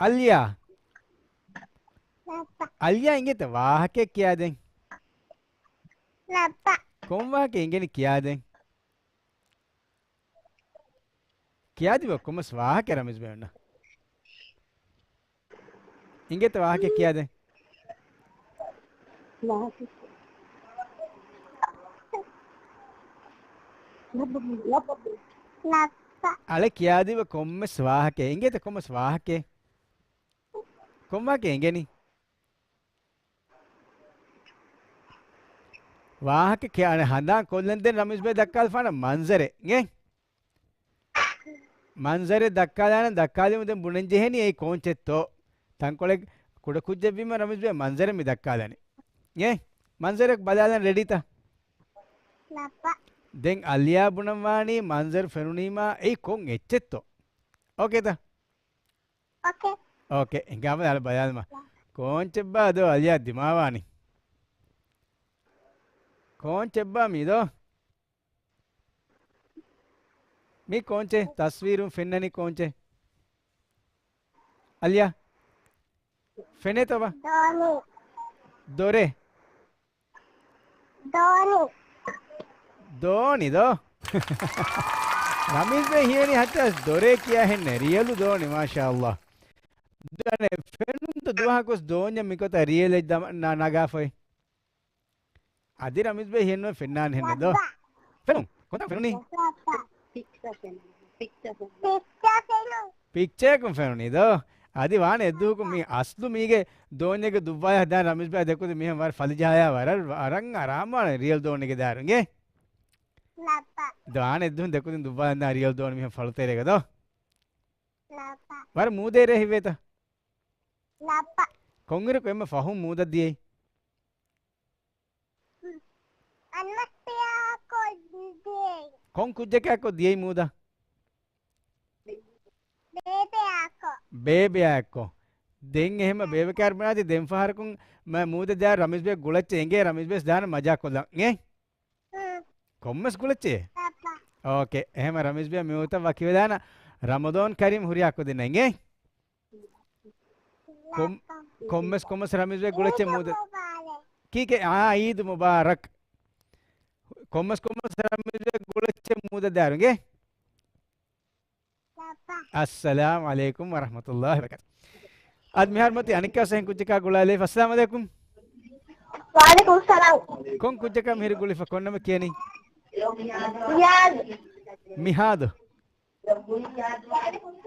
އަލްޔާ؟ ލައްބަ. އަލްޔާ އިނގޭތަ ވާހަކައެއް ކިޔާދޭން. ލައްބަ. ކޮން ވާހަކައެއް އިނގެނީ ކިޔާދޭން. ކިޔާދީބަ ކޮމެސް ވާހަކަ ރަމީޒް ބޭ އޮންނަ. އިނގޭތަ ވާހަކަ ކިޔާދޭން. އަޅެ ކިޔާދީބަ ކޮމެސް ވާހަކަ. އިނގޭތަ ކޮމެސް ވާހަކަ. ކޮން ވާހަކަ އިނގެނީ. ވާހަކަ ކިޔާނެ ހަނދާން ކޮށްލަން ދެން ރަމީޒް ބޭ ދައްކާލަފާނަ މަންޒަރެއް އިނގޭ. މަންޒަރެއް ދައްކާލާނަން ދައްކާލީމަ ދެން ބުނަން ޖެހެނީ އެއީ ކޯންޗެއްތޯ. ތަންކޮޅެއް ކުޑަކުއްޖެއްވީމަ ރަމީޒް ބޭ މަންޒަރެއް މި ދައްކާލަނީ. އޭ މަންޒަރެއް ބަލާލަން ރެޑީތަ؟ ލައްބަ. ދެން އަލްޔާ ބުނަން ވާނީ މަންޒަރު ފެނުނީމާ އެއީ ކޮން އެއްޗެއްތޯ. އޯކޭތަ؟ އޯކޭ. އޯކޭ. ހިނގާމަ އަޅެ ބަލާލަމާ. ކޯންޗެއްބާ ދޯ އަލްޔާ ދިމާވާނީ. ކޯންޗެއްބާ މީދޯ؟ މީ ކޯންޗެއް؟ ތަސްވީރުން ފެންނަނީ ކޯންޗެއް؟ އަލިޔާ، ފެނޭތޯބާ؟ ދޯނި. ދޮރެއް؟ ދޯނި. ދޯނި ދޯ؟ ރަމީޒްބެ ހީވަނީ ހައްޓާ ދޮރޭ ކިޔާ ހެންނެއް. ރިޔަލު ދޯނި، މާޝާ ﷲ. ދޯނި ފެނުންތަ ދުވަހަކުވެސް ދޯންޏަށް މިގޮތަށް ރިޔަލެއް ދަމަ-، ނަ-، ނަގާފައި؟ އަދި ރަމީޒްބެ ހިޔެއްނުވެ ފެންނާނެ ހެންނެއް ދޯ؟ ފެނުން. ކޮންތާ ފެނުނީ؟ ޕިކްޗަރ ފެނުން. ޕިކްޗަރ ފެނުން. ޕިކްޗަރ ފެނުން. ޕިކްޗަރއަކުން ފެނުނީ ދޯ؟ އަދި ވާނެ އެއްދުވަހަކު މި އަސްލު މީގެ ދޯންޏެއްގެ ދުއްވާލާ ދާން ރަމީޒްބެ ދެކުދިން މިހެން ވަރަށް ފަލިޖަހާ ވަރަށް އަރަން އަރާމާނެ ރިޔަލް ދޯންޏެއްގެ ދާއިރު އިނގޭ؟ ލައްބަ. ދާނެ އެއްދުވަހު ދެކުދިން ދުއްވާލާ ދާން ރިޔަލް ދޯނި މިހެން ފަޅުތެރޭގަ ދޯ؟ ލައްބަ. ވަރަށް މޫދޭ ރޭ ހިތްވޭތަ؟ ލައްބަ. ކޮންއިރަކު އެންމެ ފަހުން މޫދަށް ދިޔައީ؟ އަންމަސްޕިޔާކޮށް ދިޔައީ. ކޮން ކުއްޖަކާކޮށް ދިޔައީ މޫދަށް؟ ބޭބެއާކޮށް. ބޭބެއާއެއްކޮށް. ދެން އެހެމަ ބޭބެ ކާރް ބުނާތި ދެން ފަހަރަކުން މަ-، މޫދަށް ދާ ރަމީޒްބެ ގުޅައްޗެ އިނގޭ ރަމީޒްބެސް ދާނެ މަޖާކޮށްލަން. އެ؟ ކޮންމެސް ގުޅައްޗެ؟ އޯކޭ. އެހެމަ ރަމީޒްބެ މިއުތަށް ވަކިވެލާނަ ރަމަޟާން ކަރީމް ހުރިހާ ކުދިންނަށް އިނގޭ؟ ކޮން-، ކޮންމެސް ކޮންމެސް ރަމީޒްބެ ގުޅައްޗެ މޫދަށް. ކީކޭ؟ އާ، އީދު މުބާރަކް. ކޮންމެސް ކޮންމެސް ރަމީޒްބެ ގުޅައްޗެ މޫދަށް ދާރު އިނގޭ؟ އައްސަލާމު ޢަލައިކުމް ވަރަޙްމަތުﷲި ވަބަރަކާތު. އަދި މިހާރު މަތި އަނެއްކާސް އެހެން ކުއްޖަކާ ގުޅާލައިފަ. އައްސަލާމު ޢަލައިކުމް. ވަޢަލައިކުމް އައްސަލާމް. ކޮން ކުއްޖަކާ މިހިރު ގުޅިފަ؟ ކޮން ނަމެއް ކިޔަނީ؟ އިޔާޒް. މިހާދު.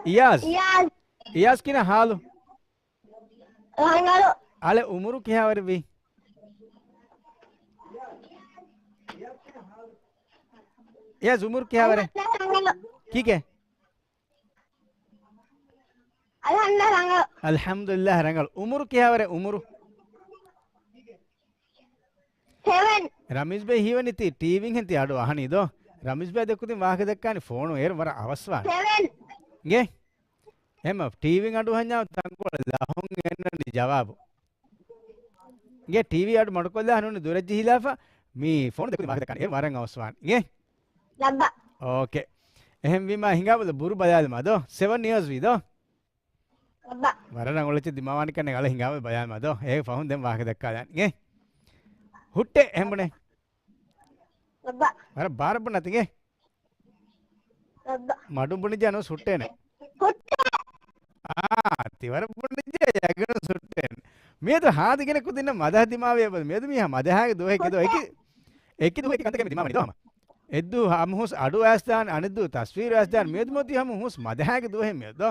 އިޔާޒް. އިޔާޒް. އިޔާޒް ކިހިނެއް ހާލު؟ ރަނގަޅު. އަޅެ އުމުރު ކިހާވަރެއްވީ؟ އިޔާޒް އުމުރު ކިހާވަރެއް؟ ރަނގަޅު. ކީކޭ؟ އަލްޙަމްދުލިއްލާހް ރަނގަޅު. އަލްޙަމްދުލިއްލާހް ރަނގަޅު. އުމުރު ކިހާވަރެއް އުމުރު؟ ސެވެން. ރަމީޒްބެ ހީވަނީ ތި ޓީވީން ހެން ތި އަޑު އަހަނީ ދޯ؟ ރަމީޒްބެ ދެކުދިން ވާހަކަ ދައްކާނީ ފޯނު އޭރު ވަރަށް އަވަސްވާނެ. ސެވެން. އިނގޭ؟ އެހެމަ ޓީވީން އަޑު އަހަންޏާ ތަންކޮޅެއް ލަހުން އެންނަނީ ޖަވާބު. އިނގޭ ޓީވީ އަޑު މަޑުކޮށްލާ ނޫނީ ދުރަށް ޖެހިލާފަ މި ފޯނު ދެކުދިން ވާހަކަ ދައްކާނީ އޭރު ވަރަށް އަވަސްވާނެ. އިނގޭ؟ ލައްބަ. އޯކޭ. އެހެންވީމާ ހިނގާބަލަ ބުރު ބަލާލަމާ ދޯ؟ ސެވަން އިޔާސް ވީ ދޯ؟ ބަ. ވަރަށް ރަނގަޅު އެއްޗެއް ދިމާވާނެ ކަންނޭނގެ އަޅެ ހިނގާވެ ބަލާމާ ދޯ. އޭގެ ފަހުން ދެން ވާހަކަ ދައްކާލާނެ. އިނގޭ؟ ހުއްޓޭ އެހެން ބުނޭ. ބަ. ވަރަށް ބާރަށް ބުނާތި އިނގޭ. ބަ. މަޑުން ބުނިއްޖެ ނުވެސް ހުއްޓޭނެ. ހުއްޓޭ. އާ، ތި ވަރަށް ބުނިއްޖެ ޔަގީނުން ހުއްޓޭނެ. މިއަދު ހާދަ ގިނަ ކުދިންނަށް މަދަހަ ދިމާވޭ ބަލަ. މިއަދު މީހާ މަދަހާގެ ދުވަހެއް ގެދޯ. އެކި، އެކި ދުވަހެއް އެކި ކަންތަކެއް މި ދިމާވަނީ ދޯ ހަމަ. އެއްދު ހަމަ ހުސް އަޑު އައިސްދާނެ، އަނެއްދު ތަސްވީރު އައިސްދާނެ. މިއަދު މޮތީ ހަމަ ހުސް މަދަހާގެ ދުވަހެއް މިއަދު ދޯ.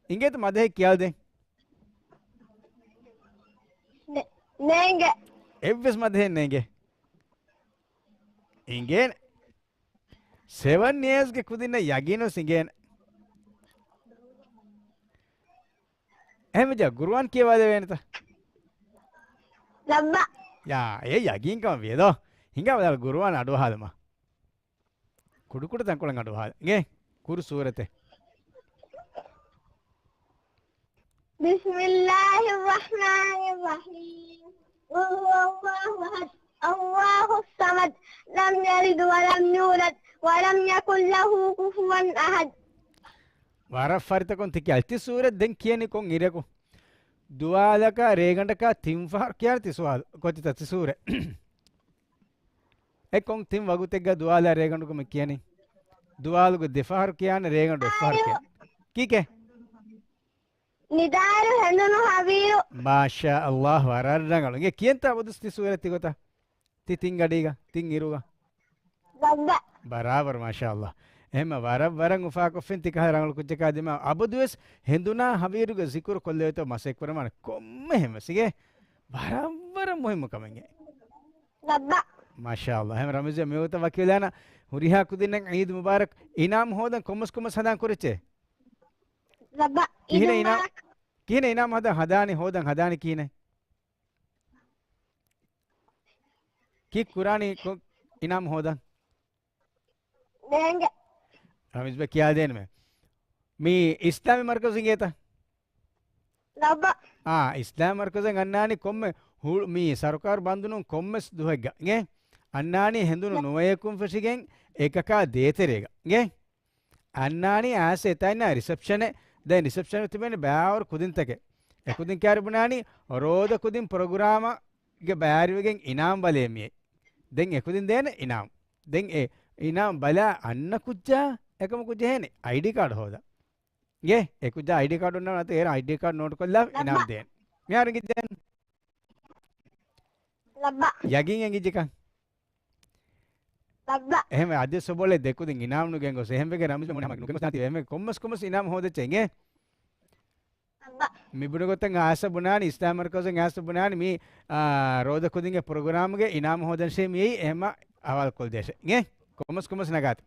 އިނގޭތަ މަދަހެއް ކިޔާލަދޭން. ނޭ-، ނޭނގެ. އެއްވެސް މަދަހެއް ނޭނގެ. އިނގޭނެ. ސެވަން އިޔާސްގެ ކުދިންނަށް ޔަގީނު ވެސް އިނގޭނެ. އެހެންވެއްޖެ ގުރުއާން ކިޔަވާލެވޭނެތަ؟ ލައްބަ. ޔާ، އެ ޔަގީންކަމަށް ވިޔަދޯ. ހިނގާ ބަލާލަ ގުރުއާން އަޑުއަހާލަމާ. ކުޑަކުޑަ ތަންކޮޅެއް އަޑުއަހާލަ. އިނގޭ؟ ކުރު ސޫރަތެއް. بسم الله الرحمن الرحيم. قل هو الله أحد، الله الصمد، لم يلد ولم يولد، ولم يكن له كفوا أحد. ވަރަށް ފަރިތަކުން ތި ކިޔާލި. ތި ސޫރަތް ދެން ކިޔަނީ ކޮން އިރަކު؟ ދުވާލަކާ ރޭގަނޑަކާ ތިން ފަހަރު ކިޔާނެ ތި ސުވާލު. ކޮތިތަ ތި ސޫރަތް؟ އެ ކޮން ތިން ވަގުތެއްގަ ދުވާލާ ރޭގަނޑު ކަމެއް ކިޔަނީ؟ ދުވާލުގަ ދެ ފަހަރު ކިޔާނެ ރޭގަނޑު އެއް ފަހަރު ކިޔާނެ. ކީކޭ؟ ނިދާރު ހެނދުނު ހަވީރު. މާޝާ ﷲ ވަރަށް ރަނގަޅު. އިނގޭ ކިޔަންތާ އަބަދުސް ތި ސޫރަތް ތިގޮތަށް؟ ތި ތިން ގަޑީގަ، ތިން އިރުގަ. ބައްބަ. ބަރާބަރު މާޝާ ﷲ. އެހެންމަ ވަރަށް ވަރަށް އުފާކޮށްފިން ތި ކަހަލަ ރަނގަޅު ކުއްޖަކާ ދިމާ އަބަދުވެސް ހެނދުނާ ހަވީރުގަ ޒިކުރު ކޮށްލެވޭތޯ މަސައްކަތް ކުރަމާނެ ކޮންމެ ހެންވެސް އިނގޭ. ވަރަށް ވަރަށް މުހިއްމު ކަމެއް. ބައްބަ. މާޝާ ﷲ. އެހެން ރަމީޒް މިވަގުތަށް ވަކިވެލާނަ ހުރިހާ ކުދިންނަށް ޢީދު މުބާރަކް. އިނާމް ހޯދަން ކޮންމެސް ކޮންމެސް ހަނދާން ކުރެއްޗޭ؟ ބައްބަ. ކިހިނެއް ޢީދު އިނާ-، މުބާރަކް. ކިހިނެއް އިނާމް ހަދަން ހަދާނީ ހޯދަން ހަދާނީ ކިހިނެއް؟ ކީއްކުރާނީ ކޮ-، އިނާމް ހޯދަން؟ ނޭނގެ. ރަމީޒް ބެ ކިޔާދޭން މެ. މީ އިސްލާމީ މަރުކަޒު އިނގޭތަ؟ ލައްބަ. އާ، އިސްލާމް މަރުކަޒަށް އަންނާނީ ކޮންމެ ހު-، މީ ސަރުކާރު ބަންދުނު ކޮންމެސް ދުވަހެއްގަ. އިނގޭ؟ އަންނާނީ ހެނދުނު ނުވަޔަކުން ފެށިގެން އެކަކާ ދޭތެރޭގަ. އިނގޭ؟ އަންނާނީ އައިސް އެތާންނާ ރިސެޕްޝަނެއް. ދެން ރިސެޕްޝަނު ތިބެން ބައިވަރު ކުދިންތަކެއް. އެކުދިން ކާރި ބުނާނީ ރޯދަ ކުދިން ޕްރޮގްރާމަށް ގެ ބައިވެރިވެގެން އިނާމް ބަލޭ މިއީ. ދެން އެކުދިން ދޭނެ އިނާމް. ދެން އެ އިނާމް ބަލާ އަންނަ ކުއްޖާ އެކަމަކު ޖެހޭނެ އައިޑީ ކާޑު ހޯދަން. އިނގޭ؟ އެ ކުއްޖާ އައިޑީ ކާޑު އޮންނާނެ އޭރު އައިޑީ ކާޑު ނޯޓު ކޮށްލާ އިނާމް ދޭނެ. މިހާރު އެނގިއްޖެ؟ ލައްބަ. ޔަގީން އެނގިއްޖެކަން. ލައްބަ. އެހެންވެ އަދި ސޮބޮޅެ ދެކުދިން އިނާމް ނުގެން ގޮސް. އެހެންވެގެ ރަމްޒު މުނި ހަމަ ނުގެން ގޮސް ނާތީ. އެހެންވެ ކޮންމަސް ކޮންމަސް އިނާމް ހޯދައްޗޭ އިނގޭ؟ ލައްބަ. މި ބުނި ގޮތަށް އާސަ ބުނާނީ، އިސްލާމް މަރްކަޒުން އާސަ ބުނާނީ މި، އާ، ރޯދަ ކުދިންގެ ޕްރޮގްރާމްގެ އިނާމް ހޯދަންށޭ މިއީ އެހެމަ އަވާލް ކޮށްދޭށޭ. އިނގޭ؟ ކޮންމަސް ކޮންމަސް ނަގާތި.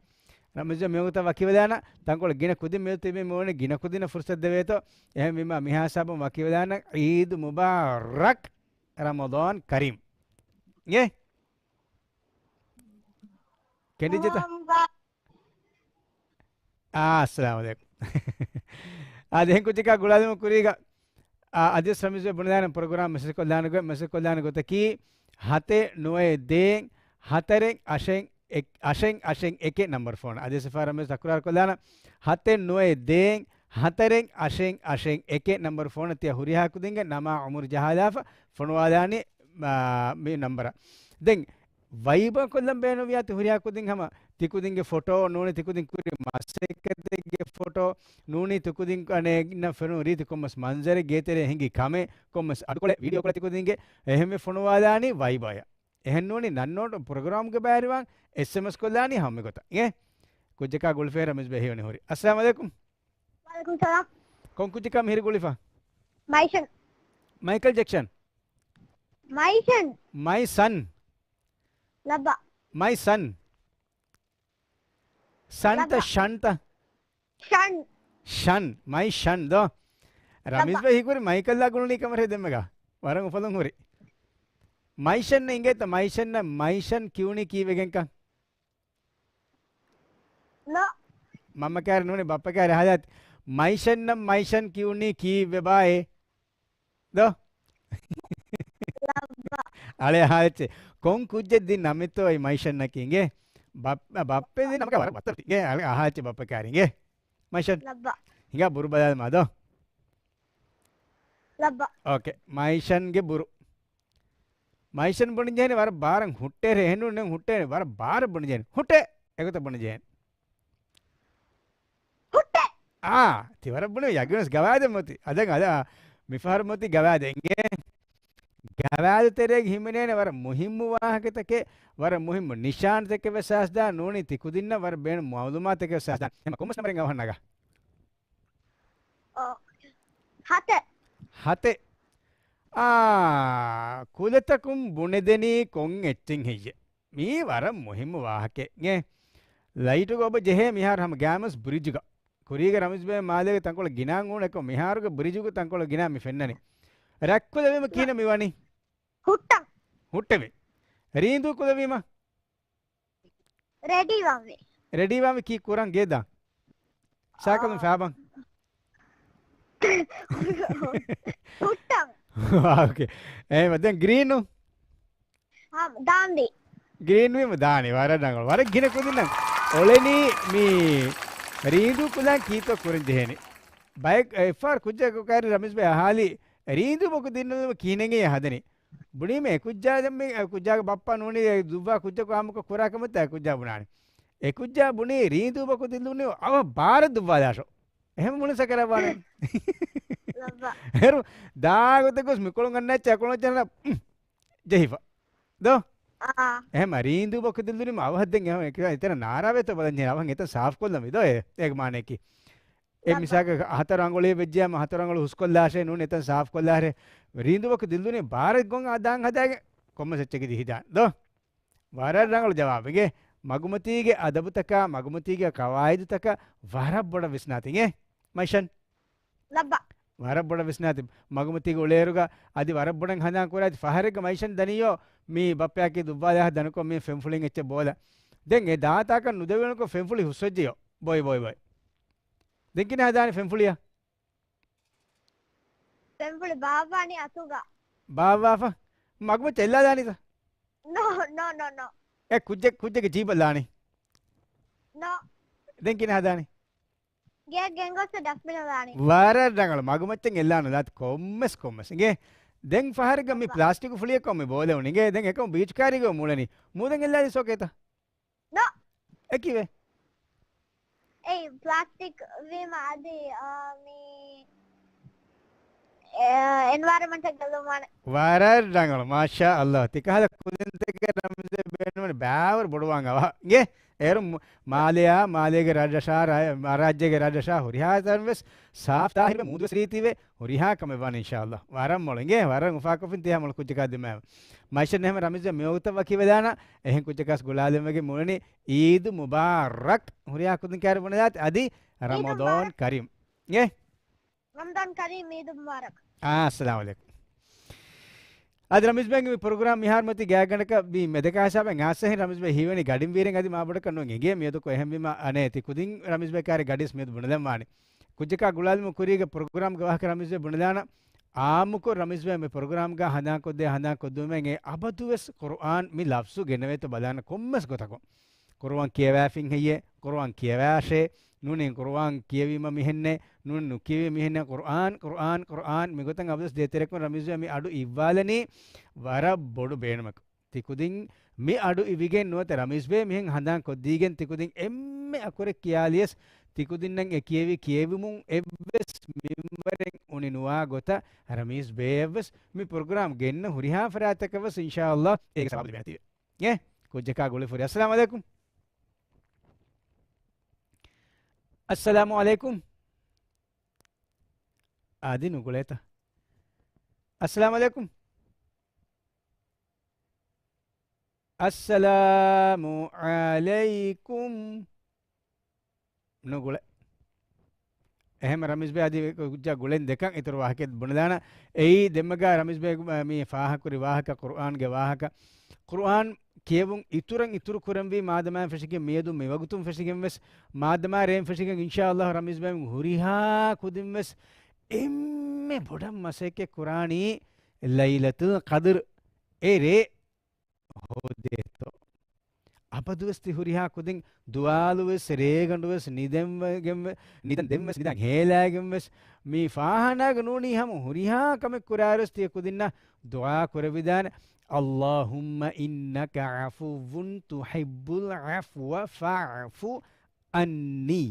ރަމްޒު މިވަގުތަށް ވަކިވެލާނަ، ތަންކޮޅެއް ގިނަ ކުދިން މިއޮތީ މި މޫނެ ގިނަ ކުދިންނަށް ފުރުސަތު ދެވޭތޯ. އެހެންވީމާ މިހާ ހިސާބުން ވަކިވެލާނަ. ޢީދު މުބާރަކް ރަމަޟާން ކަރީމް. އިނގޭ؟ ކެނޑިޖެތަ؟ އާ، އައްސަލާމު ޢަލައިކުމް. އާ، ދެހެން ކުއްޖަކާ ގުޅާލުމު ކުރީގަ، އާ، އަދިވެސް ރަމީޒު ބުނެލާނެ ޕްރޮގްރާމް މެސެޖް ކޮށްލާނެ ގޮތް، މެސެޖް ކޮށްލާނެ ގޮތަކީ، ހަތެއް ނުވައެއް ދޭން ހަތަރެއް އަށެއް އެ-، އަށެއް އަށެއް އެކެއް ނަމްބަރު ފޯނަށް. އަދިވެސް ފާރަމް ވެސް ތަކުރާރު ކޮށްލާނަ، ހަތެއް ނުވައެއް ދޭން ހަތަރެއް އަށެއް އަށެއް އެކެއް ނަމްބަރު ފޯނަށް ތިޔަ ހުރިހާ ކުދިންގެ ނަމާ އުމުރު ޖަހާލާފަ ފޮނުވާލާނީ، އާ، މި ނަމްބަރަށް. ދެން ވައިބަރ ކޮށްލަން ބޭނުންވިޔާ ތި ހުރިހާ ކުދިން ހަމަ ތިކުދިންގެ ފޮޓޯ ނޫނީ، ތިކުދިން ކުރި މަސައްކަތެއްގެ ފޮޓޯ ނޫނީ، ތިކުދިން އަނެއް އިންނަ ފެނުނު ރީތި ކޮންމަސް މަންޒަރެއް ގޭތެރޭ ހިނގި ކަމެއް، ކޮންމަސް އަޑުކޮޅެއް، ވީޑިއޯ ކޮޅެއް ތިކުދިންގެ އެހެންވެ ފޮނުވާލާނީ ވައިބަޔަށް. އެހެން ނޫނީ ނަން ނޯޓު ޕްރޮގްރާމްގެ ބައިވެރިވާން އެސްއެމްއެސް ކޮށްލާނީ ހަމަ މިގޮތަށް. އިނގޭ؟ ކުއްޖަކާ ގުޅިފައި ރަމީޒް ބެ ހިވަނީ ހުރި. އައްސަލާމު ޢަލައިކުމް. ވަޢަލައިކުމް ސަލާމް. ކޮން ކުއްޖަކާ މިހިރި ގުޅިފަ؟ މައިޝަން. މައިކަލް ޖެކްސަން. މައިޝަން. މައި ސަން. ލައްބަ. މައި ސަން. ސަންތަ، ލައްބަ. ޝަންތަ؟ ޝަން. ޝަން. މައި ޝަން ދޯ. ރަމީޒް ލައްބަ. ބެ ހިކުރި މައިކަލް ލާ ގުޅުނީ ކަމަށް ދެންމެގަ. ވަރަށް އުފަލުން ހުރި. މައިޝަން އިނގޭތަ؟ މައިޝަން، މައިޝަން ކިޔުނީ ކީއްވެގެންކަން؟ ނޯ. މަންމަ ކާރި ނޫނީ ބައްޕަ ކާރި އަހާލާތި. މައިޝަންނަށް މައިޝަން ކިޔުނީ ކީއްވެބާއޭ؟ ދޯ؟ އަޅެ އަހާލެއްޗޭ. ކޮން ކުއްޖެއް ދިން ނަމެއްތޯ އައި މައިޝަންނަކީ އިނގޭ؟ ބައްޕަ، ބައްޕެ ދިން ނަމަކާ ވަރަށް ބައްތަރު އިނގޭ. އަޅެ އަހާލެއްޗޭ ބައްޕަ ކާރި އިނގޭ. މައިޝަން. ލައްބަ. ހިނގާ ބުރު ބަލާލަމާ ދޯ. ލައްބަ. އޯކޭ. މައިޝަންގެ ބުރު. މައިޝަން ބުނި ޖެހެނީ ވަރަށް ބާރަށް ހުއްޓޭ ރޭ. އެހެންނޫން ހުއްޓޭ ވަރަށް ބާރަށް ބުނި ޖެހެނީ. ހުއްޓޭ! އެގޮތަށް ބުނި ޖެހެނީ. ހުއްޓޭ! އާ، ތި ވަރަށް ބުނި ޔަގީންވެސް ގަވާއިދެއް މޮތި. އަދަން އަދަ މިފަހަރު މޮތި ގަވާއިދެއް އިނގޭ. ގަވާއިދު ތެރޭގަ ހިމެނޭނެ ވަރަށް މުހިއްމު ވާހަކަތަކެއް، ވަރަށް މުހިއްމު ނިޝާންތަކެއް ވެސް އައިސްދާނެ ނޫނީ ތި ކުދިންނަށް ވަރަށް ބޭނުން މައުލޫމާތުތަކެއް ވެސް އައިސްދާނެ. އެހެން ކޮންމެސް ނަމަރެއް އަވަހަށް ނަގާ. އޯ. ހަތެއް. ހަތެއް. އާ، ކުލަތަކުން ބުނެދެނީ ކޮން އެއްޗެއް ހެއްޔެވެ؟ މީ ވަރަށް މުހިއްމު ވާހަކައެއް. އިނގޭ؟ ލައިޓުގަ އޮބަ ޖެހޭ މިހާރު ހަމަ ގާމަސް ބްރިޖުގަ. ކުރީގެ ރަމީޒް ބޭ މާލޭގެ ތަންކޮޅެއް ގިނަ އުނގޫނެކޮށް މިހާރުގެ ބްރިޖުގެ ތަންކޮޅެއް ގިނަ މި ފެންނަނީ. ރަތްކުލަވީމަ ކިހިނެއް މި ވަނީ؟ ހުއްޓަން. ހުއްޓެވި. ރީނދޫ ކުލަވީމަ؟ ރެޑީ ވާންވީ. ރެޑީ ވާންވީ ކީއް ކުރަން ގޭ ދާން؟ ސާކަލުން އާ. ފާބަން. ހުއްޓަން. އާ، އޯކޭ. އެހެންވީމަ ދެން ގްރީނު؟ ހާ، ދާންވީ. ގްރީން ވީމަ ދާނީ. ވަރަށް ރަނގަޅު. ވަރަށް ގިނަ ކުދިންނަށް އޮޅެނީ މި ރީނދޫ ކުލަން ކީއްތޯ ކުރަން ޖެހޭނީ. ބައެއް، އެއްފަހަރު ކުއްޖަކު ކާރި ރަމީޒް ބެ އަހާލި ރީނދޫ ބޮކު ދިންނުމަ ކިހިނެއް ހަދަނީ. ބުނީމަ އެ ކުއްޖާ ދެންމެ، އެ ކުއްޖާގެ ބައްޕަ ނޫނީ އެ ދުއްވާ ކުއްޖަކު އާއްމުކޮށް ކުރާ ކަމަށްތާ އެ ކުއްޖާ ބުނާނީ. އެ ކުއްޖާ ބުނީ ރީނދޫ ބޮކު ދިއްލުނީ އަވަހަށް ބާރަށް ދުއްވާލާށޯ. އެހެން ބުނި ސަކަރާތްވާނެ. އެހެރު ދާ ގޮތަށް ގޮސް މިކޮޅުން އަންނައްޗާ ކޮޅުން ޖެހިފަ. ދޯ؟ އާ. އެހެމަ ރީނދޫ ބޮކު ދިއްލުނީމަ އަވަހަށް ދެން އެހެން އެތެރެ ނާރާވޭތޯ ބަލަން ޖެހޭ އަވަހަށް އެތަން ސާފުކޮށްލަންވީ ދޯ އޭ. އޭގެ މާނަޔަކީ. އެ ލައްބަ. މިސާލަކަށް ހަތަރު އަނގުޅި ވެއްޖެއްޔާމަ ހަތަރު އަނގުޅި ހުސްކޮށްލާށޭ ނޫނީ އެތަން ސާފުކޮށްލާށޭ. ރީނދޫ ބޮކު ދިއްލުނީ ބާރަށް ގޮން އާ ދާން ހަދާގެން ކޮންމެސް އެއްޗެއްގެ ޖެހިދާނެ. ދޯ؟ ވަރަށް ރަނގަޅު ޖަވާބެއް. މަގުމަތީގެ އަދަބުތަކާ، މަގުމަތީގެ ޤަވާއިދުތަކަށް ވަރަށް ބޮޑަށް ވިސްނާތި އިނގޭ. މައިޝަން. ލައްބަ. ވަރަށް ބޮޑަށް ވިސްނާތި. މަގުމަތީގެ އުޅޭއިރުގަ އަދި ވަރަށް ބޮޑަށް ހަނދާން ކުރާތި. ފަހަރެއްގަ މައިޝަން ދަނިޔޯ މި ބައްޕަޔާއެކީ ދުއްވާލާ ދަނިކޮށް މި ފެންފުޅިން އެއްޗެއް ބޯލަ. ދެން އެ ދާތާކަށް ނުދެވޭނެކޮށް ފެންފުޅި ހުސްވެއްޖެޔޯ. ބޮއި، ބޮއި، ބޮއި. ދެން ކިހިނެއް ހަދާނެ ފެންފުޅިއަށް؟ ފެންފުޅި ބާއްވާނީ އަތުގަ. ބާއްވާފަ؟ މަގުމައްޗަށް އެއްލާލާނީތަ؟ ނޯ، ނޯ، ނޯ، ނޯ. އެ ކުއްޖެ، ކުއްޖެއްގެ ޖީބަށް ލާނީ؟ ނޯ. ދެން ކިހިނެއް ހަދާނީ؟ ގެއަށް ގެންގޮސް ޑަސްބިނަށް ލާނީ. ވަރަށް ރަނގަޅު. މަގުމައްޗަށް އެއްލާނުލާތި ކޮންމެސް ކޮންމެސް. އިނގޭ؟ ދެން ފަހަރެއްގަ މި އެއްބާ. ޕްލާސްޓިކު ފުޅިއެއް ކޮންމެ ބޯލެވުނު. އިނގޭ؟ ދެން އެކަމު ބީޗު ކާރީގަ މޫޅެނީ. މޫދެން އެއްލާލީ ސޯކޭތަ؟ ނޯ. އެކިވެ. އެއީ ޕްލާސްޓިކް ވީމަ އަދި، އާ، މި، އެ، އެންވަޔަރަމެންޓަށް ގެއްލުމާނެ. ވަރަށް ރަނގަޅު. މާޝާ ﷲ. ތިކަހަލަ ކުދިންތަކެއް ރަމްޒޭ ބޭނުމަން ބާވަރު ބޮޑުވާން އަވަހަ. އިނގޭ؟ އޭރު މު-، މާލެއާ، މާލޭގެ ރަށްރަށާ، ރާ-، ރާއްޖޭގެ ރަށްރަށާ ހުރިހާ ތަންވެސް ސާފް ތާހިރުވެ މޫދުވެސް ރީތިވެ ހުރިހާ ކަމެއް ވާނެ އިންޝާﷲ. ވަރަށް މޮޅު އިނގޭ، ވަރަށް އުފާކޮށްފިން ތިހާ މޮޅު ކުއްޖަކާ ދިމާވެ. މައިޝަށް އެހެން ރަމީޒް މިވަގުތަށް ވަކިވެލާނަ، އެހެން ކުއްޖަކާސް ގުޅާލެވެގެން މުޅެނީ އީދު މުބާރަކް. ހުރިހާ ކުދިން ކާރި ބުނެލާތި އަދި ރަމަޟާން މުބާރަކް. ކަރީމް. އިނގޭ؟ ރަމަޟާން ކަރީމް އީދު މުބާރަކް. އާ، އައްސަލާމު ޢަލައިކުމް. އަދި ރަމީޒް ބޭގެ މި ޕްރޮގްރާމް މިހާރު މަތީ ގާތްގަނޑަކަށް މި މެދަކާ ހިސާބަށް އާސަހެން ރަމީޒް ބޭ ހީވަނީ ގަޑިން ވީރެން އަދި މާބޮޑަކަށް ނޫން އެނގޭ މިއަދު ކޮ އެހެންވީމަ އަނޭ ތި ކުދިން ރަމީޒް ބޭ ކާރި ގަޑިސް މިއަދު ބުނެލަން ވާނެ. ކުއްޖަކާ ގުޅާލުމު ކުރީގެ ޕްރޮގްރާމްގެ ވާހަކަ ރަމީޒް ބޭ ބުނެލާނަ އާއްމުކޮށް ރަމީޒް ބޭ މި ޕްރޮގްރާމްގަ ހަނދާންކޮށްދޭ ހަނދާންކޮށްދުމެއް އެ އަބަދުވެސް ޤުރުއާން މި ލަފްޒު ގެނެވޭތޯ ބަލާނަ ކޮންމެސް ގޮތަކުން. ޤުރުއާން ކިޔަވާފިން ހެއްޔޭ؟ ޤުރުއާން ކިޔަވާށޭ؟ ނޫނީ ޤުރުއާން ކިޔެވީމަ މިހެންނޭ، ނޫނީ ނުކިޔެވީ މިހެންނޭ، ޤުރުއާން، ޤުރުއާން، ޤުރުއާން. މިގޮތަށް އަބަދުވެސް ދޭތެރެކުން ރަމީޒް ބޭ މި އަޑު އިއްވާލަނީ ވަރަށް ބޮޑު ބޭނުމަކު. ތިކުދިން މި އަޑު އިވިގެން ނުވަތަ ރަމީޒް ބޭ މިހެން ހަނދާން ކޮށްދީގެން ތިކުދިން އެންމެ އަކުރެއް ކިޔާލިޔަސް ތިކުދިންނަށް އެ ކިޔެވި ކިޔެވުމުން އެއްވެސް މިންވަރެއް އުނި ނުވާ ގޮތަށް ރަމީޒް ބޭއަށްވެސް މި ޕްރޮގްރާމް ގެންނަ ހުރިހާ ފަރާތްތަކަށްވެސް އިންޝާﷲ އޭގެ ސަވާބު ލިބޭނެތީވެ. އޭ، ކުއްޖަކާ ގުޅިފުރި. އައްސަލާމު ޢަލައިކުމް. އައްސަލާމު ޢަލައިކުމް. އަދި ނުގުޅޭތަ؟ އައްސަލާމު ޢަލައިކުމް. އައްސަލާމު ޢަލައިކުމް. ނުގުޅޭ. އެހެން ރަމީޒް ބޭ އަދި ކުއްޖާ ގުޅެން ދެކަން އިތުރު ވާހަކައެއް ބުނެލާނަ. އެއީ ދެންމެގަ ރަމީޒް ބޭ މި ފާހަކުރި ވާހަކަ، ޤުރުއާންގެ ވާހަކަ. ޤުރުއާން ކިޔެވުން އިތުރަށް އިތުރު ކުރަންވީ މާދަމާ ފެށިގެން މިއަދު މިވަގުތުން ފެށިގެން ވެސް، މާދަމާ ރޭން ފެށިގެން އިންޝާﷲ ރަމީޒް ބޭ ހުރިހާ ކުދިން ވެސް އެންމެ ބޮޑަށް މަސައްކަތް ކުރާނީ ލައިލަތުލް ޤަދްރު އެ ރޭ ހޯދޭތޯ. އަބަދުވެސް ތި ހުރިހާ ކުދިން ދުވާލުވެސް ރޭގަނޑުވެސް ނިދެންވެގެންވެ، ނިދަން ދެންވެސް ނިދަން ހޭލާގެންވެސް މި ފާހާނާގަ ނޫނީ ހަމަ ހުރިހާ ކަމެއް ކުރާއިރުވެސް ތި ކުދިންނަށް ދުޢާ ކުރެވިދާނެ. اللهم إنك عفو تحب العفو فاعف عني.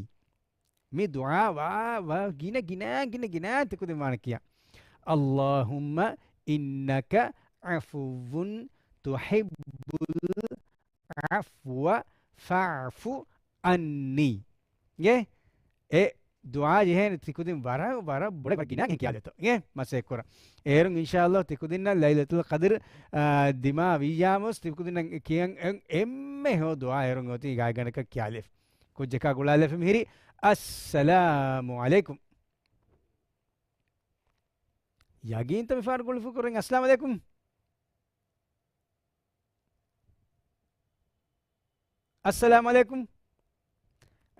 މި ދުޢާ ވާ، ވާ ގިނަ ގިނަ ގިނަ ގިނަ ތިކުދިން ވާނެ ކިޔާ. اللهم إنك عفو تحب العفو فاعف عني. އޭ، އެ ދުޢާ ޖެހޭނެ ތިކުދިން ވަރަށް، ވަރަށް ބޮޑަށް ވަރަށް ގިނަ ގިނަ ކިޔާލެތޯ. އޭ، މަސައްކަތް ކުރަން. އޭރުން އިންޝާﷲ ތިކުދިންނަށް ލައިލަތުލް ޤަދްރު، އާ، ދިމާ ވިއްޔާމުސް ތިކުދިންނަށް ކިޔަން އެން-، އެންމެ ހެޔޮ ދުޢާ އޭރުން އޮތީ ގާތްގަނޑަކަށް ކިޔާލެފި. ކުއްޖަކާ ގުޅާލެފި މިހިރީ. އައްސަލާމު ޢަލައިކުމް. ޔަގީންތަ މިފަހަރު ގުޅިފު ކުރިން؟ އައްސަލާމު ޢަލައިކުމް. އައްސަލާމު ޢަލައިކުމް.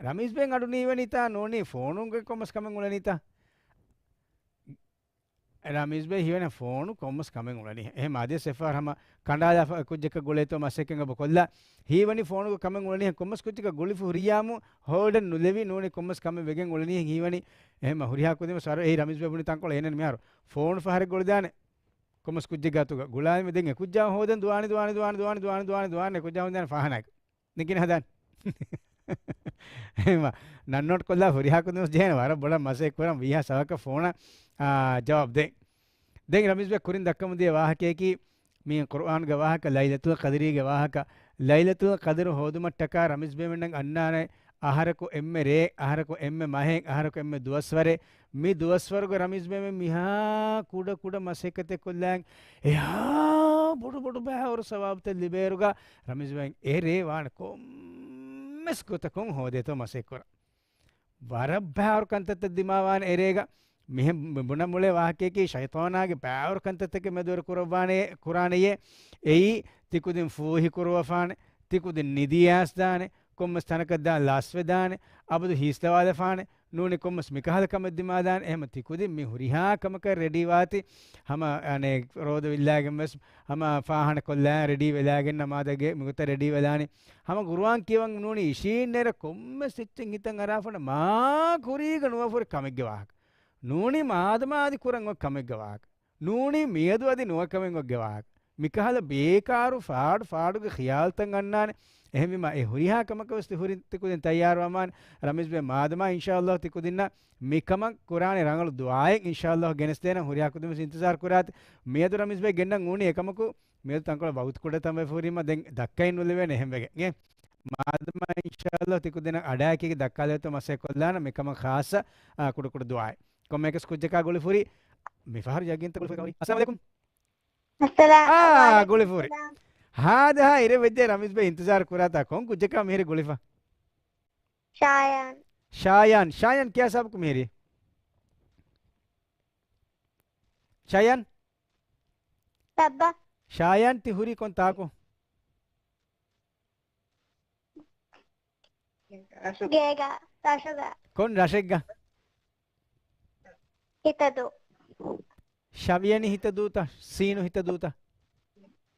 ރަމީޒް ބޭ އަޑު ނީވަނީތާ ނޫނީ ފޯނުގެ ކޮންމެސް ކަމެއް އުޅެނީތާ؟ ރަމީޒް ބޭ ހީވަނީ ފޯނު ކޮންމެސް ކަމެއް އުޅެނީ. އެހެން އަދިވެސް އެއްފަހަރު ހަމަ ކަނޑާލާފަ ކުއްޖަކަށް ގުޅޭތޯ މަސައްކަތް އެބަ ކޮށްލާ. ހީވަނީ ފޯނުގެ ކަމެއް އުޅެނީ ކޮންމެސް ކުއްޖަކަށް ގުޅިފަ ހުރިޔާމު ހޯލްޑެއް ނުލެވި ނޫނީ ކޮންމެސް ކަމެއް ވެގެން އުޅެނީ ހީވަނީ. އެހެން ހުރިހާ ކުދިން ސަރު އެއީ ރަމީޒް ބޭ ބުނި ތަންކޮޅެއް އޭނަ މިހާރު ފޯނު ފަހަރެއް ގުޅިދާނެ. ކޮންމެސް ކުއްޖެއް ގާތުގަ ގުޅާލިމަ ދެން އެ ކުއްޖާ ހޯދަން ދުވާނެ، ދުވާނެ، ދުވާނެ، ދުވާނެ، ދުވާނެ، ދުވާނެ، ދުވާނެ، ދުވާނެ، ކުއްޖާ ހޯދާނެ ފާހާނާއެކު. ދެން ކިހިނެއް ހަދާނެ؟ އެހެންވީމަ، ނަން ނޯޓް ކޮށްލާ ހުރިހާ ކުދިން ވެސް ޖެހޭނެ ވަރަށް ބޮޑަށް މަސައްކަތް ކުރަން ވީހާ ސަބަކަށް ފޯނަށް، އާ، ޖަވާބު ދޭން. ދެން ރަމީޒް ބޭ ކުރިން ދައްކަމުން ދިޔަ ވާހަކަޔަކީ، މި ޤުރުއާންގެ ވާހަކަ، ލައިލަތުލް ޤަދްރީގެ ވާހަކަ. ލައިލަތުލް ޤަދްރު ހޯދުމަށްޓަކާ ރަމީޒް ބޭމެންނަށް އަންނާނެ އަހަރަކު އެންމެ ރޭ، އަހަރަކު އެންމެ މަހެއް، އަހަރަކު އެންމެ ދުވަސްވަރެއް. މި ދުވަސްވަރުގަ ރަމީޒް ބޭމެން މިހާ ކުޑަ ކުޑަ މަސައްކަތެއް ކޮށްލާން އެހާ ބޮޑު ބޮޑު ބައިވަރު ސަވާބުތައް ލިބޭއިރުގަ ރަމީޒް ބޭމެން އެ ރޭ ވާނެ ކޮންމެސް ގޮތަކުން ހޯދޭތޯ މަސައްކަތް ކުރަން. ވަރަށް ބައިވަރު ކަންތައްތައް ދިމާވާނެ އެރޭގަ. މިހެން ބުނަން އުޅޭ ވާހަކަޔަކީ ޝައިޠާނާގެ ބައިވަރު ކަންތައްތަކެއް މެދުވެރި ކުރައްވާނެ، ކުރާނެޔޭ. އެއީ ތިކުދިން ފޫހި ކުރުވަފާނެ، ތިކުދިން ނިދި އައިސްދާނެ، ކޮންމެސް ތަނަކަށް ދާން ލަސްވެދާނެ، އަބަދު ހީސްދަވާލަފާނެ، ނޫނީ ކޮންމެސް މިކަހަލަ ކަމެއް ދިމާލާނެ. އެހެމަ ތިކުދިން މި ހުރިހާ ކަމަކަށް ރެޑީ ވާތި. ހަމަ އަނެއް ރޯދަ ވިއްލާގެން ވެސް ހަމަ ފާހަނަ ކޮށްލާ ރެޑީ ވެލާގެން ނަމާދަށް މިގޮތަށް ރެޑީ ވެލާނެ. ހަމަ ގުރުއާން ކިޔަވަން ނޫނީ އިށީންނެރ ކޮންމެސް އެއްޗެއް ހިތަށް އަރާފަނަ މާ ކުރީގަ ނުވަފުރި ކަމެއްގެ ވާހަކަ. ނޫނީ މާދަމާ އަދި ކުރަން އޮތް ކަމެއްގެ ވާހަކަ. ނޫނީ މިއަދު އަދި ނުވަކަމެއް އޮތްގެ ވާހަކަ. މިކަހަލަ ބޭކާރު ފާޑު ފާޑުގެ ޚިޔާލުތައް އަންނާނެ. އެހެންވީމަ އެ ހުރިހާ ކަމަކަށް ވެސް ތި ހުރި ތިކުދިން ތައްޔާރުވާމާނެ. ރަމީޒް ބޭ މާދަމާ އިންޝާﷲ ތިކުދިންނަށް މިކަމަށް ކުރާނެ ރަނގަޅު ދުޢާއެއް އިންޝާﷲ ގެނެސްދޭނަން. ހުރިހާ ކުދިން ވެސް އިންތިޒާރު ކުރާތި. މިއަދު ރަމީޒް ބޭ ގެންނަން އުޅުނީ އެކަމަކު މިއަދު ތަންކޮޅެއް ވަގުތު ކުޑަތަން ވެފަ ހުރީމަ ދެން ދައްކައެއް ނުލެވޭނެ އެހެންވެގެން. އެ މާދަމާ އިންޝާﷲ ތިކުދިންނަށް އަޑާއެކީގެ ދައްކާލެވޭތޯ މަސައްކަތް ކޮށްލާނަން މިކަމަށް ޚާއްޞަ، އާ، ކުޑަކުޑަ ދުޢާއެއް. ކޮންމެއަކަސް ކުއްޖަކާ ގުޅިފުރި. މިފަހަރު ޔަގީންތަ ގުޅިފައި ގަވަނީ. އައްސަލާމު އަލައިކުމް. އާ، ވަޢަލައިކުމް ގުޅިފުރި. އައްސަލާމް. ހާދަހާ އިރެއްވެއްޖެ ރަމީޒް ބޭ އިންތިޒާރު ކުރާތާ ކޮން ކުއްޖަކާ މިހިރި ގުޅިފަ؟ ޝާޔާން. ޝާޔާން، ޝާޔާން ކިޔާ ސާބަކު މިހިރި؟ ޝާޔާން؟ ލައްބަ. ޝާޔާން ތި ހުރީ ކޮން ތާކު؟ ގޭގަ، ރަށުގަ. ކޮން ރަށެއްގަ؟ ހިތަދޫ. ޝަވިޔަނި ހިތަދޫތަ؟ ސީނު ހިތަދޫތަ؟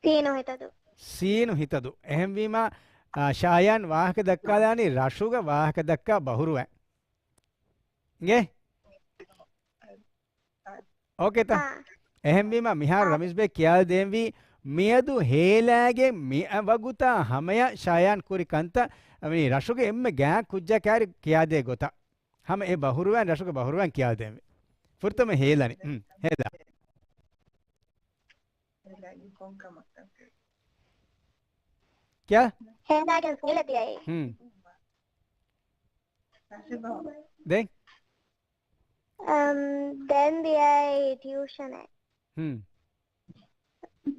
ސީނު ހިތަދޫ. ސީނު ހިތަދޫ. އެހެންވީމާ، އާ، ޝާޔާން ވާހަކަ ދައްކާލާނީ ރަށުގަ ވާހަކަ ދައްކާ ބަހުރުވައި. އިނގޭ؟ އޯކޭތަ؟ އާ. އެހެންވީމަ މިހާރު އާ. ރަމީޒް ބޭ ކިޔާލަދޭންވީ، މިއަދު ހޭލާގެ މި ވަގުތާ ހަމަޔަށް ޝާޔާން ކުރި ކަންތައް މި ރަށުގެ އެންމެ ގާތް ކުއްޖާ ކާރި ކިޔާދޭ ގޮތަށް. ހަމަ އެ ބަހުރުވައިން ރަށުގެ ބަހުރުވައިން ކިޔާލަދޭންވީ. ފުރަތަމަ ހޭލަނީ. ހުން، ހޭލާ. ކިޔާ؟ ހޭލާގެ ހޭލަ ދިޔައީ. ހުން. ދެން؟ އަމް، ދެން ދިޔައީ ޓިއުޝަނެއް. ހުން.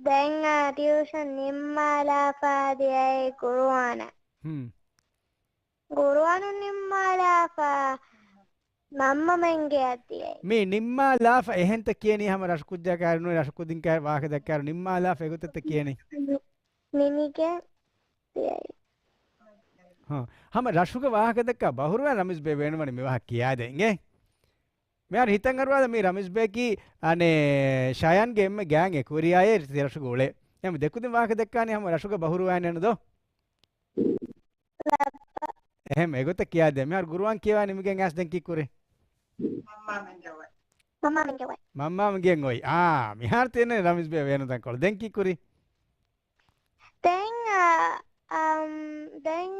ދެން އާ ޓިއުޝަން ނިންމާލާފަ ދިޔައީ ގުރުއާނަށް. ހުން. ގުރުއާނު ނިންމާލާފަ މަންމަމެން ގެއަށް ދިޔައީ. މި ނިންމާލާފަ އެހެންތަ ކިޔަނީ ހަމަ ރަށު ކުއްޖާ ކާރި ނޫން ރަށު ކުދިން ކާރި ވާހަކަ ދައްކާރު ނިންމާލާފަ އެގޮތަށްތަ ކިޔަނީ؟ މި-، މިނިގެން ދިޔައީ. ހާ. ހަމަ ރަށުގެ ވާހަކަ ދައްކާ ބަހުރުވައިން ރަމީޒް ބޭ ބޭނުމަނީ މި ވާހަކަ ކިޔާދޭ އިނގޭ. މިހާރު ހިތަށް އަރުވާލަ މީ ރަމީޒް ބޭކީ، އަނެއް، ޝާޔާންގެ އެންމެ ގާތް އެކުވެރިޔާއޭ ތި ރަށުގަ އުޅޭ. އެހެން ދެކުދިން ވާހަކަ ދައްކާނީ ހަމަ ރަށުގަ ބަހުރުވައިން ނޫން ދޯ؟ އެހެން އެގޮތަށް ކިޔާދޭ. މިހާރު ގުރުއާން ކިޔަވާ ނިމިގެން އައިސް ދެން ކީއްކުރީ؟ މަންމާމެންގެ އޮތް. މަންމާމެންގެ އޮތް. އާ، މިހާރު ތިޔަނީ ރަމީޒް ބޭ ބޭނުން ތަންކޮޅު. ދެން ކީއްކުރީ؟ ދެން، އާ، އަމް، ދެން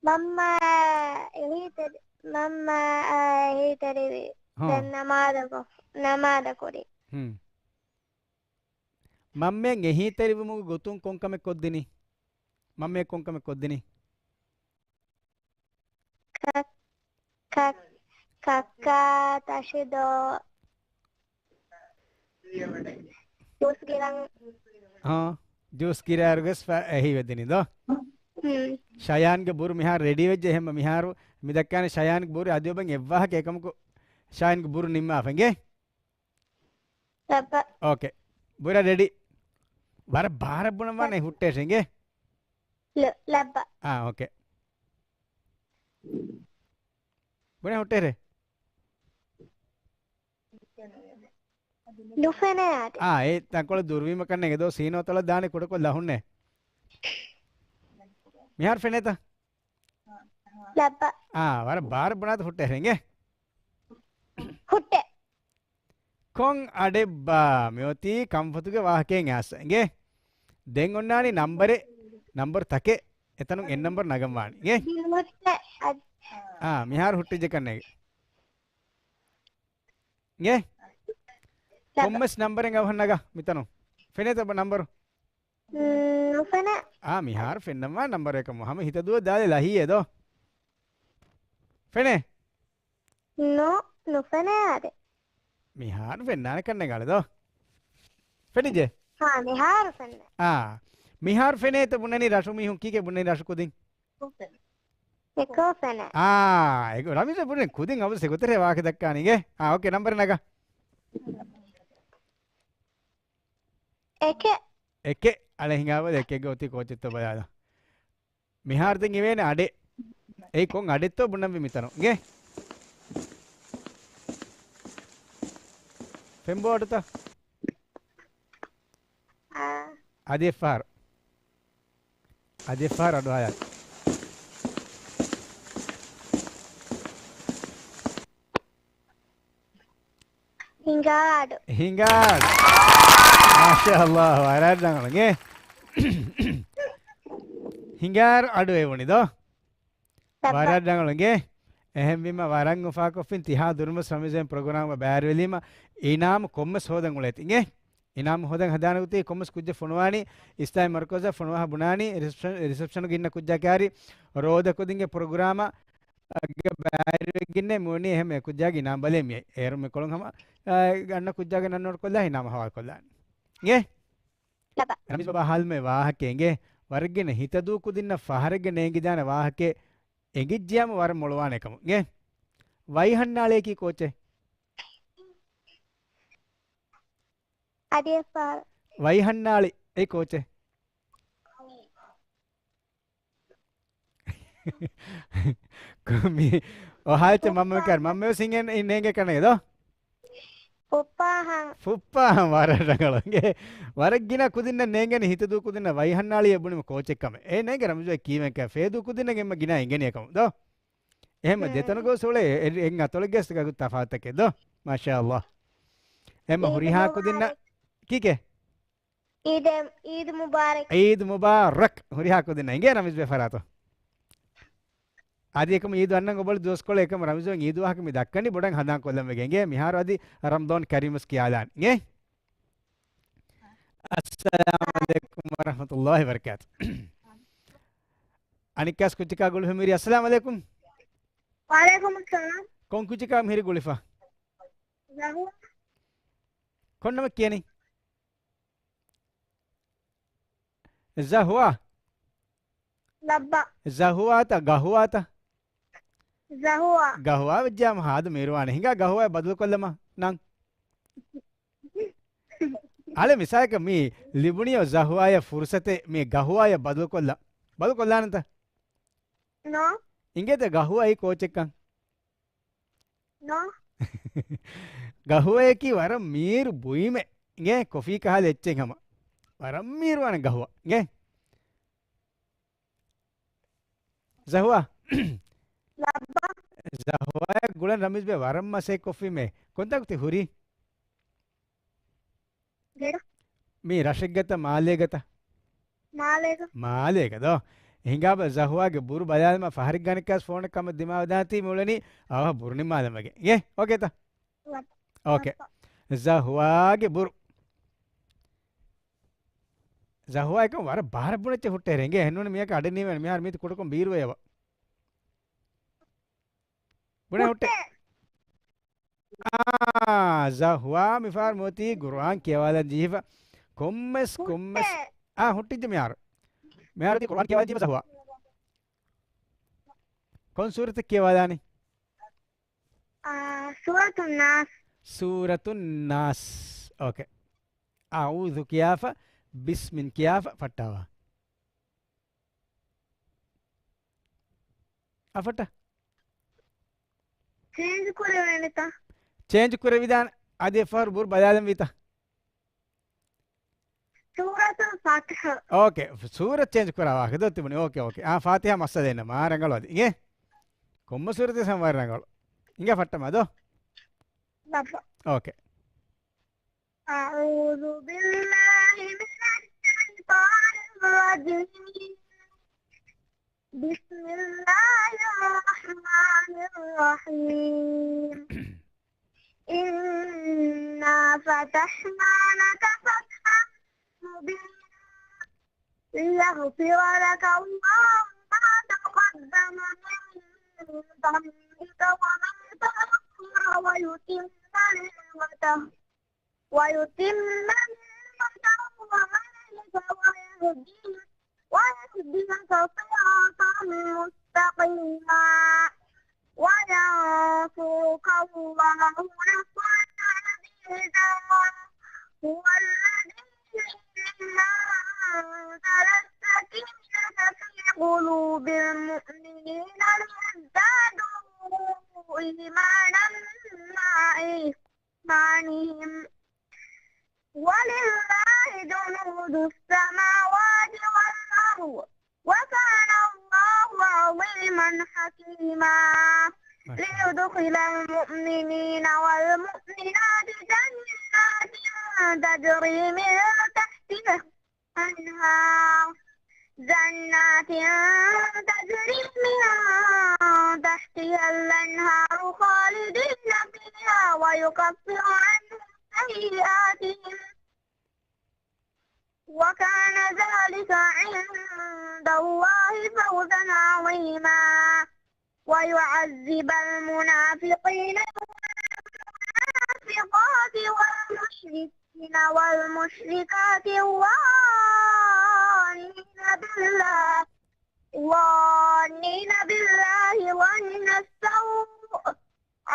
މަންމާ އެހީތެރި-، މަންމާ އެހީތެރިވި. ހާ. ދެން ނަމާދަކު-، ނަމާދަކުރި. ހުން. މަންމައަށް އެހީތެރިވުމުގެ ގޮތުން ކޮންކަމެއް ކޮށްދިނީ؟ މަންމައަށް ކޮންކަމެއް ކޮށްދިނީ؟ ކަ-، ކަ-، ކައްކާ ތަށި ދޯ. ޖޫސް ގިރަން. ހާ، ޖޫސް ގިރާއިރު ގޮސްފަ އެހީވެދިނީ ދޯ؟ ހުން. ޝަޔާންގެ ބުރު މިހާރު ރެޑީ ވެއްޖެ. އެހެންމަ މިހާރު މި ދައްކާނެ ޝަޔާންގެ ބުރު އަދި އޮބަން އެއްވާހަކަ އެކަމަކު ޝަޔާންގެ ބުރު ނިންމާފަ އިނގޭ؟ ލައްބަ. އޯކޭ. ބުރަ ރެޑީ. ވަރަށް ބާރަށް ބުނަން ވާނެ ހުއްޓޭށެ އިނގޭ؟ ލަ-، ލައްބަ. އާ، އޯކޭ. ބުނެ ހުއްޓޭރެ. ނުފެނޭ އާދެ. އާ، އެ ތަންކޮޅެއް ދުރުވީމަ ކަންނޭނގެ ދޯ ސީނޯ ތޮޅަށް ދާނެ ކުޑަކޮށް ލަހުންނޭ. މިހާރު ފެނޭތަ؟ ލައްބަ. އާ، ވަރަށް ބާރަށް ބުނާތަ ހުއްޓޭ ރެނގެ؟ ހުއްޓޭ. ކޮން އަޑެއްބާ؟ މިއޮތީ ކަންފަތުގެ ވާހަކައެއް އައިސް އިނގޭ. ދެން އޮންނާނީ ނަންބަރެއް، ނަންބަރު ތަކެއް. އެތަނުން އެއް ނަންބަރު ނަގަން ވާނީ އިނގޭ. ހުއްޓޭ. އާ، މިހާރު ހުއްޓިއްޖެ ކަންނޭނގެ. އިނގޭ؟ ލައްބަ. ކޮންމެސް ނަންބަރެއް އަވަހަށް ނަގާ މިތަނުން. ފެނޭތަ ނަންބަރު؟ ނުފެނޭ. އާ، މިހާރު ފެންނަންވާ ނަންބަރެއް ކަމު. ހަމަ ހިތަދޫއަށް ދާލެ ލަހީއޭ ދޯ. ފެނޭ؟ ނު-، ނުފެނޭ އާދެ. މިހާރު ފެންނާނެ ކަންނޭނގެ ދޯ. ފެނިއްޖެ؟ ހާ، މިހާރު ފެންނަ. އާ، މިހާރު ފެނޭތަ ބުނަނީ ރަށު މީހުން ކީކޭ ބުނަނީ ރަށު ކުދިން؟ އެކޯ ފެނޭ. އާ، އެކޯ ރަމީޒަށް ބުނެ ކުދިން އަވަސް އެގޮތަށް ވާހަކަ ދައްކާނީގެ. އާ، އޯކޭ، ނަންބަރެއް ނަގާ. އެކެއް. އެކެއް. އަޅެ ހިނގާބަލަ އެކެއްގެ އޮތީ ކޯޗެއްތޯ ބަލާލަ. މިހާރު ދެން އިވޭނެ އަޑެއް. އެއީ ކޮން އަޑެއްތޯ ބުނަންވީ މިތަނުން. އިނގޭ؟ ފެންބޯ އަޑުތަ؟ އާ. އަދި އެއްފަހަރު. އަދި އެއްފަހަރު އަޑު ހައްޔާ. ހިނގާ އަޑު. ހިނގާ އަޑު. މާޝާﷲ، ވަރަށް ރަނގަޅު އިނގޭ. ހިނގާ އަޑު އެވުނި ދޯ؟ ވަރަށް ރަނގަޅު އިނގޭ. އެހެންވީމަ ވަރަށް އުފާކޮށްފިން ތިހާ ދުރުމަސް ރަމީޒު ޕްރޮގްރާމަށް ބައިވެރިވެލީމަ އިނާމު ކޮންމެސް ހޯދަން އުޅޭތި އިނގޭ. އިނާމު ހޯދަން ހަދާނެ ގޮތީ ކޮންމެސް ކުއްޖެއް ފޮނުވާނީ އިސްލާމީ މަރުކަޒަށް ފޮނުވާ ބުނާނީ ރިސެޕްޝަން، ރިސެޕްޝަނުގެ އިންނަ ކުއްޖާ ކާރި ރޯދަ ކުދިންގެ ޕްރޮގްރާމަށް އަގަ ބައިވެރިވެގެންނޭ މިވަނީ އެހެން އެ ކުއްޖާގެ އިނާމް ބަލޭ މިއައި. އޭރު މި ކޮޅުން ހަމަ، އަ، އަންނަ ކުއްޖާގެ ނަން ނޯޓް ކޮށްލާ އިނާމް ހަވާލު ކޮށްލާނެ. އިނގޭ؟ ރަމީޒް ބާބާ ހާލުމެ ވާހަކަ އިނގޭ. ވަރަށްގިނަ ހިތަދޫ ކުދިންނަށް ފަހަރެއްގަ ނޭނގިދާނެ ވާހަކަ އެނގިއްޖިޔާމު ވަރަށް މޮޅުވާނެ ކަމު. އިނގޭ؟ ވައިހަންނާޅިއަކީ ކޯޗެއް؟ އަދި އެއްފަހަރު. ވައިހަންނާޅި އެއީ ކޯޗެއް؟ ކޮ-، މި އޮހާއެއްޗެއް މަންމަ ކާރި، މަންމަވެސް އިނގޭ ނޭނގޭ ކަނެ ދޯ؟ ފުއްޕާހަން. ފުއްޕާހަން ވަރަށް ރަނގަޅު އިނގޭ. ވަރަށް ގިނަ ކުދިންނަށް ނޭނގެނީ ހިތަދޫ ކުދިންނަށް ވައިހަންނާޅިއެއް ބުނީމަ ކޯޗެއް ކަމެއް. އޭ ނޭނގެ ރަމްޒުއަށް ކީވެން ކަ ފޭދޫ ކުދިންނަށް އެންމެ ގިނަ އެނގެނީ ކަމު ދޯ؟ އެހެންމަ ދެތަނުގަ އުސޫޅޭ އެ-، އެއް އަތޮޅެއްގެ ތަފާތަކެއް ދޯ؟ މާޝާﷲ. އެހެންމަ ހުރިހާ ކުދިންނަށް ކީކޭ؟ ޢީދެ-، ޢީދު މުބާރަކް. ޢީދު މުބާރަކް. ހުރިހާ ކުދިންނަށް އިނގޭ ރަމީޒް ބެފަރާތު. އަދި އެކަމު ޢީދު އަންނަން އޮބޮޅި ދުވަސްކޮޅެއް އެކަމު ރަމީޒު ޢީދު ވާހަކަ މި ދައްކަނީ ބޮޑަށް ހަނދާން ކޮށްލަން ވެގެން އިނގޭ. މިހާރު އަދި ރަމްޟާން ކަރީމް ވެސް ކިޔާލާން އިނގޭ. އައްސަލާމު ޢަލައިކުމް ވަރަޙްމަތުﷲ ވަބަރަކާތު. އަނެއްކާސް ކުއްޖަކާ ގުޅިފަ މިރި. އައްސަލާމު ޢަލައިކުމް. ވަޢަލައިކުމުއްސަލާމް. ކޮން ކުއްޖަކާ މިހިރި ގުޅިފަ؟ ޒަހުވާ. ކޮން ނަމެއް ކިޔަނީ؟ ޒަހުވާ. ލައްބަ. ޒަހުވާތަ، ގަހުވާތަ؟ ޒަހުވާ. ގަހުވާ ވެއްޖާމަ ހާދަ މީރުވާނެ. ހިނގާ ގަހުވާ ބަދަލުކޮށްލަމާ ނަން. އަޅެ މިސާލަކަށް މީ ލިބުނިޔޯ ޒަހުވާޔަށް ފުރުސަތެއް މީ ގަހުވާޔަށް ބަދަލުކޮށްލަން. ބަދަލުކޮށްލާނަންތަ؟ ނޯ. އިނގޭތަ ގަހުވާ އެއީ ކޯޗެއްކަން؟ ނޯ. ގަހުވަޔަކީ ވަރަށް މީރު ބުއިމެއް. އިނގޭ ކޮފީ ކަހަލަ އެއްޗެއް ހަމަ. ވަރަށް މީރުވާނެ ގަހުވަ. އިނގޭ؟ ޒަހުވާ. ލައްބަ. ޒަހުވާޔަށް ގުޅަން ރަމީޒް ބޭ ވަރަށް މަސައްކަތް ކޮށްފީމޭ. ކޮންތާކު ތި ހުރީ؟ ގެޑަ. މީ ރަށެއްގަތަ މާލޭގަތަ؟ މާލޭގަ. މާލޭގަ ދޯ؟ ހިނގާބަ ޒަހުވާގެ ބުރު ބަލާލަމާ ފަހަރެއްގަނެއްކާސް ފޯނެއް ކަމަށް ދިމާވެދާނެތީ މިއުޅެނީ އަވަހަށް ބުރު ނިންމާލަން ވެގެން. އިނގޭ؟ އޯކޭތަ؟ އޯކޭ. ޒަހުވާގެ ބުރު. ޒަހުވާ އެކަމް ވަރަށް ބާރަށް ބުނެއްޗެ ހުއްޓޭރެ. އިނގޭ އެހެންނޫން މިއަކަށް އަޑެއް ނީވޭނެ. މިހާރު މީތި ކުޑަކޮށް ބީރުވެޔަވަ. ބުނެ ހުއްޓޭ. އާ، ޒަހުވާ މިފަހަރު މިއޮތީ ގުރުއާން ކިޔަވާލަން ޖެހިފަ. ކޮންމެސް، ކޮންމެސް. އާ، ހުއްޓިއްޖެ މިހާރު. މިހާރު އޮތީ ގުރުއާން ކިޔަވާލަން ޖެހިފަ ޒަހުވާ. ކޮން ސޫރަތެއް ކިޔަވާލާނީ؟ އާ، ސޫރަތުން ނާސް. ސޫރަތުން ނާސް. އޯކޭ. އައޫޛު ކިޔާފަ، ބިސްމިން ކިޔާފަ ފައްޓާވާ. އަފައްޓަ. ޗޭންޖް ކުރެވޭނެތަ؟ ޗޭންޖް ކުރެވިދާނެ. އަދި އެއްފަހަރު ބުރު ބަލާލަން ވީތަ؟ ސޫރަތުލް ފާތިޙަ. އޯކޭ. ސޫރަތް ޗޭންޖް ކުރާ ވާހަކަ ދޯ ތިބުނީ. އޯކޭ، އޯކޭ. އާ، ފާތިޙާ މައްސަލައެއް ނެތް. މާ ރަނގަޅު އަދި. އިނގޭ؟ ކޮންމެ ސޫރަތެއް ހަމަ ވަރަށް ރަނގަޅު. އިނގޭ ފައްޓަމާ ދޯ؟ ލައްބަ. އޯކޭ. أعوذ بالله من الشيطان الرجيم. بسم الله الرحمن الرحيم. إنا فتحنا لك فتحا مبينا. ليغفر لك الله ما تقدم من ذنبك وما تأخر ويتم نعمته ويتم نعمته عليك ويهديك، ويهديك صراطا مستقيما. وينصرك الله نصرا عزيزا. هو الذي أنزل السكينة في قلوب المؤمنين ليزدادوا ليزدادوا بِأَيْدِيهِمْ، وَلِلَّهِ جُنُودُ السَّمَاوَاتِ وَالْأَرْضِ، وَكَانَ اللَّهُ عَلِيمًا حَكِيمًا. ما شاء الله. لِيُدْخِلَ الْمُؤْمِنِينَ وَالْمُؤْمِنَاتِ جَنَّاتٍ تَجْرِي مِن تَحْتِهَا الْأَنْهَارُ، جَنَّاتٍ تَجْرِي مِن تَحْتِهَا الْأَنْهَارُ خَالِدِينَ فِيهَا وَيُكَفِّرَ عَنْهُمْ سَيِّئَاتِهِمْ، وَكَانَ ذَلِكَ عِندَ اللَّهِ فَوْزًا عَظِيمًا. وَيُعَذِّبَ الْمُنَافِقِينَ وَالْمُنَافِقَاتِ وَالْمُشْرِكِينَ وَالْمُشْرِكَاتِ الظَّانِّينَ بِاللَّهِ، الظَّانِّينَ بِاللَّهِ ظَنَّ السَّوْءِ،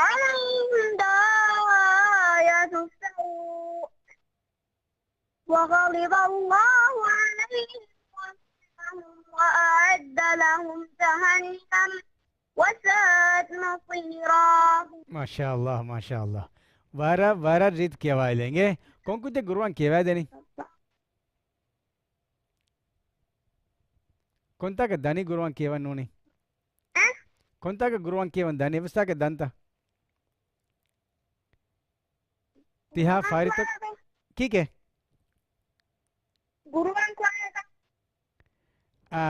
عَلَيْهِمْ دَائِرَةُ السَّوْءِ، وَغَضِبَ اللَّهُ عَلَيْهِمْ وَلَعَنَهُمْ وَأَعَدَّ لَهُمْ جَهَنَّمَ وَسَاءَتْ مَصِيرًا. މާޝާﷲ، މާޝާﷲ. ވަރަށް، ވަރަށް ރީތި ކިޔަވާލެނގެ. ކޮން ކުއްޖެއް ގުރުއާން ކިޔަވައިދެނީ؟ ކޮންތާކަށް ދަނީ ގުރުއާން ކިޔަވަން ނޫނީ؟ އެ؟ ކޮންތާކަށް ގުރުއާން ކިޔަވަން ދަނީ؟ އެއްވެސް ތާކަށް ދަންތަ؟ ތިހާ ފާރިތަ؟ ކީކޭ؟ ގުރުއާން ކުލާހަކަށް. އާ،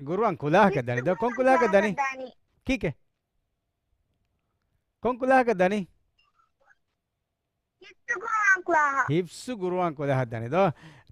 ގުރުއާން ކުލާހަކަށް ދަނީ. ދޯ، ކޮން ކުލާހަކަށް ދަނީ؟ ދަނީ. ކީކޭ؟ ކޮން ކުލާހަކަށް ދަނީ؟ ހިފްޒު ގުރުއާން ކުލާހަ. ހިފްޒު ގުރުއާން ކުލާހަ ދަނީ ދޯ.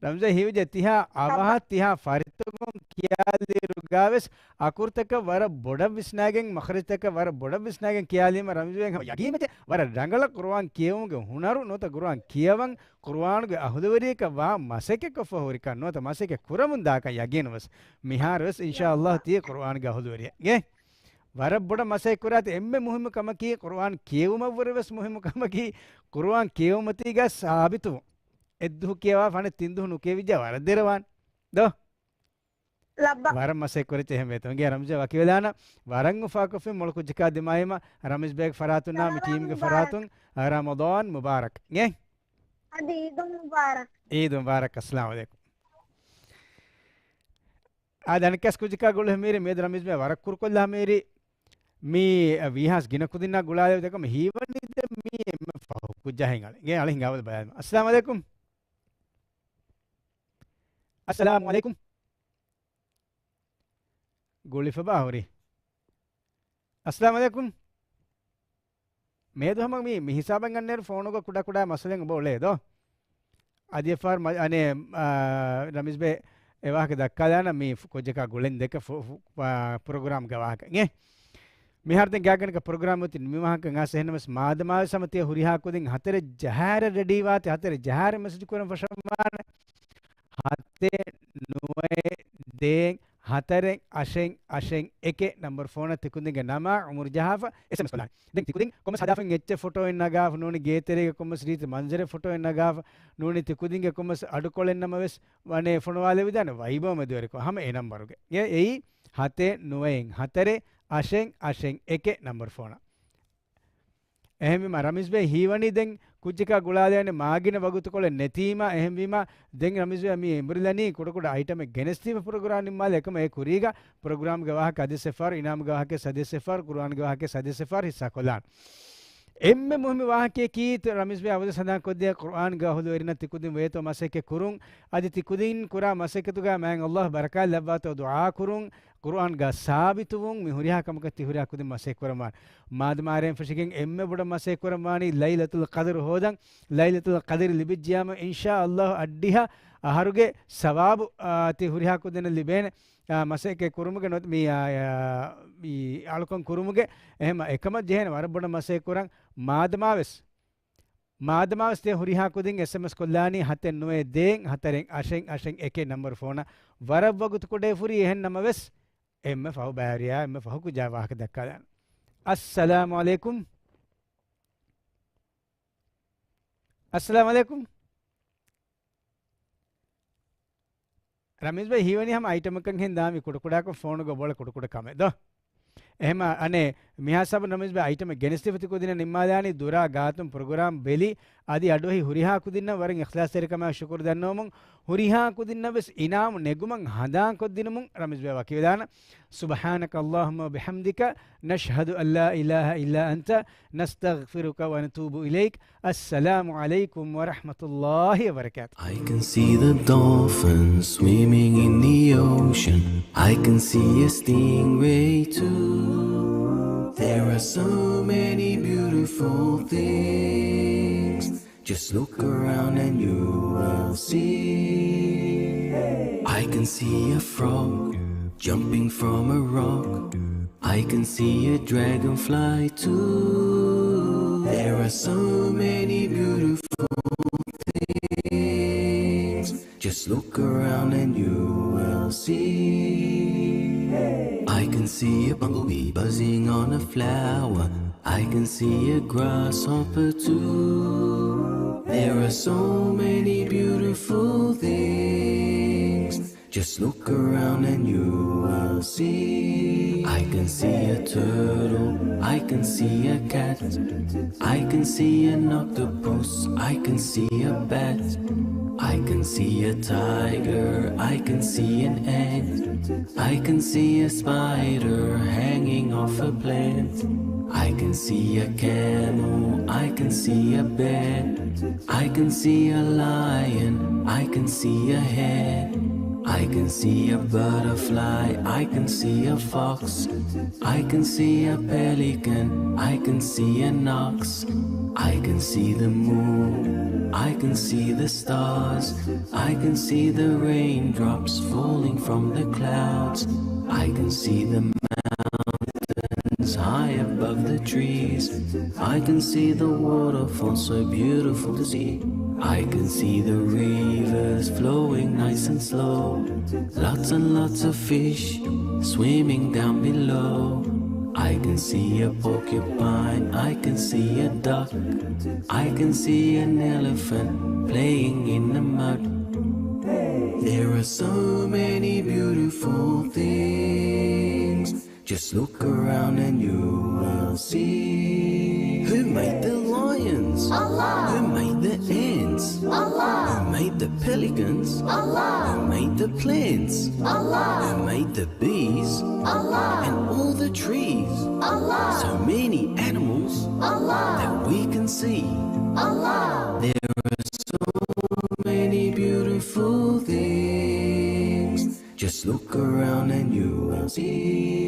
ރަމްޒާ ހީވެއްޖެ ތިހާ އަވަހަށް ތިހާ ފާރިތުގަ ކިޔާލިއިރުގަވެސް އަކުރުތަކަށް ވަރަށް ބޮޑަށް ވިސްނާގެން، މަޚްރަޖުތަކަށް ވަރަށް ބޮޑަށް ވިސްނާގެން ކިޔާލީމަ ރަމްޒާ ހަމަ ޔަގީންވެއްޖެ ވަރަށް ރަނގަޅަށް ގުރުއާން ކިޔެވުމުގެ ހުނަރު ނުވަތަ ގުރުއާން ކިޔަވަން ޤުރުއާނުގެ އަހުލުވެރިޔަކަށް ވާ މަސައްކަތްކޮށްފަ ހުރިކަން ނުވަތަ މަސައްކަތް ކުރަމުން ދާކަން ޔަގީނުވެސް މިހާރުވެސް އިންޝާﷲ ތިޔަ ޤުރުއާނުގެ އަހުލުވެރިޔެއް. ވަރަށް ބޮޑަށް މަސައްކަތް ކުރާތި އެންމެ މުހިއްމު ކަމަކީ، ޤުރުއާން ކިޔެވުމަށްވުރެވެސް މުހިއްމު ކަމަކީ، ޤުރުއާން ކިޔެވުމަތީގަ ސާބިތުވުން. އެއްދުހު ކިޔަވާފަ އަނެއް ތިން ދުހު ނުކިޔެވިއްޖާ ވަރަށް ދެރަވާނެ. ދޯ؟ ލައްބަ. ވަރަށް މަސައްކަތް ކުރެއްޗެ އެހެން ވޭތޯ. އިނގޭ ރަމްޒާ ވަކިވެލާނަ، ވަރަށް އުފާކޮށްފިން މޮޅު ކުއްޖަކާ ދިމާއިމަ، ރަމީޒް ބޭގް ފަރާތުންނާ މި ޓީމްގެ ފަރާތުން، ރަމަޟާން މުބާރަކް. އިނގޭ؟ އަދި ޢީދު މުބާރަކް. ޢީދު މުބާރަކް. އައްސަލާމު ޢަލައިކުމް. އާދެ، އަނެއްކާސް ކުއްޖަކާ ގުޅި މީރި މިއަދު ރަމީޒް ބޭ ވަރަށް ކުރުކޮށްލާ މީރި މި ވީހާސް ގިނަ ކުދިންނާ ގުޅާލެވި ދެކަމަ ހީވަނީ ދެ މީ އެންމެ ފަހު ކުއްޖާ ހިނގާލެ. ގޭ އަޅި ހިނގާވަލު ބަޔާން. އައްސަލާމު ޢަލައިކުމް. އައްސަލާމު ޢަލައިކުމް. ގުޅިފަ ބާ ހުރި. އައްސަލާމު ޢަލައިކުމް. މޭދު ހަމަ މި، މި ހިސާބަށް އަންނައިރު ފޯނުގަ ކުޑަ ކުޑަ މައްސަލައެއް އުޅޭ ދޯ. އަދި އެފާރ މަ-، އަނެ، އާ، ރަމީޒް ބޭ އެ ވާހަކަ ދައްކާލާނަ މި ފު-، ކުއްޖަކާ ގުޅެން ދެކެ ފު-، ފު-، އާ، ޕްރޮގްރާމްގެ ވާހަކަ. އިނގޭ؟ މިހާރު ދެން ގާތްގަނޑަކަށް ޕްރޮގްރާމް އޮތީ ނިމި ވާހަކަ އަސް އެހެންނަމަސް މާދަމާވެސް ހަމަ ތިޔަ ހުރިހާ ކުދިން ހަތަރެއް ޖަހާއިރަށް ރެޑީވާތި ހަތަރެއް ޖަހާއިރަށް މެސެޖް ކުރަން ފަށަންވާނެ. ހަތެއް ނުވައެއް ދޭއް ހަތަރެއް އަށެއް އަށެއް އެކެއް ނަމްބަރު ފޯނަށް ތިކުދިންގެ ނަމާ އުމުރު ޖަހާފަ އެސްއެމްއެސް ކޮށްލާނެ. ދެން ތިކުދިން ކޮންމެސް ހަދާފައިން އެއްޗެއް ފޮޓޯއެއް ނަގާފަ ނޫނީ ގޭތެރޭގެ ކޮންމެސް ރީތި މަންޒަރެއް ފޮޓޯއެއް ނަގާފަ ނޫނީ ތިކުދިންގެ ކޮންމެސް އަޑުކޮޅެއް ނަމަވެސް ވަނީ ފޮނުވާލެވިދާނެ ވައިބޯ މެދުވެރިކޮށް ހަމަ އެ ނަމްބަރުގަ. އެ އެއީ ހަތެއް ނުވައެއް ހަތަރެއް އަށެއް އަށެއް އެކެއް ނަމްބަރު ފޯނަށް. އެހެންވީމަ ރަމީޒް ބޭ ހީވަނީ ދެން ކުއްޖަކާ ގުޅާލެވޭނެ މާގިނަ ވަގުތުކޮޅެއް ނެތީމަ، އެހެންވީމަ ދެން ރަމީޒް ބޭ މި އެނބުރިލަނީ ކުޑަކުޑަ އައިޓަމެއް ގެނެސްދީފަ ޕްރޮގްރާމް ނިންމާލެ އެކަމަ އެ ކުރީގަ ޕްރޮގްރާމްގެ ވާހަކަ އަދިސް އެއްފަހަރު، އިނާމްގެ ވާހަކަ ސަދިސް އެއްފަހަރު، ކުރުއާންގެ ވާހަކަ ސަދިސް އެއްފަހަރު ހިއްސާ ކޮށްލާން. އެންމެ މުހިއްމު ވާހަކަޔަކީ ރަމީޒް ބޭ އަވަލު ސަނދާން ކޮށްދިޔަ ޤުރުއާންގެ އަހުލުވެރިންނަށް ތިކުދިން ވޭތޯ މަސައްކަތް ކުރުން. އަދި ތިކުދިން ކުރާ މަސައްކަތުގަ މާތް ﷲ ބަރަކާތް ލައްވާތޯ ދުޢާ ކުރުން. ޤުރުއާންގަ ސާބިތުވުން، މި ހުރިހާ ކަމަކަށް ތި ހުރިހާ ކުދިން މަސައްކަތް ކުރަންވާނެ. މާދަމާ އަހަރެން ފެށިގެން އެންމެ ބޮޑަށް މަސައްކަތް ކުރަންވާނީ ލައިލަތުލް ޤަދްރު ހޯދަން. ލައިލަތުލް ޤަދްރު ލިބިއްޖިޔާމަ އިންޝާﷲ އައްޑިހަ އަހަރުގެ ސަވާބު، އާ، ތި ހުރިހާ ކުދިންނަށް ލިބޭނެ، އާ، މަސައްކަތް ކުރުމުގެ ނުވަތަ މި، އާ، އާ، މި އަޅުކަން ކުރުމުގެ. އެހެން އެކަމަށް ޖެހޭނެ ވަރަށް ބޮޑަށް މަސައްކަތް ކުރަން. މާދަމާވެސް، މާދަމާވެސް ތި ހުރިހާ ކުދިން އެސްއެމްއެސް ކޮށްލާނީ ހަތެއް ނުވައެއް ދޭއް ހަތަރެއް އަށެއް އަށެއް އެކެއް ނަމްބަރު ފޯނަށް. ވަރަށް ވަގުތު ކުޑައިފުރީ އެހެން ނަމަވެސް، އެންމެ ފަހު ބައިވެރިޔާ އެންމެ ފަހު ކުއްޖާ ވާހަކަ ދައްކާލާނަން. އައްސަލާމު ޢަލައިކުމް. އައްސަލާމު ޢަލައިކުމް. ރަމީޒް ބައި ހީވަނީ ހަމަ އައިޓަމަކަށް ހެން ދާމި ކުޑަކުޑަކޮށް ފޯނުގަ ބޮޅަ ކުޑަކުޑަ ކަމެއް ދޯ. އެހެމަ އަނެއް މިހާ ސަބަން ރަމީޒްބެ އައިޓަމެއް ގެނެސްދެފަތި ކުދިންނަށް ނިންމާލާނީ ދުރާ ގާތުން ޕްރޮގްރާމް ބެލި، އަދި އަޑުއެހި ހުރިހާ ކުދިންނަށް ވަރަށް އިޚްލާޞްތެރިކަމާ ޝުކުރު ދަންނަވަމުން، ހުރިހާ ކުދިންނަށް ވެސް އިނާމު ނެގުމަށް ހަނދާންކޮށްދިނުމުން ރަމީޒްބެ ވަކިވެލާނަ. سبحانك اللهم وبحمدك، نشهد أن لا إله إلا أنت، نستغفرك ونتوب إليك. السلام عليكم ورحمة الله وبركاته. I can see the dolphins swimming in the ocean. I can see a stingray too. There are so many beautiful things. Just look around and you will see. I can see a frog jumping from a rock. I can see a dragonfly too. There are so many beautiful things. Just look around and you will see. I can see a bumblebee buzzing on a flower. I can see a grasshopper too. There are so many beautiful things. Just look around and you will see. I can see a turtle. I can see a cat. I can see an octopus. I can see a bat. I can see a tiger. I can see an ant. I can see a spider hanging off a plant. I can see a camel. I can see a bear. I can see a lion. I can see a hare. I can see a butterfly. I can see a fox. I can see a pelican. I can see an ox. I can see the moon. I can see the stars. I can see the raindrops falling from the clouds. I can see the mountains high above the trees. I can see the waterfalls so beautiful to see. I can see the rivers flowing nice and slow. Lots and lots of fish swimming down below. I can see a porcupine. I can see a duck. I can see an elephant playing in the mud. There are so many beautiful things. Just look around and you will see. Who made the lions? Allah. Who made the ants? Allah. Who made the pelicans? Allah. Who made the plants? Allah. Who made the bees? Allah. And all the trees? Allah. So many animals, Allah, that we can see. Allah. There are so many beautiful things. Just look around and you will see.